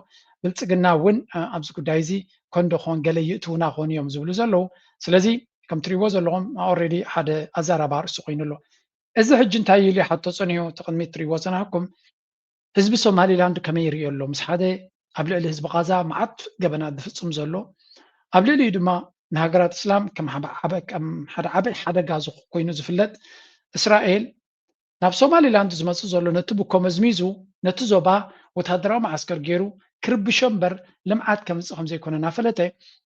ብልፅግና እውን ኣብዚ ጉዳይ እዚ ኮንዶኾን ገለ ይእትውና ኮኑ እዮም ዝብሉ ዘለዉ ስለዚ ከም ትሪዎ ዘለኹም already ሓደ ኣዛራባ ርእሲ ኮይኑ ኣሎ እዚ ሕጂ እንታይ ኢሉ ሓቶ ፀኒሑ እቲ ቅድሚት ትሪዎ ዝነበርኩም ህዝቢ ሶማሊላንድ ከመይ ይርእዮ ኣሎ ምስ ሓደ ኣብ ልዕሊ ህዝቢ ቃዛ መዓት ገበናት ዝፍፅም ዘሎ ኣብ ልዕሊኡ ድማ ንሃገራት እስላም ከም ሓደ ዓበይ ሓደጋ ኮይኑ ዝፍለጥ እስራኤል ናብ ሶማሊላንድ ዝመፅእ ዘሎ ነቲ ብኮ መዝሚዙ ነቲ ዞባ ወታደራዊ መዓስከር ገይሩ ክርብሾ እምበር ልምዓት ከምፅእ ከምዘይኮነ እናፈለጠ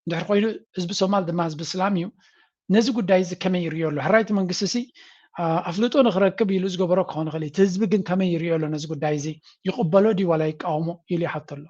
እንድሕር ኮይኑ ህዝቢ ሶማል ድማ ህዝቢ እስላም እዩ ነዚ ጉዳይ እዚ ከመይ ይርእዮ ኣሎ ሕራይቲ መንግስቲ ሲ ኣፍልጦ ንክረክብ ኢሉ ዝገበሮ ክኾን ይኽእል እቲ ህዝቢ ግን ከመይ ይርእዮ ኣሎ ነዚ ጉዳይ እዚ ይቕበሎ ድዩ ዋላ ይቃወሞ ኢሉ ይሓቶ ኣሎ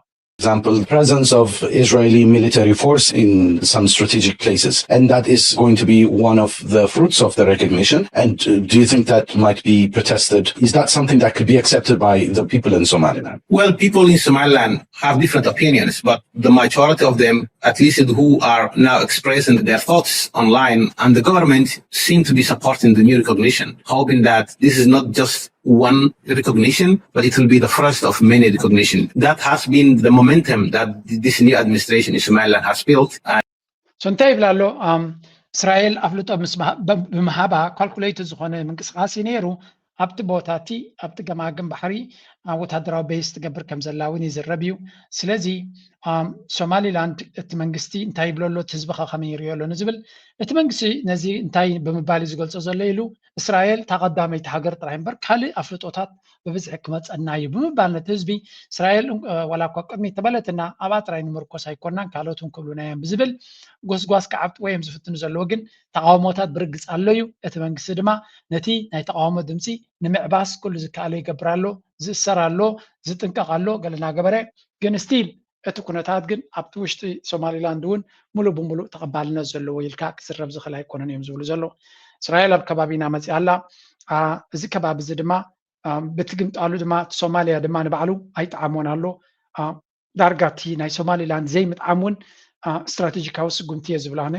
example, presence of Israeli military force in some strategic places. And that is going to be one of the fruits of the recognition. And uh, do you think that might be protested? Is that something that could be accepted by the people in Somaliland? Well, people in Somaliland have different opinions, but the majority of them, at least who are now expressing their thoughts online and the government, seem to be supporting the new recognition, hoping that this is not just one recognition, but it will be the first of many recognition. That has been the momentum that this new administration in Somaliland has built. So እንታይ ይብላ ኣሎ? እስራኤል ኣፍልጦ ብምሃባ ካልኩሌት ዝኾነ ምንቅስቃሴ ነይሩ። ኣብቲ ቦታ እቲ ኣብቲ ገማግም ባሕሪ ወታደራዊ ቤዝ ትገብር ከም ዘላ እውን ይዝረብ እዩ። ስለዚ ሶማሊላንድ እቲ መንግስቲ እንታይ ይብሎ ኣሎ፣ እቲ ህዝቢ ከ ከመይ ይሪኦ ኣሎ ንዝብል፣ እቲ መንግስቲ ነዚ እንታይ ብምባል እዩ ዝገልጾ ዘሎ ኢሉ፣ እስራኤል እታ ቀዳመይቲ ሃገር ጥራይ እምበር ካልእ ኣፍልጦታት ብብዝሒ ክመፀና እዩ ብምባል ነቲ ህዝቢ እስራኤል ዋላ እኳ ቅድሚ ተበለትና ኣብኣ ጥራይ ንምርኮስ ኣይኮናን ካልኦት እውን ክብሉና እዮም ብዝብል ጎስጓስ ክዓብጥዎ እዮም ዝፍትኑ ዘለዉ። ግን ተቃውሞታት ብርግፅ ኣሎ እዩ። እቲ መንግስቲ ድማ ነቲ ናይ ተቃውሞ ድምፂ ንምዕባስ ኩሉ ዝከኣሎ ይገብር ኣሎ። ዝእሰር ኣሎ፣ ዝጥንቀቕ ኣሎ፣ ገለ እናገበረ ግን ስቲል እቲ ኩነታት ግን ኣብቲ ውሽጢ ሶማሊላንድ እውን ሙሉእ ብሙሉእ ተቐባልነት ዘለዎ ኢልካ ክዝረብ ዝኽእል ኣይኮነን እዮም ዝብሉ ዘለዉ። እስራኤል ኣብ ከባቢና መፂኣ ኣላ። እዚ ከባቢ እዚ ድማ ብትግምጣሉ ድማ እቲ ሶማሊያ ድማ ንባዕሉ ኣይጠዓሞን ኣሎ። ዳርጋ እቲ ናይ ሶማሊላንድ ዘይምጥዓም እውን ስትራቴጂካዊ ስጉምቲ እየ ዝብል ኣነ።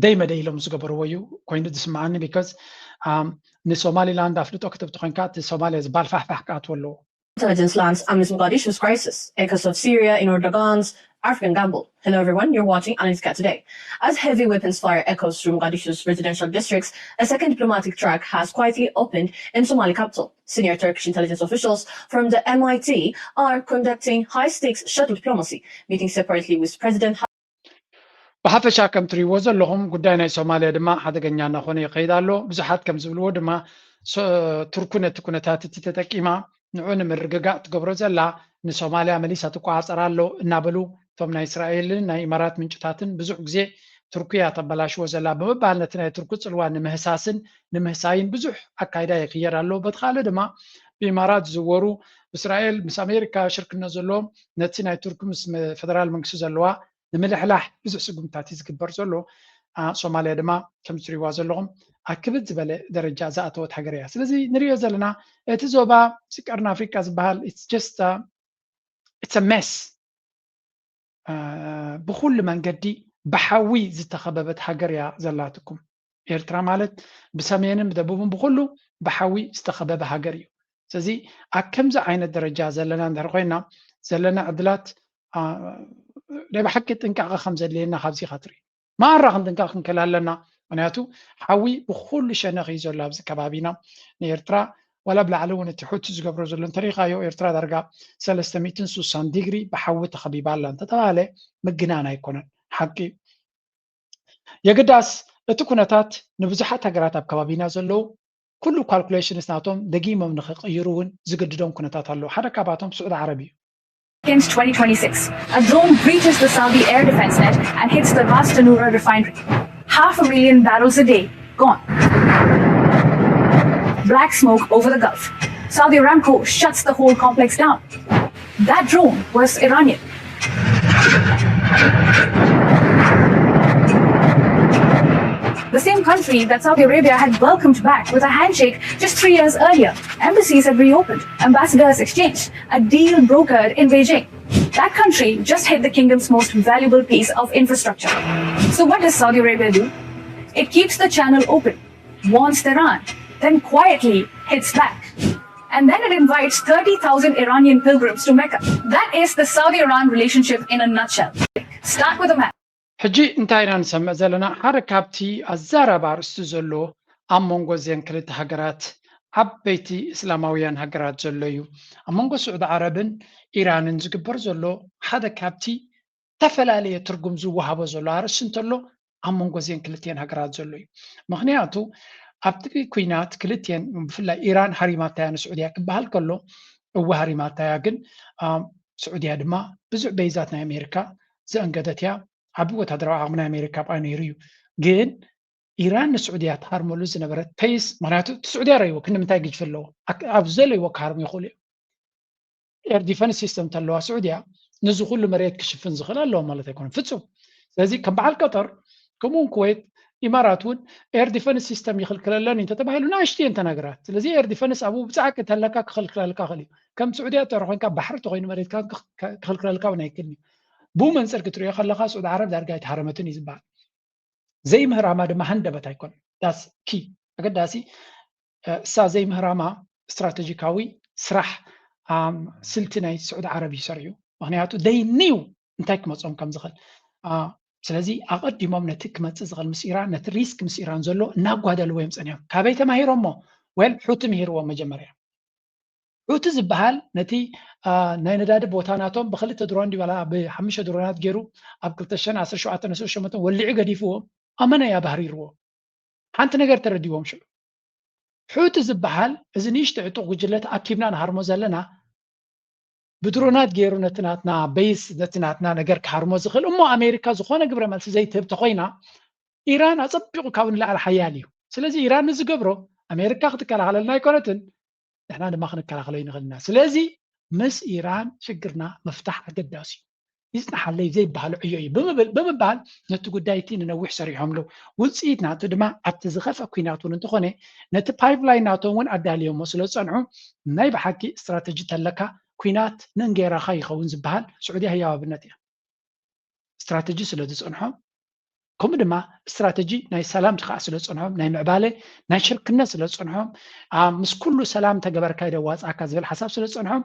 ደይ መደይ ኢሎም ዝገበርዎ እዩ ኮይኑ ዝስምዓኒ። ቢካዝ ንሶማሊላንድ ኣፍልጦ ክትብ ተኮይንካ እቲ ሶማሊያ ዝበሃል ፋሕፋሕ ክኣትዎ ኣለዎ። Intelligence lands amidst Mogadishu's crisis, echoes of Syria in Erdogan's African gamble. Hello everyone, you're watching Analytica Today. As heavy weapons fire echoes through Mogadishu's residential districts, a second diplomatic track has quietly opened in Somali capital. Senior Turkish intelligence officials from the M I T are conducting high-stakes shuttle diplomacy, meeting separately with President ብሓፈሻ ከም ትሪእዎ ዘለኹም ጉዳይ ናይ ሶማልያ ድማ ሓደገኛ እናኾነ ይኸይድ ኣሎ። ብዙሓት ከም ዝብልዎ ድማ ቱርኩ ነቲ ኩነታት እቲ ተጠቂማ ንዑ ንምርግጋእ ትገብሮ ዘላ ንሶማልያ መሊሳ ትቆፃፀር ኣሎ እናበሉ እቶም ናይ እስራኤልን ናይ ኢማራት ምንጭታትን ብዙሕ ግዜ ቱርኩ እያ ተበላሽዎ ዘላ ብምባል ነቲ ናይ ቱርኩ ፅልዋ ንምህሳስን ንምህሳይን ብዙሕ ኣካይዳ ይክየድ ኣሎ። በቲ ካልእ ድማ ብኢማራት ዝዝወሩ እስራኤል ምስ ኣሜሪካ ሽርክነት ዘለዎም ነቲ ናይ ቱርኪ ምስ ፈደራል መንግስቲ ዘለዋ ንምልሕላሕ ብዙሕ ስጉምታት እዩ ዝግበር ዘሎ። ሶማልያ ድማ ከም ትሪእዋ ዘለኹም ኣብ ክብድ ዝበለ ደረጃ ዝኣተወት ሃገር እያ። ስለዚ ንሪኦ ዘለና እቲ ዞባ ቀርኒ ኣፍሪቃ ዝበሃል it's just a mess። ብኩሉ መንገዲ ብሓዊ ዝተኸበበት ሃገር እያ ዘላትኩም። ኤርትራ ማለት ብሰሜንን ብደቡብን ብኩሉ ብሓዊ ዝተኸበበ ሃገር እዩ። ስለዚ ኣብ ከምዚ ዓይነት ደረጃ ዘለና እንድሕር ኮይና ዘለና ዕድላት ናይ ብሓቂ ጥንቃቐ ከም ዘድልየና ካብዚ ኢኻ ትርኢ። ማራ ክንጥንቀቕ ክንክእል ኣለና። ምክንያቱ ሓዊ ብኩሉ ሸነኽ እዩ ዘሎ ኣብዚ ከባቢና። ንኤርትራ ዋላ ብላዕሊ እውን እቲ ሑቲ ዝገብሮ ዘሎ እንተሪኢኻዮ ኤርትራ ዳርጋ ሰለስተ ሚእትን ስሳን ዲግሪ ብሓዊ ተኸቢባ ኣላ እንተተባሃለ ምግናን ኣይኮነን፣ ሓቂ እዩ። የግዳስ እቲ ኩነታት ንብዙሓት ሃገራት ኣብ ከባቢና ዘለዉ ኩሉ ካልኩሌሽንስ ናቶም ደጊሞም ንክቕይሩ እውን ዝግድዶም ኩነታት ኣለዉ። ሓደ ካብኣቶም ስዑዲ ዓረብ እዩ። Against twenty twenty-six, a drone breaches the Saudi air defense net and hits the Ras Tanura refinery. Half a million barrels a day gone. Black smoke over the Gulf. Saudi Aramco shuts the whole complex down. That drone was Iranian. The same country that Saudi Arabia had welcomed back with a handshake just three years earlier. Embassies had reopened, ambassadors exchanged, a deal brokered in Beijing. That country just hit the kingdom's most valuable piece of infrastructure. So, what does Saudi Arabia do? It keeps the channel open, warns Tehran, then quietly hits back. And then it invites thirty thousand Iranian pilgrims to Mecca. That is the Saudi Iran relationship in a nutshell. Start with a map. ሕጂ እንታይ ኢና ንሰምዕ ዘለና? ሓደ ካብቲ ኣዛራቢ ኣርእስቲ ዘሎ ኣብ መንጎ እዘን ክልተ ሃገራት ዓበይቲ እስላማውያን ሃገራት ዘሎ እዩ። ኣብ መንጎ ስዑዲ ዓረብን ኢራንን ዝግበር ዘሎ ሓደ ካብቲ ዝተፈላለየ ትርጉም ዝወሃቦ ዘሎ ኣርእስቲ እንተሎ ኣብ መንጎ እዘን ክልቲኤን ሃገራት ዘሎ እዩ። ምክንያቱ ኣብቲ ኩናት ክልቲኤን ብፍላይ ኢራን ሃሪማታያ ንስዑድያ ክበሃል ከሎ እወ ሃሪማታያ ግን ስዑድያ ድማ ብዙሕ በይዛት ናይ ኣሜሪካ ዘእንገደት እያ። ዓቢ ወታደራዊ ዓቕሚ ናይ ኣሜሪካ ብኣ ነይሩ እዩ። ግን ኢራን ንስዑድያ ትሃርመሉ ዝነበረት ፔይስ፣ ምክንያቱ እቲ ስዑድያ ረይዎ ክንዲ ምንታይ ግጅፊ ኣለዎ ኣብ ዘለይዎ ክሃርሙ ይኽእሉ እዮም። ኤር ዲፈንስ ሲስተም ተለዋ ስዑድያ ነዚ ኩሉ መሬት ክሽፍን ዝኽእል ኣለዎ ማለት ኣይኮነን ፍጹም። ስለዚ ከም በዓል ቀጠር ከምኡውን ኩዌት ኢማራት እውን air defense system ይኽልክለለን እዩ እንተተባሂሉ ንኣሽቱ እየን ተናገራት። ስለዚ air defense ኣብኡ ብጻዕቂ እንተለካ ክኽልክለልካ ይኽእል እዩ። ከም ስዑድያ ተሮ ኮይንካ ባሕሪ ተኮይኑ መሬትካ ክኽልክለልካ እውን ኣይክእልን እዩ። ብኡ መንፅር ክትሪኦ ከለካ ስዑዲ ዓረብ ዳርጋ ኣይተሃረመትን እዩ ዝበሃል። ዘይምህራማ ድማ ሃንደበት ኣይኮነን። That's key ኣገዳሲ። እሳ ዘይምህራማ ስትራቴጂካዊ ስራሕ ስልቲ ናይ ስዑዲ ዓረብ እዩ ሰሪሑ። ምክንያቱ they knew እንታይ ክመፅኦም ከም ዝኽእል። ስለዚ ኣቐዲሞም ነቲ ክመፅእ ዝኽእል ምስ ኢራን ነቲ risk ምስ ኢራን ዘሎ እናጓደልዎ እዮም ፀኒሖም። ካበይ ተማሂሮሞ? Well ሑቲ ምሂርዎም መጀመርያ። ሑቲ ዝበሃል ነቲ ናይ ነዳዲ ቦታ ናቶም ብክልተ ድሮን ድበላ ብሓሙሽተ ድሮናት ገይሩ ኣብ ክልተ ሽሕን ዓሰርተ ሸውዓተን ወሊዑ ገዲፍዎም ኣመና እዩ ኣባህሪርዎ። ሓንቲ ነገር ተረዲዎም ሽዑ ሑቲ ዝበሃል እዚ ንእሽቶ ዕጡቕ ጉጅለ ተኣኪብና ንሃርሞ ዘለና ብድሮናት ገይሩ ነቲ ናትና ቤይስ ነቲ ናትና ነገር ክሃርሞ ዝኽእል እሞ ኣሜሪካ ዝኾነ ግብረ መልሲ ዘይትህብ ተኮይና ኢራን ኣፀቢቑ ካብኡ ንላዕሊ ሓያል እዩ። ስለዚ ኢራን ንዝገብሮ ኣሜሪካ ክትከላኸለልና ኣይኮነትን ንሕና ድማ ክንከላኸሎ ይንኽእል ኢና። ስለዚ ምስ ኢራን ሽግርና ምፍታሕ ኣገዳሲ እዩ። ይጽናሓለይ ዘይበሃል ዕዮ እዩ ብምባል ነቲ ጉዳይ እቲ ንነዊሕ ሰሪሖምሉ። ውፅኢት ናቱ ድማ ኣብቲ ዝኸፍአ ኲናት እውን እንተኾነ ነቲ ፓይፕላይን ናቶም እውን ኣዳልዮሞ ስለ ዝጸንሑ ናይ ብሓቂ ስትራተጂ ተለካ ኲናት ንእንጌራኻ ይኸውን ዝበሃል ስዑድያ ህያው ኣብነት እያ። ስትራተጂ ስለ ዝጸንሖም ከምኡ ድማ ስትራተጂ ናይ ሰላም ከዓ ስለ ዝጸንሖም ናይ ምዕባለ ናይ ሽርክነት ስለ ዝጸንሖም ምስ ኩሉ ሰላም ተገበርካ ይደዋፅኣካ ዝብል ሓሳብ ስለ ዝጸንሖም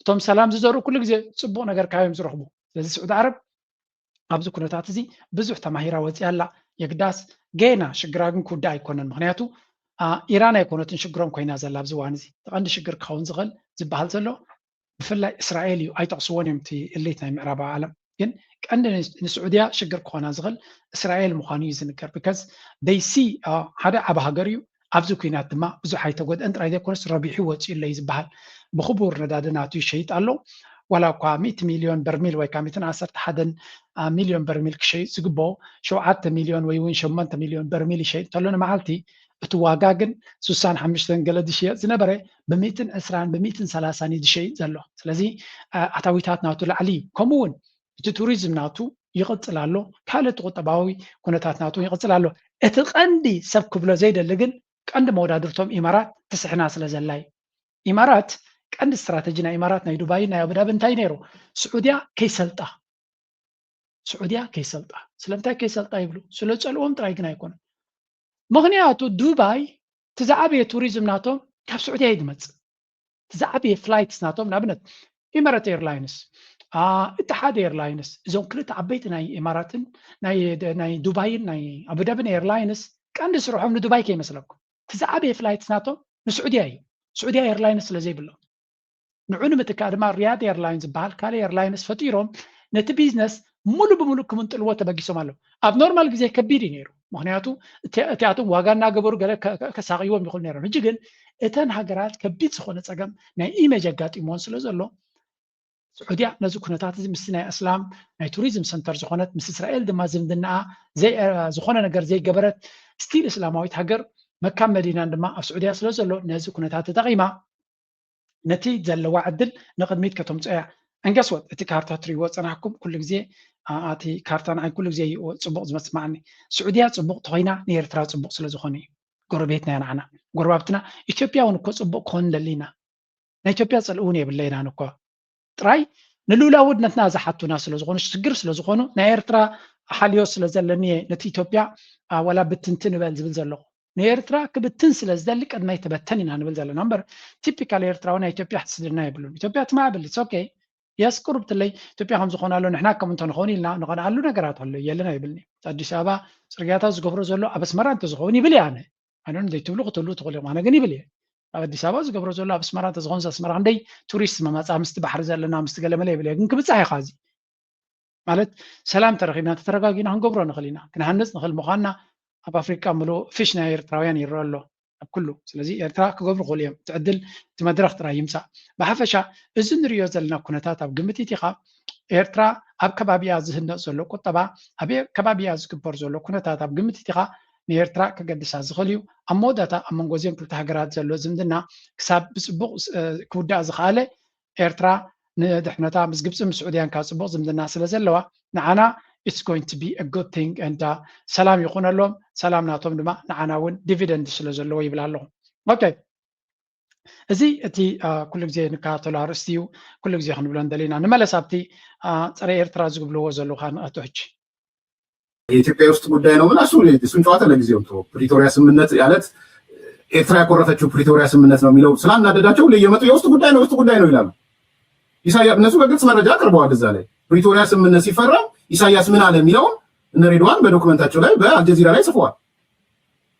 እቶም ሰላም ዝዘርኡ ኩሉ ግዜ ፅቡቕ ነገር ካዮም ዝረኽቡ። ስለዚ ስዑዲ ዓረብ ኣብዚ ኩነታት እዚ ብዙሕ ተማሂራ ወፂኣ ኣላ። የግዳስ ገና ሽግራ ግን ክውዳእ ኣይኮነን። ምክንያቱ ኢራን ኣይኮነትን ሽግሮም ኮይና ዘላ ኣብዚ እዋን እዚ። ተቐንዲ ሽግር ክኸውን ዝኽእል ዝበሃል ዘሎ ብፍላይ እስራኤል እዩ። ኣይጠቕስዎን እዮም እቲ እሊት ናይ ምዕራባዊ ዓለም። ግን ቀንዲ ንስዑድያ ሽግር ክኾና ዝኽእል እስራኤል ምዃኑ እዩ ዝንገር። ብከዝ ደይሲ ሓደ ዓብ ሃገር እዩ። ኣብዚ ኩናት ድማ ብዙሕ ኣይተጎድአን ጥራይ ዘይኮነስ ረቢሑ ወፂኡ ኣሎ እዩ ዝበሃል። ብክቡር ነዳዲ ናቱ ይሸይጥ ኣሎ። ዋላ እኳ ሚእቲ ሚልዮን በርሚል ወይ ከዓ ሚእትን ዓሰርተ ሓደን ሚልዮን በርሚል ክሸይጥ ዝግብኦ ሸውዓተ ሚልዮን ወይ እውን ሸሞንተ ሚልዮን በርሚል ይሸይጥ እንተሎ ንመዓልቲ እቲ ዋጋ ግን ስሳን ሓሙሽተን ገለ ዝሽየጥ ዝነበረ ብሚእትን ዕስራን ብሚእትን ሰላሳን እዩ ዝሸይጥ ዘሎ። ስለዚ ኣታዊታት ናቱ ላዕሊ እዩ። ከምኡ እውን እቲ ቱሪዝም ናቱ ይቕፅል ኣሎ። ካልእ እቲ ቁጠባዊ ኩነታት ናቱ ይቕፅል ኣሎ። እቲ ቀንዲ ሰብ ክብሎ ዘይደሊ ግን ቀንዲ መወዳድርቶም ኢማራት ትስሕና ስለ ዘላ እዩ። ኢማራት ቀንዲ ስትራተጂ ናይ ኢማራት ናይ ዱባይ ናይ ኣቡዳቢ እንታይ ነይሩ? ስዑድያ ከይሰልጣ ስዑድያ ከይሰልጣ። ስለምንታይ ከይሰልጣ ይብሉ? ስለ ዝፀልዎም ጥራይ ግን ኣይኮነን። ምክንያቱ ዱባይ እቲ ዝዓበየ ቱሪዝም ናቶም ካብ ስዑድያ እዩ ዝመፅእ። እቲ ዝዓበየ ፍላይትስ ናቶም ንኣብነት ኢመረት ኤርላይንስ፣ ኢትሓድ ኤርላይንስ እዞም ክልተ ዓበይቲ ናይ ኢማራትን ናይ ዱባይን ናይ ኣቡዳብን ኤርላይንስ ቀንዲ ስርሖም ንዱባይ ከይመስለኩም። እቲ ዝዓበየ ፍላይትስ ናቶም ንስዑድያ እዩ። ስዑድያ ኤርላይንስ ስለ ዘይብሎም ንዑ ንምትካእ ድማ ሪያድ ኤርላይን ዝበሃል ካልእ ኤርላይንስ ፈጢሮም ነቲ ቢዝነስ ሙሉ ብሙሉ ክምንጥልዎ ተበጊሶም ኣለዉ። ኣብ ኖርማል ግዜ ከቢድ እዩ ነይሩ። ምክንያቱ እቲኣቶም ዋጋ እናገበሩ ገለ ከሳቅይዎም ይኽእሉ ነይሮም። ሕጂ ግን እተን ሃገራት ከቢድ ዝኾነ ፀገም ናይ ኢሜጅ ኣጋጢምዎን ስለ ዘሎ ስዑድያ ነዚ ኩነታት እዚ ምስቲ ናይ እስላም ናይ ቱሪዝም ሰንተር ዝኾነት ምስ እስራኤል ድማ ዝምድናኣ ዝኾነ ነገር ዘይገበረት ስቲል እስላማዊት ሃገር መካን መዲናን ድማ ኣብ ስዑድያ ስለ ዘሎ ነዚ ኩነታት ተጠቒማ ነቲ ዘለዋ ዕድል ንቕድሚት ከተምፅኦ እያ። And guess what? እቲ ካርታ ትሪእዎ ዝፀናሕኩም ኩሉ ግዜ እቲ ካርታ ንዓይ ኩሉ ግዜ እዩ ፅቡቕ ዝመስማዓኒ። ስዑድያ ፅቡቕ ተኮይና ንኤርትራ ፅቡቕ ስለ ዝኾነ እዩ። ጎረቤትና እያ ንዓና። ጎረባብትና ኢትዮጵያ እውን እኮ ፅቡቕ ክኾን ንደሊ ኢና። ናይ ኢትዮጵያ ፅልኢ እውን የብለይናን እኮ። ጥራይ ንልኡላውነትና ዝሓቱና ስለ ዝኾኑ ሽግር ስለ ዝኾኑ ናይ ኤርትራ ሓልዮ ስለ ዘለኒ እየ ነቲ ኢትዮጵያ ዋላ ብትንትን እበል ዝብል ዘለኹ። ንኤርትራ ክብትን ስለ ዝደሊ ቅድመይ ትበተን ኢና ንብል ዘለና እምበር ቲፒካል ኤርትራዊ ናይ ኢትዮጵያ ክትስድና የብሉን። ኢትዮጵያ ትማዕብል it's okay። የስ ቅሩብ ትለይ ኢትዮጵያ ከም ዝኾነ ኣሎ ንሕና ከም እንተንኸውን ኢልና ንቐንኣሉ ነገራት ኣሎ የለን ኣይብልኒ። ኣዲስ ኣበባ ፅርግያታት ዝገብሮ ዘሎ ኣብ ኣስመራ እንተዝኸውን ይብል እየ ኣነ። ኣነ ዘይትብሉ ክትብሉ ትኽእሉ ኢኹም ኣነ ግን ይብል እየ። ኣብ ኣዲስ ኣበባ ዝገብሮ ዘሎ ኣብ ኣስመራ እንተዝኾንስ ኣስመራ ክንደይ ቱሪስት መመፃ ምስቲ ባሕሪ ዘለና ምስቲ ገለመለ ይብል እየ ግን ክብፃሕ እዩ ኻዚ ማለት ሰላም ተረኺብና ተተረጋጊና ክንገብሮ ንኽእል ኢና ክንሃንፅ ንኽእል ምዃንና ኣብ ኣፍሪቃ ምሉእ ፍሽ ናይ ኤርትራውያን ይረአ ኣሎ ኣብ ኩሉ ስለዚ ኤርትራ ክገብሩ ክኽእሉ እዮም እቲ ዕድል እቲ መድረኽ ጥራይ ይምፃእ ብሓፈሻ እዚ ንሪኦ ዘለና ኩነታት ኣብ ግምት ኢቲኻ ኤርትራ ኣብ ከባቢያ ዝህነፅ ዘሎ ቁጠባ ኣብ ከባቢያ ዝግበር ዘሎ ኩነታት ኣብ ግምት ኢቲኻ ንኤርትራ ከገድሳ ዝኽእል እዩ ኣብ መወዳእታ ኣብ መንጎ እዚኦም ክልተ ሃገራት ዘሎ ዝምድና ክሳብ ብፅቡቕ ክውዳእ ዝኸኣለ ኤርትራ ንድሕነታ ምስ ግብፂ ምስ ስዑድያን ካብ ፅቡቕ ዝምድና ስለ ዘለዋ ንዓና it's going to be a good thing and ሰላም ይኹነሎም፣ ሰላም ናቶም ድማ ንዓና እውን ዲቪደንድ ስለ ዘለዎ ይብል ኣለኹ። ኦኬ፣ እዚ እቲ ኩሉ ግዜ ንከታተሎ ኣርእስቲ እዩ። ኩሉ ግዜ ክንብሎ እንደሊና ንመለስ ኣብቲ ፀረ ኤርትራ ዝግብልዎ ዘለዉ ካን ኣቶ ሕጂ የኢትዮጵያ የውስጥ ጉዳይ ነው ብላ እሱን ጨዋታ ለጊዜው እንተወው። ፕሪቶሪያ ስምምነት ያለት ኤርትራ ያኮረፈችው ፕሪቶሪያ ስምምነት ነው የሚለው ስላናደዳቸው ሁሌ እየመጡ የውስጥ ጉዳይ ነው የውስጥ ጉዳይ ነው ይላሉ። ኢሳያስ እነሱ በግልጽ መረጃ አቅርበዋል። እዛ ላይ ፕሪቶሪያ ስምምነት ሲፈረም ኢሳያስ ምን አለ የሚለውን እነ ሬድዋን በዶክመንታቸው ላይ በአልጀዚራ ላይ ጽፈዋል።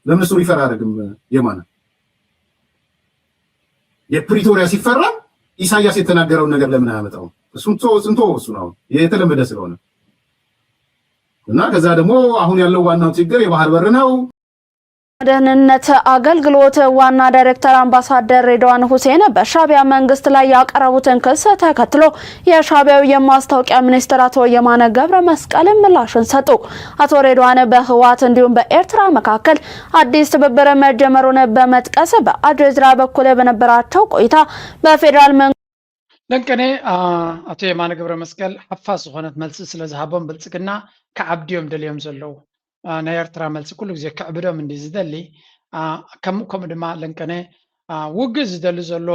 ለምን እሱ ሪፈር አያደርግም? የማነ የፕሪቶሪያ ሲፈረም ኢሳያስ የተናገረውን ነገር ለምን አያመጣውም? እሱም እንቶ እሱ ነው የተለመደ ስለሆነ እና ከዛ ደግሞ አሁን ያለው ዋናው ችግር የባህር በር ነው። ደህንነት አገልግሎት ዋና ዳይሬክተር አምባሳደር ሬድዋን ሁሴን በሻቢያ መንግስት ላይ ያቀረቡትን ክስ ተከትሎ የሻቢያው የማስታወቂያ ሚኒስትር አቶ የማነ ገብረ መስቀል ምላሽን ሰጡ። አቶ ሬድዋን በህወሓት እንዲሁም በኤርትራ መካከል አዲስ ትብብር መጀመሩን በመጥቀስ በአልጀዚራ በኩል በነበራቸው ቆይታ በፌዴራል መንግስት ለንቀኔ አቶ የማነ ገብረ መስቀል ሓፋስ ዝኾነት መልሲ ስለ ዝሃቦም ብልጽግና ክዓብድዮም ደልዮም ዘለዉ። ናይ ኤርትራ መልሲ ኩሉ ግዜ ክዕብዶም እንዲ ዝደሊ። ከምኡ ከምኡ ድማ ለንቀነ ውግእ ዝደሊ ዘሎ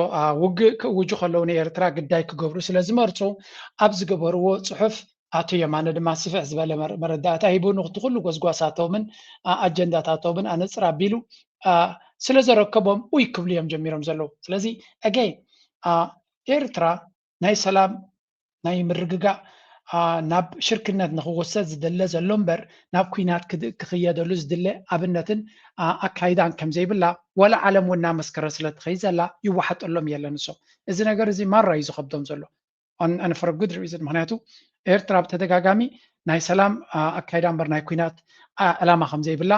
ውግእ ክእውጁ ከለዉ ንኤርትራ ግዳይ ክገብሩ ስለ ዝመርፁ ኣብ ዝገበርዎ ፅሑፍ ኣቶ የማነ ድማ ስፍሕ ዝበለ መረዳእታ ሂቡ ንክቲ ኩሉ ጎዝጓሳቶምን ኣጀንዳታቶምን ኣነፅር ኣቢሉ ስለ ዘረከቦም ኡይ ክብሉ እዮም ጀሚሮም ዘለዉ። ስለዚ ኣገይ ኤርትራ ናይ ሰላም ናይ ምርግጋእ ናብ ሽርክነት ንክወሰድ ዝድለ ዘሎ እምበር ናብ ኲናት ክኽየደሉ ዝድለ ኣብነትን ኣካይዳን ከምዘይብላ ዋላ ዓለም እውን እናመስከረ ስለትኸይድ ዘላ ይወሓጠሎም የለን። እሶም እዚ ነገር እዚ ማራ እዩ ዝኸብዶም ዘሎ and for good reason። ምክንያቱ ኤርትራ ብተደጋጋሚ ናይ ሰላም ኣካይዳ እምበር ናይ ኲናት ዕላማ ከምዘይብላ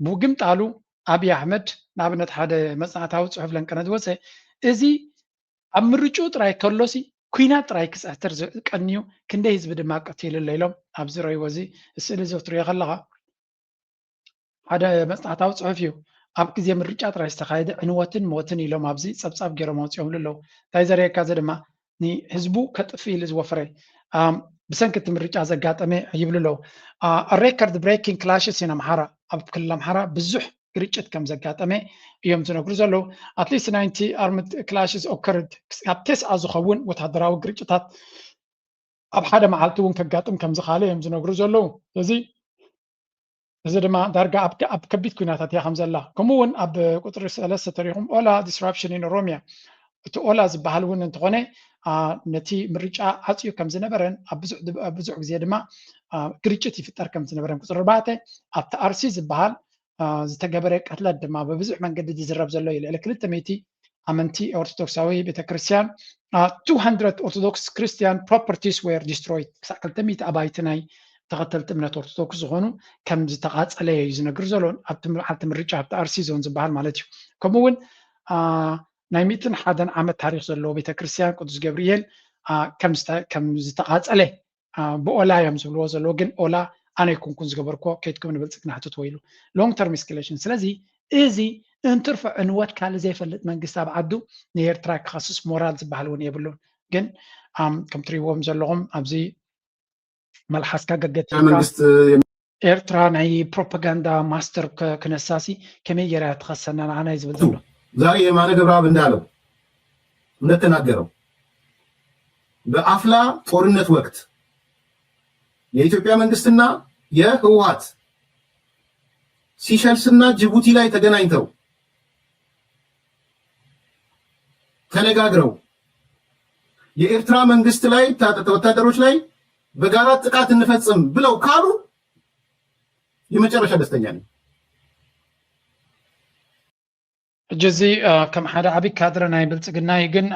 ብግምጣሉ ኣብይ ኣሕመድ ንኣብነት ሓደ መፅናዕታዊ ፅሑፍ ለንቀነ ዝወፀ እዚ ኣብ ምርጭኡ ጥራይ ከሎሲ ኲናት ጥራይ ክፅሕትር ቀንዩ ክንደይ ህዝቢ ድማ ቀቲሉለ ኢሎም ኣብዚ ረይዎ እዚ ስእሊ እዚ ክትሪኦ ከለካ ሓደ መፅናዕታዊ ፅሑፍ እዩ። ኣብ ግዜ ምርጫ ጥራይ ዝተካየደ ዕንወትን ሞትን ኢሎም ኣብዚ ፀብፃብ ገይሮም ኣውፅኦምሉ ኣለዉ። እንታይ ዘርእየካ እዚ ድማ ንህዝቡ ከጥፍእ ኢሉ ዝወፈረ ብሰንኪ እቲ ምርጫ ዘጋጠመ ይብሉ ኣለዉ። Record breaking clashes in ኣምሓራ ኣብ ክልል ኣምሓራ ብዙሕ ግርጭት ከም ዘጋጠመ እዮም ዝነግሩ ዘለዉ። At least ninety armed clashes occurred ካብ ተስዓ ዝኸውን ወታደራዊ ግርጭታት ኣብ ሓደ መዓልቲ እውን ከጋጥም ከም ዝኻለ እዮም ዝነግሩ ዘለዉ። እዚ እዚ ድማ ዳርጋ ኣብ ከቢድ ኩናታት እያ ከም ዘላ። ከምኡ እውን ኣብ ቁፅሪ ሰለስተ ተሪኹም ኦላ disruption in ኦሮሚያ እቲ ኦላ ዝበሃል እውን እንተኾነ ነቲ ምርጫ ዓፅዩ ከም ዝነበረን ኣብ ብዙሕ ግዜ ድማ ግርጭት ይፍጠር ከም ዝነበረን ቁፅሪ ኣርባዕተ ኣብቲ ኣርሲ ዝበሃል ዝተገበረ ቅትለት ድማ ብብዙሕ መንገዲ ዝዝረብ ዘሎ እዩ። ልዕሊ ክልተ ሚእቲ ኣመንቲ ኦርቶዶክሳዊ ቤተክርስትያን two hundred Orthodox Christian properties were destroyed ክሳዕ ክልተ ሚእቲ ኣባይቲ ናይ ተኸተልቲ እምነት ኦርቶዶክስ ዝኾኑ ከም ዝተቓፀለ እዩ ዝነግር ዘሎ ኣብቲ መዓልቲ ምርጫ ኣብቲ ኣርሲ ዞን ዝበሃል ማለት እዩ። ከምኡ እውን ናይ ሚእትን ሓደን ዓመት ታሪክ ዘለዎ ቤተክርስትያን ቅዱስ ገብርኤል ከም ዝተቓፀለ ብኦላ እዮም ዝብልዎ ዘለዉ ግን ኦላ ኣነ ኣይኮንኩን ዝገበርኮ ከይትኩም ንብልፅግና ሕትት ወይሉ long term escalation ስለዚ እዚ እንትርፎ ዕንወት ካልእ ዘይፈልጥ መንግስቲ ኣብ ዓዱ ንኤርትራ ክኸስስ ሞራል ዝበሃል እውን የብሉን ግን ከም ትሪዎም ዘለኹም ኣብዚ መልሓስካ ገገት ኤርትራ ናይ ፕሮፓጋንዳ ማስተር ክነሳሲ ከመይ ገይራ ትኸሰና ንዓና እዩ ዝብል ዘሎ ዛሬ የማነ ገብረኣብ እንዳለው እንደተናገረው በአፍላ ጦርነት ወቅት የኢትዮጵያ መንግስትና የህወሓት ሲሸልስና ጅቡቲ ላይ ተገናኝተው ተነጋግረው የኤርትራ መንግስት ላይ ወታደሮች ላይ በጋራ ጥቃት እንፈጽም ብለው ካሉ የመጨረሻ ደስተኛ ነኝ። ሕጂ እዚ ከም ሓደ ዓብዪ ካድረ ናይ ብልፅግና እዩ ግን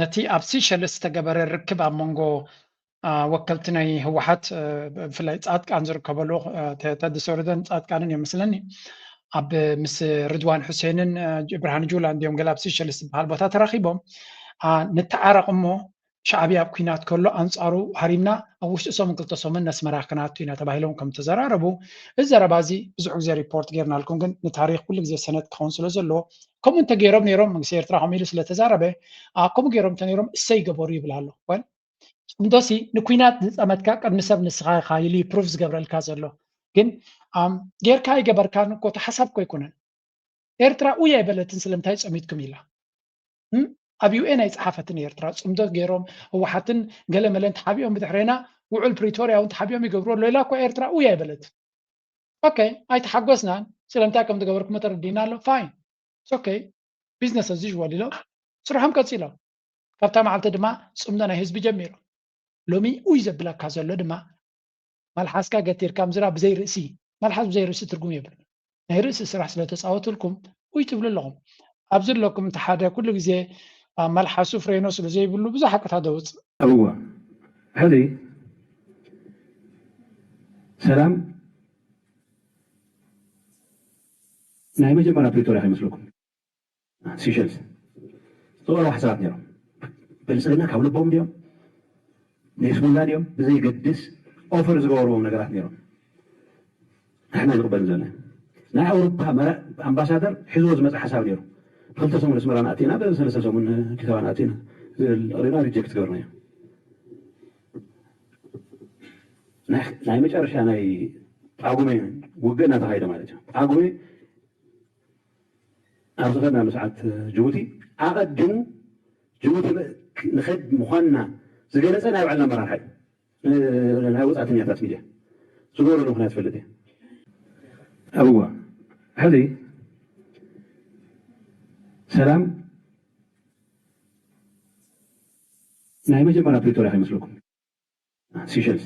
ነቲ ኣብ ሲሸልስ ዝተገበረ ርክብ ኣብ መንጎ ወከልቲ ናይ ህወሓት ብፍላይ ፃድቃን ዝርከበሉ ተዲ ሰውረደን ፃድቃንን እዮም መስለኒ ኣብ ምስ ርድዋን ሑሴንን ብርሃን ጁላ እንዲኦም ገለ ኣብ ሲሸልስ ዝበሃል ቦታ ተራኺቦም ንተዓረቕ እሞ ሻዕብያ ኣብ ኩናት ከሎ ኣንፃሩ ሃሪምና ኣብ ውሽጢ ሰሙን ክልተ ሰሙን ነስመራ ክናቱ ኢና ተባሂሎም ከም ተዘራረቡ እዚ ዘረባ እዚ ብዙሕ ግዜ ሪፖርት ጌርናልኩም ግን ንታሪክ ኩሉ ግዜ ሰነድ ክኸውን ስለ ዘለዎ ከምኡ እንተገይሮም ነይሮም መንግስቲ ኤርትራ ከምኡ ኢሉ ስለተዛረበ ከምኡ ገይሮም እንተነይሮም እሰይ ገበሩ ይብል ኣሎ ጽምዶሲ ንኲናት ዝጸመትካ ቅድሚ ሰብ ንስኻ ኢኻ ኢሉ እዩ ፕሩፍ ዝገብረልካ ዘሎ። ግን ጌርካ ኣይገበርካን እኮ እቲ ሓሳብ እኮ ኣይኮነን። ኤርትራ ኡይ ኣይበለትን። ስለምንታይ ጸሚትኩም ኢላ ኣብ ዩ ኤን ኣይጸሓፈትን ኤርትራ። ጽምዶ ገይሮም ህወሓትን ገለመለን ተሓቢኦም ብድሕሬና ውዑል ፕሪቶርያ እውን ተሓቢኦም ይገብሩ ኣሎ ኢላ እኮ ኤርትራ ኡይ ኣይበለትን። ኦኬ ኣይተሓጎስናን። ስለምንታይ ከም ዝገበርኩሞ ተረዲና ኣሎ። ፋይን ኦኬ ቢዝነስ ኣዝ ዩዥዋል ኢሎም ስርሖም ቀጺሎም። ካብታ መዓልቲ ድማ ጽምዶ ናይ ህዝቢ ጀሚሮም። ሎሚ ኡይ ዘብለካ ዘሎ ድማ መልሓስካ ገቲርካ ምዝራብ ብዘይ ርእሲ። መልሓስ ብዘይ ርእሲ ትርጉም የብሉ። ናይ ርእሲ ስራሕ ስለ ተጻወትልኩም ኡይ ትብሉ ኣለኹም። ኣብዚ ኣለኩም እቲ ሓደ ኩሉ ግዜ ኣብ መልሓሱ ፍሬኖ ስለ ዘይብሉ ብዙሕ ሓቅታት ዘውፅእ። እዋ ሕዚ ሰላም ናይ መጀመርያ ፕሪቶርያ ከይመስለኩም። ሲሸልስ ዝተወረዋ ሓሳባት ነይሮም። ብልፅግና ካብ ልቦም ድዮም ንስሙላ ድዮም ብዘይገድስ ኦፈር ዝገበርዎም ነገራት ነይሮም። ንሕና ዝቕበል ዘለና ናይ ኣውሮፓ ኣምባሳደር ሒዝዎ ዝመፀ ሓሳብ ነይሩ። ብክልተ ሰሙን ኣስመራ ንኣቲና ብሰለስተ ሰሙን ኣዲስ ኣበባ ንኣቲና ዝብል ሪና ሪጀክት ገበርናዮ። ናይ መጨረሻ ናይ ጳጉሜ ውግእ እናተኻየደ ማለት እዩ። ጳጉሜ ኣብ ዝኸድናሉ ሰዓት ጅቡቲ ኣቐድም ጅቡቲ ንኸድ ምዃንና ዝገለጸ ናይ ባዕልና ኣመራርሓ እዩ። ናይ ወጻእተኛታት ሚድያ ዝገበረሉ ምኽንያት ትፈልጥ እየ። ኣብዋ ሕዚ ሰላም ናይ መጀመርያ ፕሪቶርያ ከይመስለኩም ሲሸልስ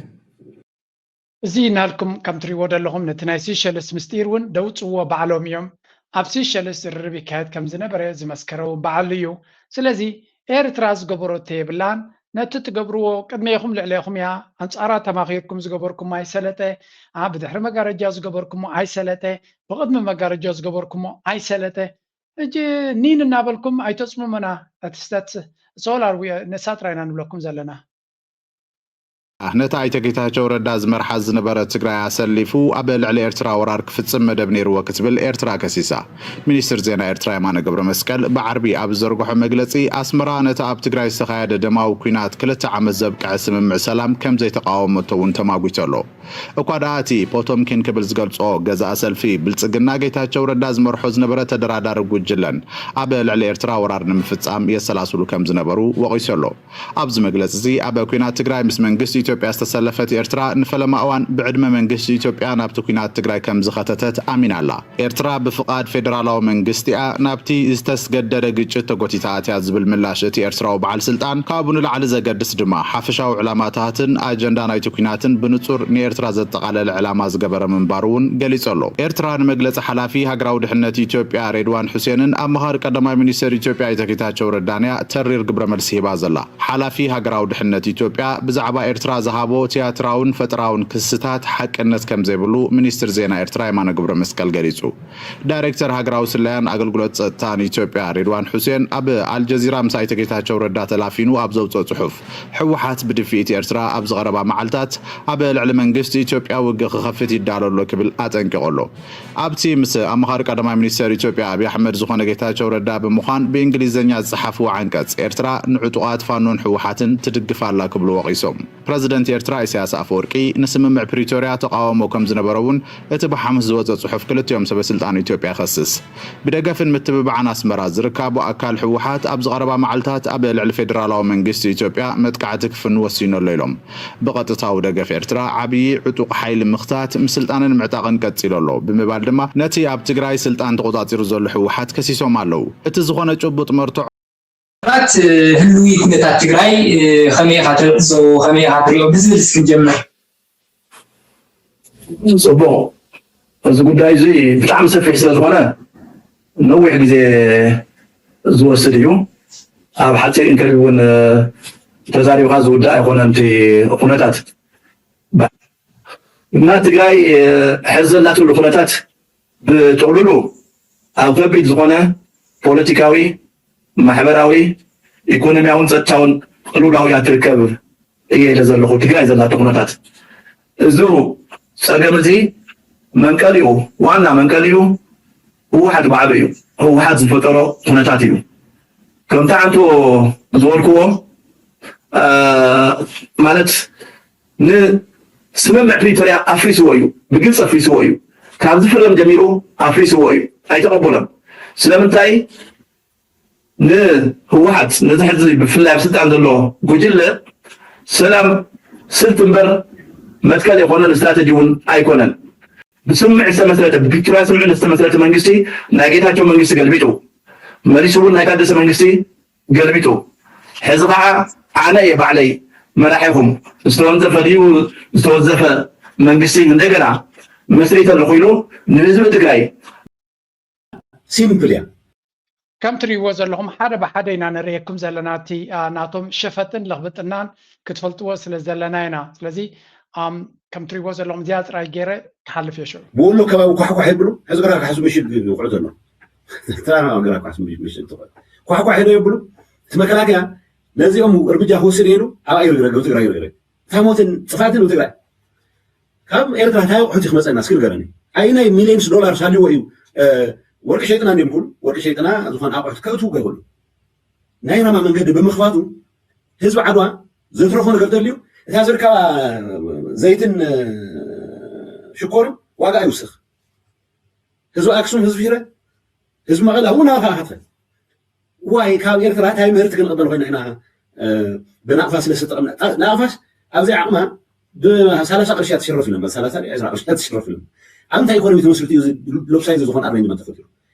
እዚ ናልኩም ከም ትሪእዎ ዘለኹም ነቲ ናይ ሲሸልስ ምስጢር እውን ደውፅዎ ባዕሎም እዮም። ኣብ ሲሸልስ ዝርርብ ይካየድ ከም ዝነበረ ዝመስከረ እውን ባዕሉ እዩ። ስለዚ ኤርትራ ዝገበረቶ የብላን። ነቲ ትገብርዎ ቅድሜኹም ልዕሌኹም እያ። ኣንፃራ ተማኺርኩም ዝገበርኩሞ ኣይሰለጠ፣ ኣ ብድሕሪ መጋረጃ ዝገበርኩሞ ኣይሰለጠ፣ ብቕድሚ መጋረጃ ዝገበርኩሞ ኣይሰለጠ። ሕጂ ኒን እናበልኩም ኣይተፅምሙና። እቲ ስተት ሶላር ንሳ ጥራይና ንብለኩም ዘለና። ነቲ ኣይተ ጌታቸው ረዳ ዝመርሓ ዝነበረ ትግራይ ኣሰሊፉ ኣብ ልዕሊ ኤርትራ ወራር ክፍጽም መደብ ነይርዎ ክትብል ኤርትራ ከሲሳ። ሚኒስትር ዜና ኤርትራ የማነ ገብረመስቀል ብዓርቢ ኣብ ዝዘርግሖ መግለጺ ኣስመራ ነቲ ኣብ ትግራይ ዝተኻየደ ደማዊ ኲናት ክልተ ዓመት ዘብቅዐ ስምምዕ ሰላም ከም ዘይተቓወመቶ እውን ተማጒቱ ኣሎ። እኳ ደኣ እቲ ፖቶምኪን ክብል ዝገልጾ ገዛኢ ሰልፊ ብልጽግና ጌታቸው ረዳ ዝመርሖ ዝነበረ ተደራዳሪ ጉጅለን ኣብ ልዕሊ ኤርትራ ወራር ንምፍጻም የሰላስሉ ከም ዝነበሩ ወቒሱ ኣሎ። ኣብዚ መግለጺ እዚ ኣብ ኲናት ትግራይ ምስ መንግስቲ ኢትዮጵያ ዝተሰለፈት ኤርትራ ንፈለማ እዋን ብዕድመ መንግስቲ ኢትዮጵያ ናብቲ ኲናት ትግራይ ከም ዝኸተተት ኣሚና ኣላ። ኤርትራ ብፍቓድ ፌደራላዊ መንግስቲ'ያ ናብቲ ዝተስገደደ ግጭት ተጎቲታ ኣትያ ዝብል ምላሽ እቲ ኤርትራዊ በዓል ስልጣን ካብኡ ንላዕሊ ዘገድስ ድማ ሓፈሻዊ ዕላማታትን ኣጀንዳ ናይቲ ኲናትን ብንጹር ንኤርትራ ዘጠቓለለ ዕላማ ዝገበረ ምንባሩ እውን ገሊጹ ኣሎ። ኤርትራ ንመግለጺ ሓላፊ ሃገራዊ ድሕነት ኢትዮጵያ ሬድዋን ሑሴንን ኣማኻሪ ቀዳማይ ሚኒስትር ኢትዮጵያ ኣይተ ጌታቸው ረዳን'ያ ተሪር ግብረ መልሲ ሂባ ዘላ። ሓላፊ ሃገራዊ ድሕነት ኢትዮጵያ ብዛዕባ ኤርትራ ዝሃቦ ትያትራውን ፈጠራውን ክስታት ሓቅነት ከም ዘይብሉ ሚኒስትር ዜና ኤርትራ የማነ ገብረመስቀል ገሊጹ። ዳይሬክተር ሃገራዊ ስለያን ኣገልግሎት ጸጥታን ኢትዮጵያ ሬድዋን ሑሴን ኣብ ኣልጀዚራ ምስ ኣይተ ጌታቸው ረዳ ተላፊኑ ኣብ ዘውጽኦ ጽሑፍ፣ ህወሓት ብድፍኢት ኤርትራ ኣብዚ ቀረባ መዓልታት ኣብ ልዕሊ መንግስቲ ኢትዮጵያ ውግእ ክኸፍት ይዳሎ ኣሎ ክብል ኣጠንቂቑ ኣሎ። ኣብቲ ምስ ኣማኻሪ ቀዳማይ ሚኒስተር ኢትዮጵያ ኣብይ ኣሕመድ ዝኾነ ጌታቸው ረዳ ብምዃን ብእንግሊዝኛ ዝጸሓፍዎ ዓንቀጽ፣ ኤርትራ ንዕጡቓት ፋኖን ህወሓትን ትድግፍ ኣላ ክብሉ ወቒሶም። ፕረዚደንት ኤርትራ ኢሳያስ ኣፈወርቂ ንስምምዕ ፕሪቶርያ ተቓውሞ ከም ዝነበሮ እውን እቲ ብሓሙስ ዝወጸ ጽሑፍ ክልቲኦም ሰበ ስልጣን ኢትዮጵያ ይኸስስ። ብደገፍን ምትብባዕን ኣስመራ ዝርካቡ ኣካል ህወሓት ኣብዚ ቀረባ መዓልታት ኣብ ልዕሊ ፌደራላዊ መንግስቲ ኢትዮጵያ መጥቃዕቲ ክፍኑ ወሲኑ ኣሎ ኢሎም። ብቐጥታዊ ደገፍ ኤርትራ ዓብዪ ዕጡቕ ሓይሊ ምኽታት፣ ምስልጣንን ምዕጣቕን ቀጺሉ ኣሎ ብምባል ድማ ነቲ ኣብ ትግራይ ስልጣን ተቖጻጺሩ ዘሎ ህወሓት ከሲሶም ኣለዉ። እቲ ዝኾነ ጭቡጥ መርትዖ። ራት ህልዊ ኩነታት ትግራይ ከመይ ኢኻ ትዕዞ፣ ከመይ ኢኻ ትሪኦ ብዝብል እስኪ ንጀምር። ጽቡቕ። እዚ ጉዳይ እዚ ብጣዕሚ ሰፊሕ ስለ ዝኾነ ነዊሕ ግዜ ዝወስድ እዩ። ኣብ ሓፂር ኢንተርቪው እውን ተዛሪብካ ዝውዳእ ኣይኮነን እቲ ኩነታት። እና ትግራይ ሕዚ ዘላትሉ ኩነታት ብጥቕልሉ ኣብ ከቢድ ዝኾነ ፖለቲካዊ፣ ማሕበራዊ፣ ኢኮኖሚያውን ጸጥታውን ቅልውላው እያ ትርከብ እየ ኢለ ዘለኹ። ትግራይ ዘላቶ ኩነታት እዚ ጸገም እዚ መንቀሊኡ ዋና መንቀሊኡ ህወሓት ባዕሉ እዩ። ህወሓት ዝፈጠሮ ኩነታት እዩ። ከምቲ ዓንቶ ዝበልክዎ ማለት ንስምምዕ ፕሪቶርያ ኣፍሪስዎ እዩ፣ ብግልፂ ኣፍሪስዎ እዩ። ካብ ዝፍረም ጀሚሩ ኣፍሪስዎ እዩ፣ ኣይተቐበሎን። ስለምንታይ? ንህወሓት ነዚ ሕዚ ብፍላይ ኣብ ስልጣን ዘሎ ጉጅለ ሰላም ስልቲ እምበር መትከል ኣይኮነን፣ ስትራተጂ እውን ኣይኮነን። ብስምምዕ ዝተመስረተ፣ ብፕሪቶርያ ስምምዕ ዝተመስረተ መንግስቲ ናይ ጌታቸው መንግስቲ ገልቢጡ፣ መሊሱ እውን ናይ ታደሰ መንግስቲ ገልቢጡ፣ ሕዚ ከዓ ኣነ እየ ባዕለይ መራሒኹም፣ ዝተወንዘፈ ድዩ ዝተወዘፈ መንግስቲ እንደገና መስሪተ ኣለኹ ኢሉ ንህዝቢ ትግራይ ሲምፕል እያ። ከም ትሪእዎ ዘለኹም ሓደ ብሓደ ኢና ንርእየኩም ዘለና። እቲ ናቶም ሸፈጥን ለኽብጥናን ክትፈልጥዎ ስለ ዘለና ኢና። ስለዚ ከም ትሪእዎ ዘለኹም እዚኣ ጥራይ ገይረ ክሓልፍ እየ ሽዑ። ብወሎ ከባቢ ኳሕኳሕ የብሉ። ሕዚ ግራ ካሕሱ ምሽግ ይውቅዑ ዘሎ። ተራ ግራ ካሕሱ ምሽግ ትውቅዑ። ኳሕኳሕ ዶ የብሉ? እቲ መከላከያ ነዚኦም እርምጃ ክወስድ ኢሉ ኣብ ኣየር ይረገብ ትግራይ ይረገብ። ታሞትን ጥፋትን ትግራይ ካብ ኤርትራ እንታይ ኣቑሑት ክመፀና እስኪ ንገረኒ። ኣይናይ ሚሊዮንስ ዶላር ሳልዎ እዩ። ወርቂ ሸይጥና እንዲም ኩሉ ወርቂ ሸይጥና ዝኾነ ኣቑሑት ከእትዉ ገይሩ ናይ ራማ መንገዲ ብምኽፋቱ ህዝቢ ዓድዋ ዘትረፎ ነገር ተልዩ እታ ዝርከባ ዘይትን ሽኮርን ዋጋ ይውስኽ። ህዝቢ ኣክሱም፣ ህዝቢ ሽረ፣ ህዝቢ መቐለ እውን ናባኻ ክኸፍል ዋይ ካብ ኤርትራ እንታይ ምህርቲ ክንቕበል ኮይና ኢና ብናቕፋ ስለ ዝተጠቐምና። ናቕፋስ ኣብዚ ዓቕማ ብሰላሳ ቅርሺ ትሽረፍ ኢሎም፣ ሰላሳ ዕስራ ቅርሺ ትሽረፍ ኢሎም። ኣብ እንታይ ኢኮኖሚ ተመስሪቱ እዩ ሎፕሳይድ ዝኾነ ኣረንጅመንት ተፈጢሩ?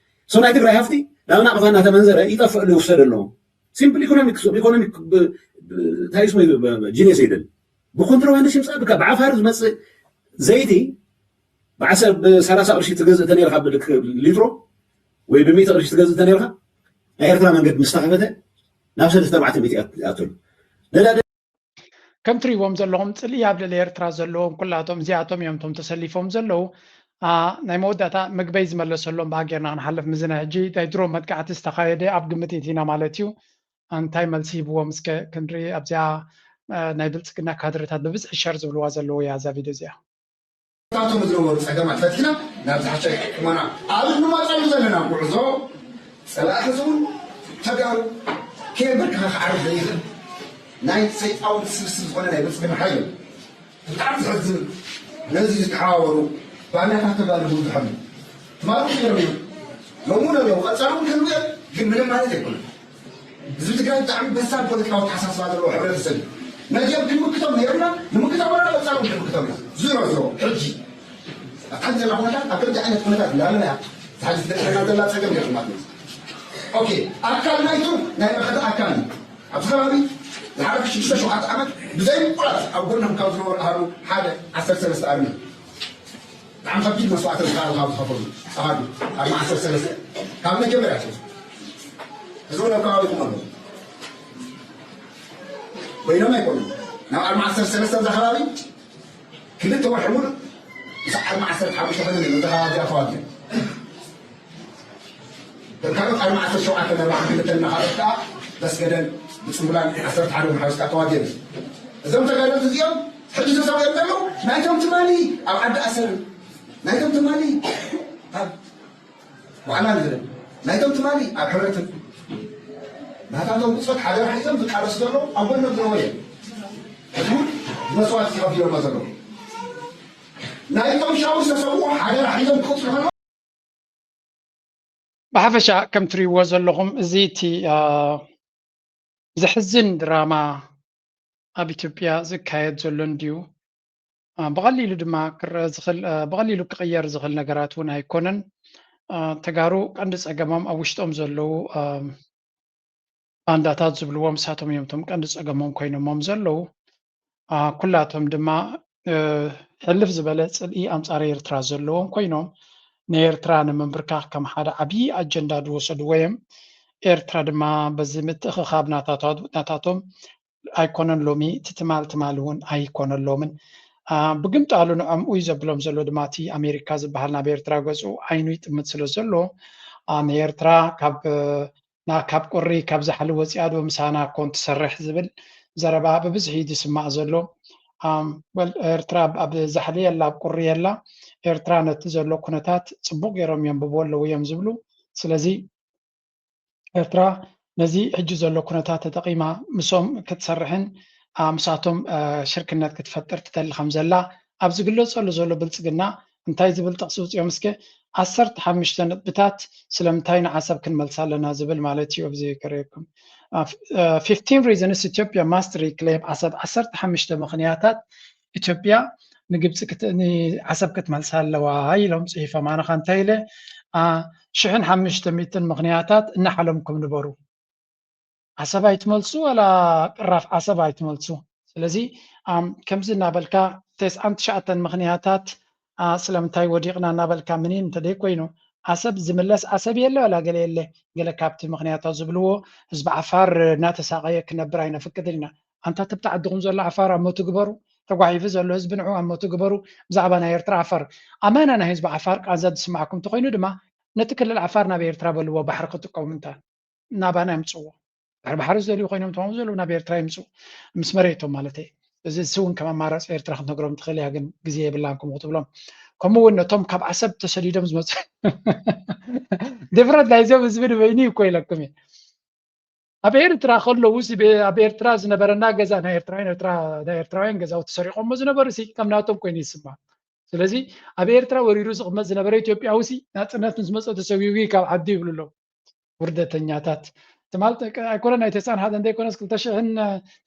ሶ ናይ ትግራይ ሃፍቲ ናብ ናቕፋ እናተመንዘረ ይጠፍእ ኣሎ ይውሰድ ኣሎ። ሲምፕል ኢኮኖሚክ ኢኮኖሚክ ታይስ ወይ ጂኒየስ ይደል ብኮንትሮባንድ ሽምፃ ብካ ብዓፋር ዝመፅእ ዘይቲ ብዓሰርተ ብሰላሳ ቅርሺ ትገዝእ ተነርካ ሊትሮ ወይ ብሚእቲ ቅርሺ ትገዝእ ተነርካ ናይ ኤርትራ መንገድ ምስ ተኸፈተ ናብ ሰለስተ ኣርባዕተ ሚእቲ ይኣትሉ ነዳዲ ከም ትሪእዎም ዘለኹም ፅልኢ ኣብ ልዕሊ ኤርትራ ዘለዎም ኩላቶም እዚኣቶም እዮም እቶም ተሰሊፎም ዘለዉ። ናይ መወዳእታ ምግበይ ዝመለሰሎም ብሃገርና ክንሓልፍ ምዝና ሕጂ ናይ ድሮ መጥቃዕቲ ዝተኻየደ ኣብ ግምት እቲና ማለት እዩ። እንታይ መልሲ ሂብዎም እስከ ክንርኢ። ኣብዚኣ ናይ ብልፅግና ካድረታት ብብዝሒ ሸር ዝብልዋ ዘለዉ እያ እዛ ቪድዮ እዚኣ። ታቶም ዝነበሩ ፀገማት ፈቲሕና ናብ ዝሓሸ ቁመና ኣብ እንመፀሉ ዘለና ጉዕዞ ፀላኢ ሕዚ እውን ተጋሩ ከየንበርክኻ ክዓርፍ ዘይኽእል ናይ ሰይጣዊ ስብስብ ዝኾነ ናይ ብልፅግና ሓይል እዩ። ብጣዕሚ ዘሕዝን ነዚ ዝተሓባበሩ ባንዳታት ተጋሩ ብዙሕ ኣሎ። ትማሊ ነይሮም እዮም ሎሚ እውን ኣለዉ ቀፃሊ እውን ክህልዉ እዮም። ግን ምንም ማለት ኣይኮነን። ህዝቢ ትግራይ ብጣዕሚ በሳል ፖለቲካዊ ኣተሓሳስባ ዘለዎ ሕብረተሰብ እዩ። ነዚኦም ክንምክቶም ነይሩና ንምክቶም ኣለና ቀፃሊ እውን ክንምክቶም ኢና። ዝሮ ዝሮ ሕጂ ኣብ ታሕቲ ዘላ ኩነታት ኣብ ከምዚ ዓይነት ኩነታት እንዳለና እያ ዝሓዚ ትገጥመና ዘላ ፀገም ገጥማት ኦኬ ኣካል ናይቱ ናይ መኸተ ኣካል እዩ። ኣብዚ ከባቢ ዝሓለፈ ሽዱሽተ ሸውዓተ ዓመት ብዘይ ምቁራፅ ኣብ ጎኖም ካብ ዝነበሩ ኣሃዱ ሓደ ዓሰርተ ሰለስተ ኣርሚ ብጣዕሚ ከቢድ መስዋእቲ ዝከኣሉ ካብ ዝኸፈሉ ኣሃዱ ኣርሚ ዓሰርተ ሰለስተ ካብ መጀመርያ ትወስዱ እዚ እውን ኣብ ከባቢኹም ኣለዉ ኮይኖም ኣይኮኑን ናብ ኣርሚ ዓሰርተ ሰለስተ እዛ ከባቢ ክልተ ወርሒ ሙሉእ ምስ ኣርሚ ዓሰርተ ሓሙሽተ ኮይኖም እዮም እዛ ከባቢ እዚኣ ተዋጊኦም ካልኦት ኣርሚ ዓሰርተ ሸውዓተ ነርባዕተ ክልተ እና ካልኦት ከዓ በስገደን ብፅንቡላን ዓሰርተ ሓደ እውን ሓዊስካ ተዋጊኦም እዮም እዞም ተጋደልቲ እዚኦም ሕጂ ተሰዊኦም ዘለዉ ናይቶም ትማሊ ኣብ ዓዲ ኣሰርን ናይቶም ትማሊ ኣብ ዋዕላ ንህደም ናይቶም ትማሊ ኣብ ሕብረትን ናታቶም ብፆት ሓደራ ሒዞም ዝቃለሱ ዘለዉ ኣብ ጎኖም ዘለዉ እዮም ሕጂ እውን ብመስዋእቲ ከፊሎሞ ዘለዉ ናይቶም ሻቡ ዝተሰውኡ ሓደራ ሒዞም ክቕፅሉ ከለዉ ብሓፈሻ ከም ትሪእዎ ዘለኹም እዚ እቲ ዘሕዝን ድራማ ኣብ ኢትዮጵያ ዝካየድ ዘሎ እንድዩ። ብቐሊሉ ድማ ክረአ ዝኽእል ብቐሊሉ ክቕየር ዝኽእል ነገራት እውን ኣይኮነን። ተጋሩ ቀንዲ ጸገሞም ኣብ ውሽጦም ዘለዉ ባንዳታት ዝብልዎም እሳቶም እዮም እቶም ቀንዲ ጸገሞም ኮይኖሞም ዘለዉ። ኩላቶም ድማ ሕልፍ ዝበለ ጽልኢ ኣንጻር ኤርትራ ዘለዎም ኮይኖም ንኤርትራ ንምንብርካኽ ከም ሓደ ዓብዪ ኣጀንዳ ዝወሰድዎ እዮም። ኤርትራ ድማ በዚ ምትእኽኻብ ናታቶም ኣይኮነን ሎሚ እቲ ትማል ትማል እውን ኣይኮነሎምን። ብግምጣሉ ንዕምኡ እዩ ዘብሎም ዘሎ ድማ እቲ ኣሜሪካ ዝበሃል ናብ ኤርትራ ገፁ ዓይኑ ይጥምት ስለ ዘሎ ንኤርትራ ካብ ናብ ካብ ቁሪ ካብ ዛሕሊ ወፂኣ ዶ ምሳና ኮን ትሰርሕ ዝብል ዘረባ ብብዝሒ እዩ ዝስማዕ ዘሎ። ወል ኤርትራ ኣብ ዛሕሊ የላ ኣብ ቁሪ የላ። ኤርትራ ነቲ ዘሎ ኩነታት ፅቡቅ ገይሮም የንብቦ ኣለዉ እዮም ዝብሉ። ስለዚ ኤርትራ ነዚ ሕጂ ዘሎ ኩነታት ተጠቒማ ምሶም ክትሰርሕን ምሳቶም ሽርክነት ክትፈጥር ትደሊ ከም ዘላ ኣብ ዝግለጸሉ ዘሎ ብልጽግና እንታይ ዝብል ጥቕሲ ውፅኦም እስከ ዓሰርተ ሓሙሽተ ነጥብታት ስለምንታይ ንዓሰብ ክንመልሳ ኣለና ዝብል ማለት እዩ። ኣብዚ ከርእየኩም fifteen reasons Ethiopia must reclaim ዓሰብ፣ ዓሰርተ ሓሙሽተ ምኽንያታት ኢትዮጵያ ንግብፂ ዓሰብ ክትመልሳ ኣለዋ ኢሎም ፅሒፎም። ኣነ ከ እንታይ ኢለ? ሽሕን ሓሙሽተ ሚእትን ምኽንያታት እናሓለምኩም ንበሩ። ዓሰብ ኣይትመልሱ ዋላ ቅራፍ ዓሰብ ኣይትመልሱ። ስለዚ ከምዚ እናበልካ ተስዓን ትሽዓተን ምኽንያታት ስለምንታይ ወዲቕና እናበልካ ምኒን እንተደይ ኮይኑ ዓሰብ ዝምለስ ዓሰብ የለ ዋላ ገለ የለ። ገለ ካብቲ ምኽንያታት ዝብልዎ ህዝቢ ዓፋር እናተሳቐየ ክነብር ኣይነፍቅድን ኢና። ኣንታ ትብቲ ዓድኹም ዘሎ ዓፋር ኣብ ሞቱ ግበሩ። ተጓሒፉ ዘሎ ህዝቢ ንዑ ኣብ ሞቱ ግበሩ። ብዛዕባ ናይ ኤርትራ ዓፋር ኣመና ናይ ህዝቢ ዓፋር ቃንዛ ዝስማዕኩም እንተኾይኑ ድማ ነቲ ክልል ዓፋር ናብ ኤርትራ በልዎ ባሕሪ ክጥቀሙ እንታ ናባና ይምፅዎ። ድሕሪ ባሕሪ ዝደልዩ ኮይኖም ተማሙ ዘለዉ ናብ ኤርትራ ይምፁ ምስ መሬቶም ማለት እዩ። እዚ እሱ እውን ከም ኣማራፂ ኤርትራ ክትነግሮም ትኽእል እያ፣ ግን ግዜ የብላን ከምኡ ክትብሎም። ከምኡ እውን ነቶም ካብ ዓሰብ ተሰዲዶም ዝመፁ ድፍረት ናይዞም ህዝቢ ንበይኑ እዩ እኮ ኢለኩም እየ። ኣብ ኤርትራ ከለዉ ኣብ ኤርትራ ዝነበረና ገዛ ናይ ኤርትራውያን ኤርትራ ናይ ኤርትራውያን ገዛውቲ ሰሪቆሞ ዝነበሩ ሲ ከም ናቶም ኮይኑ ይስማ። ስለዚ ኣብ ኤርትራ ወሪሩ ዝቕመጥ ዝነበረ ኢትዮጵያዊ ሲ ናጽነት ምስ መጸ ተሰዊዊ ካብ ዓዲ ይብሉ ኣለዉ። ውርደተኛታት ትማል ኣይኮነ ናይ ተስዓን ሓደ እንተይኮነስ ክልተ ሽሕን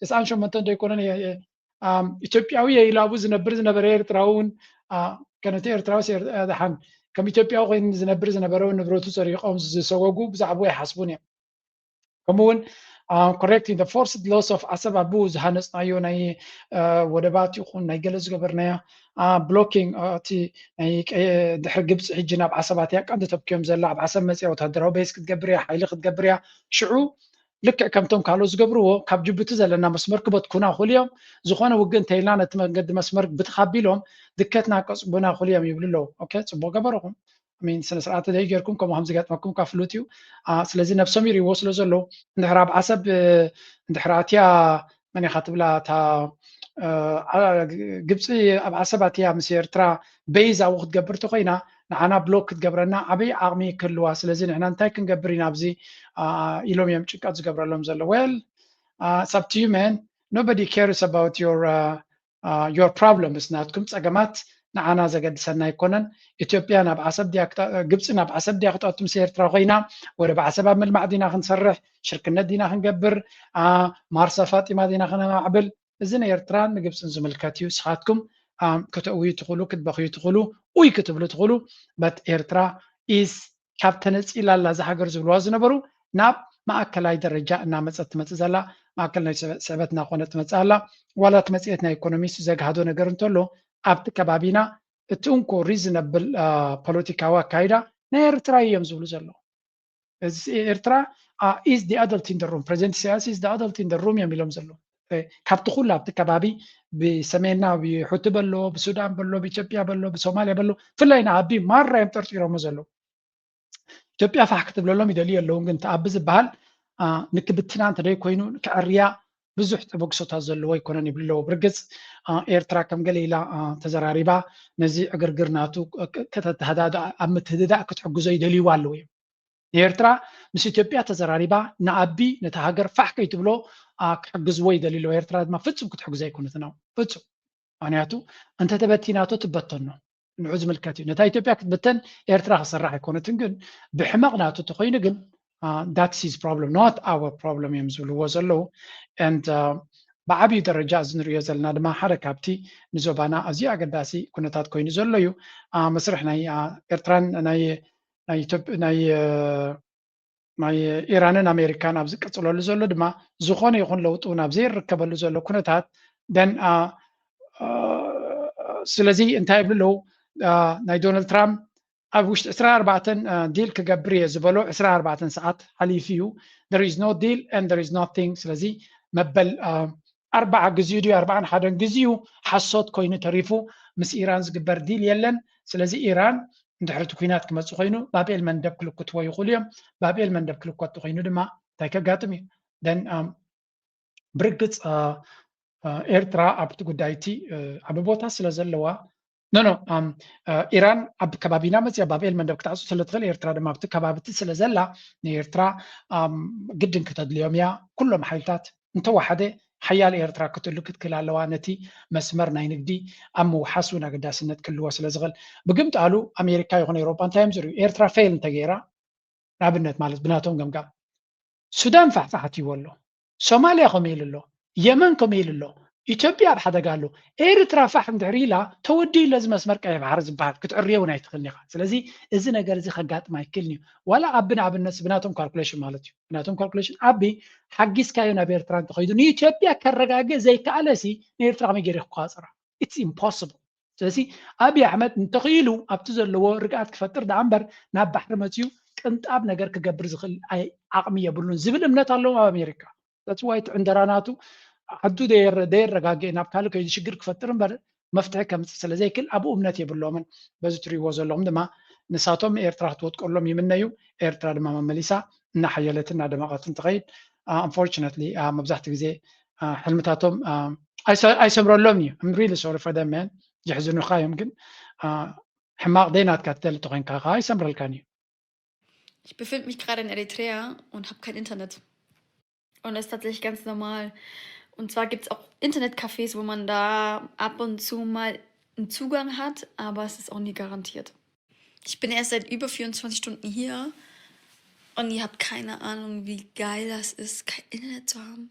ተስዓን ሸሞንተ እንተይኮነ ኢትዮጵያዊ የይላቡ ዝነብር ዝነበረ ኤርትራዊ እውን ከነቲ ኤርትራዊ ደሓን ከም ኢትዮጵያዊ ኮይኑ ዝነብር ዝነበረ ንብረቱ ሰሪቆም ዝሰወጉ ብዛዕባኡ ኣይሓስቡን እዮም። ከምኡ እውን correcting the forced loss of ዓሰብ ኣብኡ ዝሃነፅናዮ ናይ ወደባት ይኹን ናይ ገለ ዝገበርናዮ blocking እቲ ናይ ድሕሪ ግብፂ ሕጂ ናብ ዓሰብ ኣትያ ቀንዲ ተብክዮም ዘላ ኣብ ዓሰብ መፅያ ወታደራዊ ቤዝ ክትገብር እያ ሓይሊ ክትገብር እያ ሽዑ ልክዕ ከምቶም ካልኦት ዝገብርዎ ካብ ጅቡቲ ዘለና መስመር ክበትኩና ክእሉ እዮም። ዝኾነ ውግእ እንተኢልና ነቲ መንገዲ መስመር ብትኽ ኣቢሎም ድከትና ከፅቡና ክእሉ እዮም ይብሉ ኣለዉ። ኦኬ ፅቡቅ ገበርኹም። ሚን ስነ ስርዓት ተደይ ጌርኩም ከምኡ ከም ዝገጥመኩም ካብ ፍሉጥ እዩ። ስለዚ ነብሶም ይርእይዎ ስለ ዘለዉ እንድሕር ኣብ ዓሰብ እንድሕር ኣትያ መን ኢኻ ትብላ እታ ግብፂ ኣብ ዓሰብ ኣትያ ምስ ኤርትራ በይዝ ኣብኡ ክትገብር ተኮይና ንዓና ብሎክ ክትገብረና ዓብይ ዓቕሚ ክህልዋ። ስለዚ ንሕና እንታይ ክንገብር ኢና ኣብዚ ኢሎም እዮም ጭንቀት ዝገብረሎም ዘሎ። Well it's up to you man, nobody cares about your your problems። ናትኩም ፀገማት ንዓና ዘገድሰና ኣይኮነን። ኢትዮጵያ ናብ ዓሰብ ድያ ግብፂ ናብ ዓሰብ ድያ ክጠቱ ምስ ኤርትራ ኮይና ወደብ ዓሰብ ኣብ ምልማዕ ዲና ክንሰርሕ ሽርክነት ዲና ክንገብር ማርሳ ፋጢማ ዲና ክነማዕብል እዚ ንኤርትራን ንግብፅን ዝምልከት እዩ። ንስኻትኩም ከተእውዩ ትኽእሉ፣ ክትበኽዩ ትኽእሉ፣ ኡይ ክትብሉ ትኽእሉ። በት ኤርትራ ኢስ ካብ ተነፂላ ኣላ እዛ ሃገር ዝብልዋ ዝነበሩ ናብ ማእከላይ ደረጃ እናመፀት ትመፅእ ዘላ ማእከል ናይ ስዕበት እናኾነት ትመፅእ ኣላ። ዋላ እቲ መፅሄት ናይ ኢኮኖሚስት ዘግሃዶ ነገር እንተሎ ኣብቲ ከባቢና እቲ እንኮ ሪዝነብል ፖለቲካዊ ኣካይዳ ናይ ኤርትራ እዮም ዝብሉ ዘለዉ። ኤርትራ is the adult in the room፣ ፕሬዚደንት ኢሳያስ is the adult in the room እዮም ኢሎም ዘለዉ። ካብቲ ኩሉ ኣብቲ ከባቢ ብሰሜንና ብሑቲ በሎ ብሱዳን በሎ ብኢትዮጵያ በሎ ብሶማልያ በሎ ብፍላይ ንኣቢ ማራ እዮም ጠርጢሮሞ ዘለዉ። ኢትዮጵያ ፋሕ ክትብለሎም ይደልዩ ኣለዉ ግን ተኣቢ ዝበሃል ንክብትና እንተደይ ኮይኑ ክዕርያ ብዙሕ ተበግሶታት ዘለዎ ኣይኮነን ይብሉ ኣለዉ። ብርግፅ ኤርትራ ከም ገለ ኢላ ተዘራሪባ ነዚ ዕግርግር ናቱ ከተተሃዳድእ ኣብ ምትህድዳእ ክትሕግዞ ይደልይዋ ኣለዉ እዮም። ንኤርትራ ምስ ኢትዮጵያ ተዘራሪባ ንኣቢ ነቲ ሃገር ፋሕ ከይትብሎ ክሕግዝዎ ይደልዩ ኣለዉ። ኤርትራ ድማ ፍጹም ክትሕግዞ ኣይኮነትን። ፍጹም። ምክንያቱ እንተተበቲናቶ ትበተኖ ንዑ ዝምልከት እዩ። ነታ ኢትዮጵያ ክትብተን ኤርትራ ክሰርሕ ኣይኮነትን፣ ግን ብሕመቕ ናቱ ተኮይኑ ግን that's his problem not our problem እዮም ዝብልዎ ዘለዉ። And ብዓብዩ ደረጃ እዚ ንሪኦ ዘለና ድማ ሓደ ካብቲ ንዞባና ኣዝዩ ኣገዳሲ ኩነታት ኮይኑ ዘሎ እዩ። መስርሕ ናይ ኤርትራን ናይ ናይ ኢራንን ኣሜሪካን ኣብ ዝቀፅለሉ ዘሎ ድማ ዝኾነ ይኹን ለውጢ እውን ኣብ ዘይርከበሉ ዘሎ ኩነታት ደን ስለዚ እንታይ ይብሉ ኣለዉ ናይ ዶናልድ ትራምፕ ኣብ ውሽጢ ዕስራ ኣርባዕተን ዲል ክገብር እየ ዝበሎ ዕስራ ኣርባዕተን ሰዓት ሓሊፉ እዩ። There is no deal and there is nothing። ስለዚ መበል ኣርባዓ ግዜኡ ድዩ ኣርባዓን ሓደን ግዜኡ ሓሶት ኮይኑ ተሪፉ ምስ ኢራን ዝግበር ዲል የለን። ስለዚ ኢራን እንድሕር እቲ ኩናት ክመፅእ ኮይኑ ባብኤል መንደብ ክልኩትዎ ይኽእሉ እዮም። ባብኤል መንደብ ክልኮት ኮይኑ ድማ እንታይ ከጋጥም እዩ? ደን ብርግፅ ኤርትራ ኣብቲ ጉዳይ እቲ ዓቢ ቦታ ስለ ዘለዋ ኖ ኖ ኢራን ኣብ ከባቢና መፅያ ባብኤል መንደብ ክትዓፁ ስለ ትኽእል ኤርትራ ድማ ኣብቲ ከባቢ እቲ ስለ ዘላ ንኤርትራ ግድን ክተድልዮም እያ። ኩሎም ሓይልታት እንተወሓደ ሓያል ኤርትራ ክትህሉ ክትክእል ኣለዋ። ነቲ መስመር ናይ ንግዲ ኣብ ምውሓስ እውን ኣገዳስነት ክህልዎ ስለ ዝኽእል ብግምጣሉ ኣሜሪካ ይኹን ኤውሮጳ እንታይ እዮም ዝርእዩ? ኤርትራ ፌል እንተገይራ ንኣብነት ማለት ብናቶም ገምጋም ሱዳን ፋሕፋሕ ኣትይዎ ኣሎ፣ ሶማልያ ከምኡ ኢሉ ኣሎ፣ የመን ከምኡ ኢሉ ኣሎ፣ ኢትዮጵያ ኣብ ሓደጋ ኣሎ። ኤርትራ ፋሕ እንድሕር ኢላ ተወዲኡ ኣሎ እዚ መስመር ቀይሕ ባሕሪ ዝበሃል ክትዕርዮ እውን ኣይትኽእልን ኢኻ። ስለዚ እዚ ነገር እዚ ከጋጥም ኣይክእልን እዩ። ዋላ ኣቢ ንኣብነት ብናቶም ካልኩሌሽን ማለት እዩ ብናቶም ካልኩሌሽን ኣቢ ሓጊዝካዮ ናብ ኤርትራ እንተኸይዱ ንኢትዮጵያ ከረጋግእ ዘይከኣለሲ ንኤርትራ ከመይ ገይሩ ክቋፀራ? It's impossible። ስለዚ ኣብይ ኣሕመድ እንተኽኢሉ ኣብቲ ዘለዎ ርግኣት ክፈጥር ደኣ እምበር ናብ ባሕሪ መፅዩ ቅንጣብ ነገር ክገብር ዝኽእል ዓቕሚ የብሉን ዝብል እምነት ኣለዎም ኣብ ኣሜሪካ። That's why እቲ ዕንደራ ናቱ ዓዱ ደየረጋግእ ናብ ካልእ ከይዱ ሽግር ክፈጥር እምበር መፍትሒ ከምፅእ ስለ ዘይክእል ኣብኡ እምነት የብሎምን። በዚ ትሪእዎ ዘለኹም ድማ ንሳቶም ኤርትራ ክትወጥቀሎም ይምነዩ። ኤርትራ ድማ መመሊሳ እናሓየለትን እናደመቐትን ትኸይድ። Unfortunately መብዛሕትኡ ግዜ ሕልምታቶም ኣይሰምረሎም እዩ። I'm really sorry for them man። የሕዝኑኻ እዮም ግን ሕማቕ ደይ ናትካ ትደሊ ተኮይንካ ከዓ ኣይሰምረልካን እዩ። Ich befinde mich gerade in Eritrea und habe kein Internet. Und das ist tatsächlich ganz normal. Und zwar gibt es auch Internetcafés, wo man da ab und zu mal einen Zugang hat, aber es ist auch nie garantiert. Ich bin erst seit über vierundzwanzig Stunden hier und ihr habt keine Ahnung, wie geil das ist, kein Internet zu haben.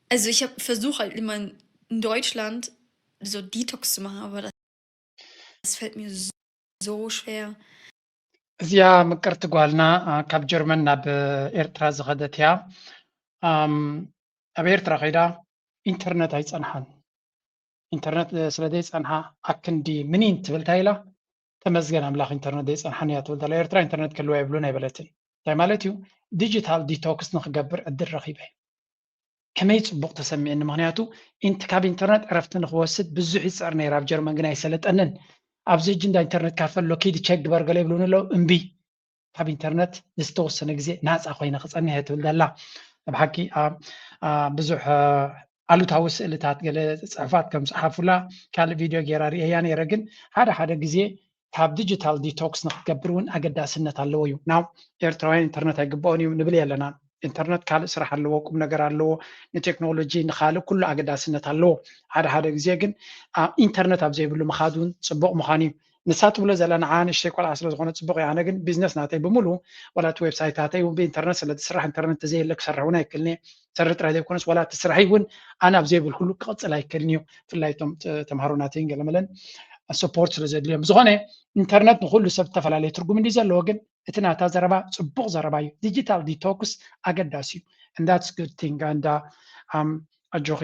Also ich habe versucht halt immer in Deutschland so Detox zu machen, aber das, das fällt mir so, so schwer. እዚኣ ምቅርቲ ጓልና ካብ ጀርመን ናብ ኤርትራ ዝኸደት እያ። ኣብ ኤርትራ ከይዳ ኢንተርነት ኣይፀንሓን። ኢንተርነት ስለ ዘይፀንሓ ኣክንዲ ምኒን ትብል እንታይ ኢላ? ተመስገን ኣምላኽ ኢንተርነት ዘይፀንሓን እያ ትብል ዘላ። ኤርትራ ኢንተርነት ክህልዋ የብሉን ኣይበለትን። እንታይ ማለት እዩ? ዲጂታል ዲቶክስ ንክገብር ዕድል ረኺበ። ከመይ ፅቡቕ ተሰሚዕኒ። ምክንያቱ ኢንት ካብ ኢንተርነት ዕረፍቲ ንክወስድ ብዙሕ ይፅዕር ነይረ። ኣብ ጀርመን ግን ኣይሰለጠንን። ኣብዚ ሕጂ እንዳ ኢንተርነት ካፈ ኣሎ ኪድ ቸክ ግበር ገለ ይብሉኒ ኣለዉ። እምቢ ካብ ኢንተርነት ንዝተወሰነ ግዜ ናፃ ኮይነ ክፀንሕ እየ ትብል ዘላ። ብሓቂ ብዙሕ ኣሉታዊ ስእልታት ገለ ፅሑፋት ከም ፀሓፉላ ካልእ ቪድዮ ገይራ ርእየያ ነይረ። ግን ሓደ ሓደ ግዜ ካብ ዲጂታል ዲቶክስ ንክትገብር እውን ኣገዳስነት ኣለዎ እዩ። ናው ኤርትራውያን ኢንተርነት ኣይግብኦን እዩ ንብል የለና። ኢንተርነት ካልእ ስራሕ ኣለዎ፣ ቁም ነገር ኣለዎ፣ ንቴክኖሎጂ ንካልእ ኩሉ ኣገዳስነት ኣለዎ። ሓደ ሓደ ግዜ ግን ኢንተርነት ኣብ ዘይብሉ ምኻድ እውን ፅቡቕ ምዃን እዩ። ንሳ ትብሎ ዘላ ንዓ ንእሽተይ ቆልዓ ስለ ዝኾነ ፅቡቕ እዩ። ኣነ ግን ቢዝነስ ናተይ ብምሉ ዋላ እቲ ዌብሳይታተይ እውን ብኢንተርነት ስለ ዝስራሕ ኢንተርነት ተዘየለ ክሰርሕ እውን ኣይክእልን እየ። ሰሪ ጥራይ ዘይኮነስ ዋላ እቲ ስራሐይ እውን ኣነ ኣብ ዘይብልኩሉ ክቕፅል ኣይክእልን እዩ። ብፍላይ እቶም ተምሃሮ ናተይን ገለመለን ሰፖርት ስለ ዘድልዮም። ብዝኾነ ኢንተርነት ንኩሉ ሰብ ዝተፈላለየ ትርጉም እንዲ ዘለዎ ግን እቲ ናታ ዘረባ ፅቡቕ ዘረባ እዩ። ዲጂታል ዲቶክስ ኣገዳሲ እዩ። And that's good thing and ኣጆኺ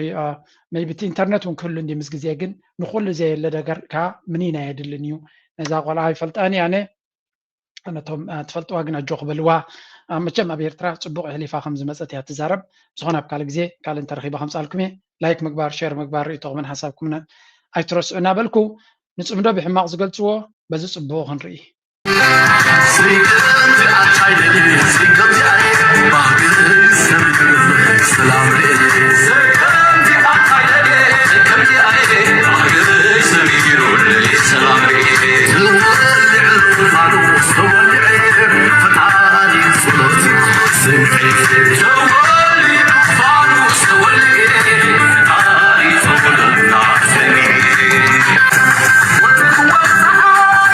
maybe እቲ ኢንተርነት እውን ክህሉ እንዲ ምስ ግዜ ግን ንኩሉ ዘየለ ነገር ከዓ ምኒን ኣየድልን እዩ። ነዛ ቆልዓ ይፈልጣን እየ ኣነ ነቶም ትፈልጥዋ ግን ኣጆኹ በልዋ። መቸም ኣብ ኤርትራ ፅቡቕ የሕሊፋ ከም ዝመፀት እያ ትዛረብ። ብዝኾነ ኣብ ካልእ ግዜ ካልእ እንተረኺበ ከምፃልኩም እየ። ላይክ ምግባር ሸር ምግባር ርእይቶኹምን ሓሳብኩምን ኣይትረስዑ እናበልኩ ንፅምዶ ብሕማቕ ዝገልፅዎ በዚ ፅቡቑ ክንርኢ።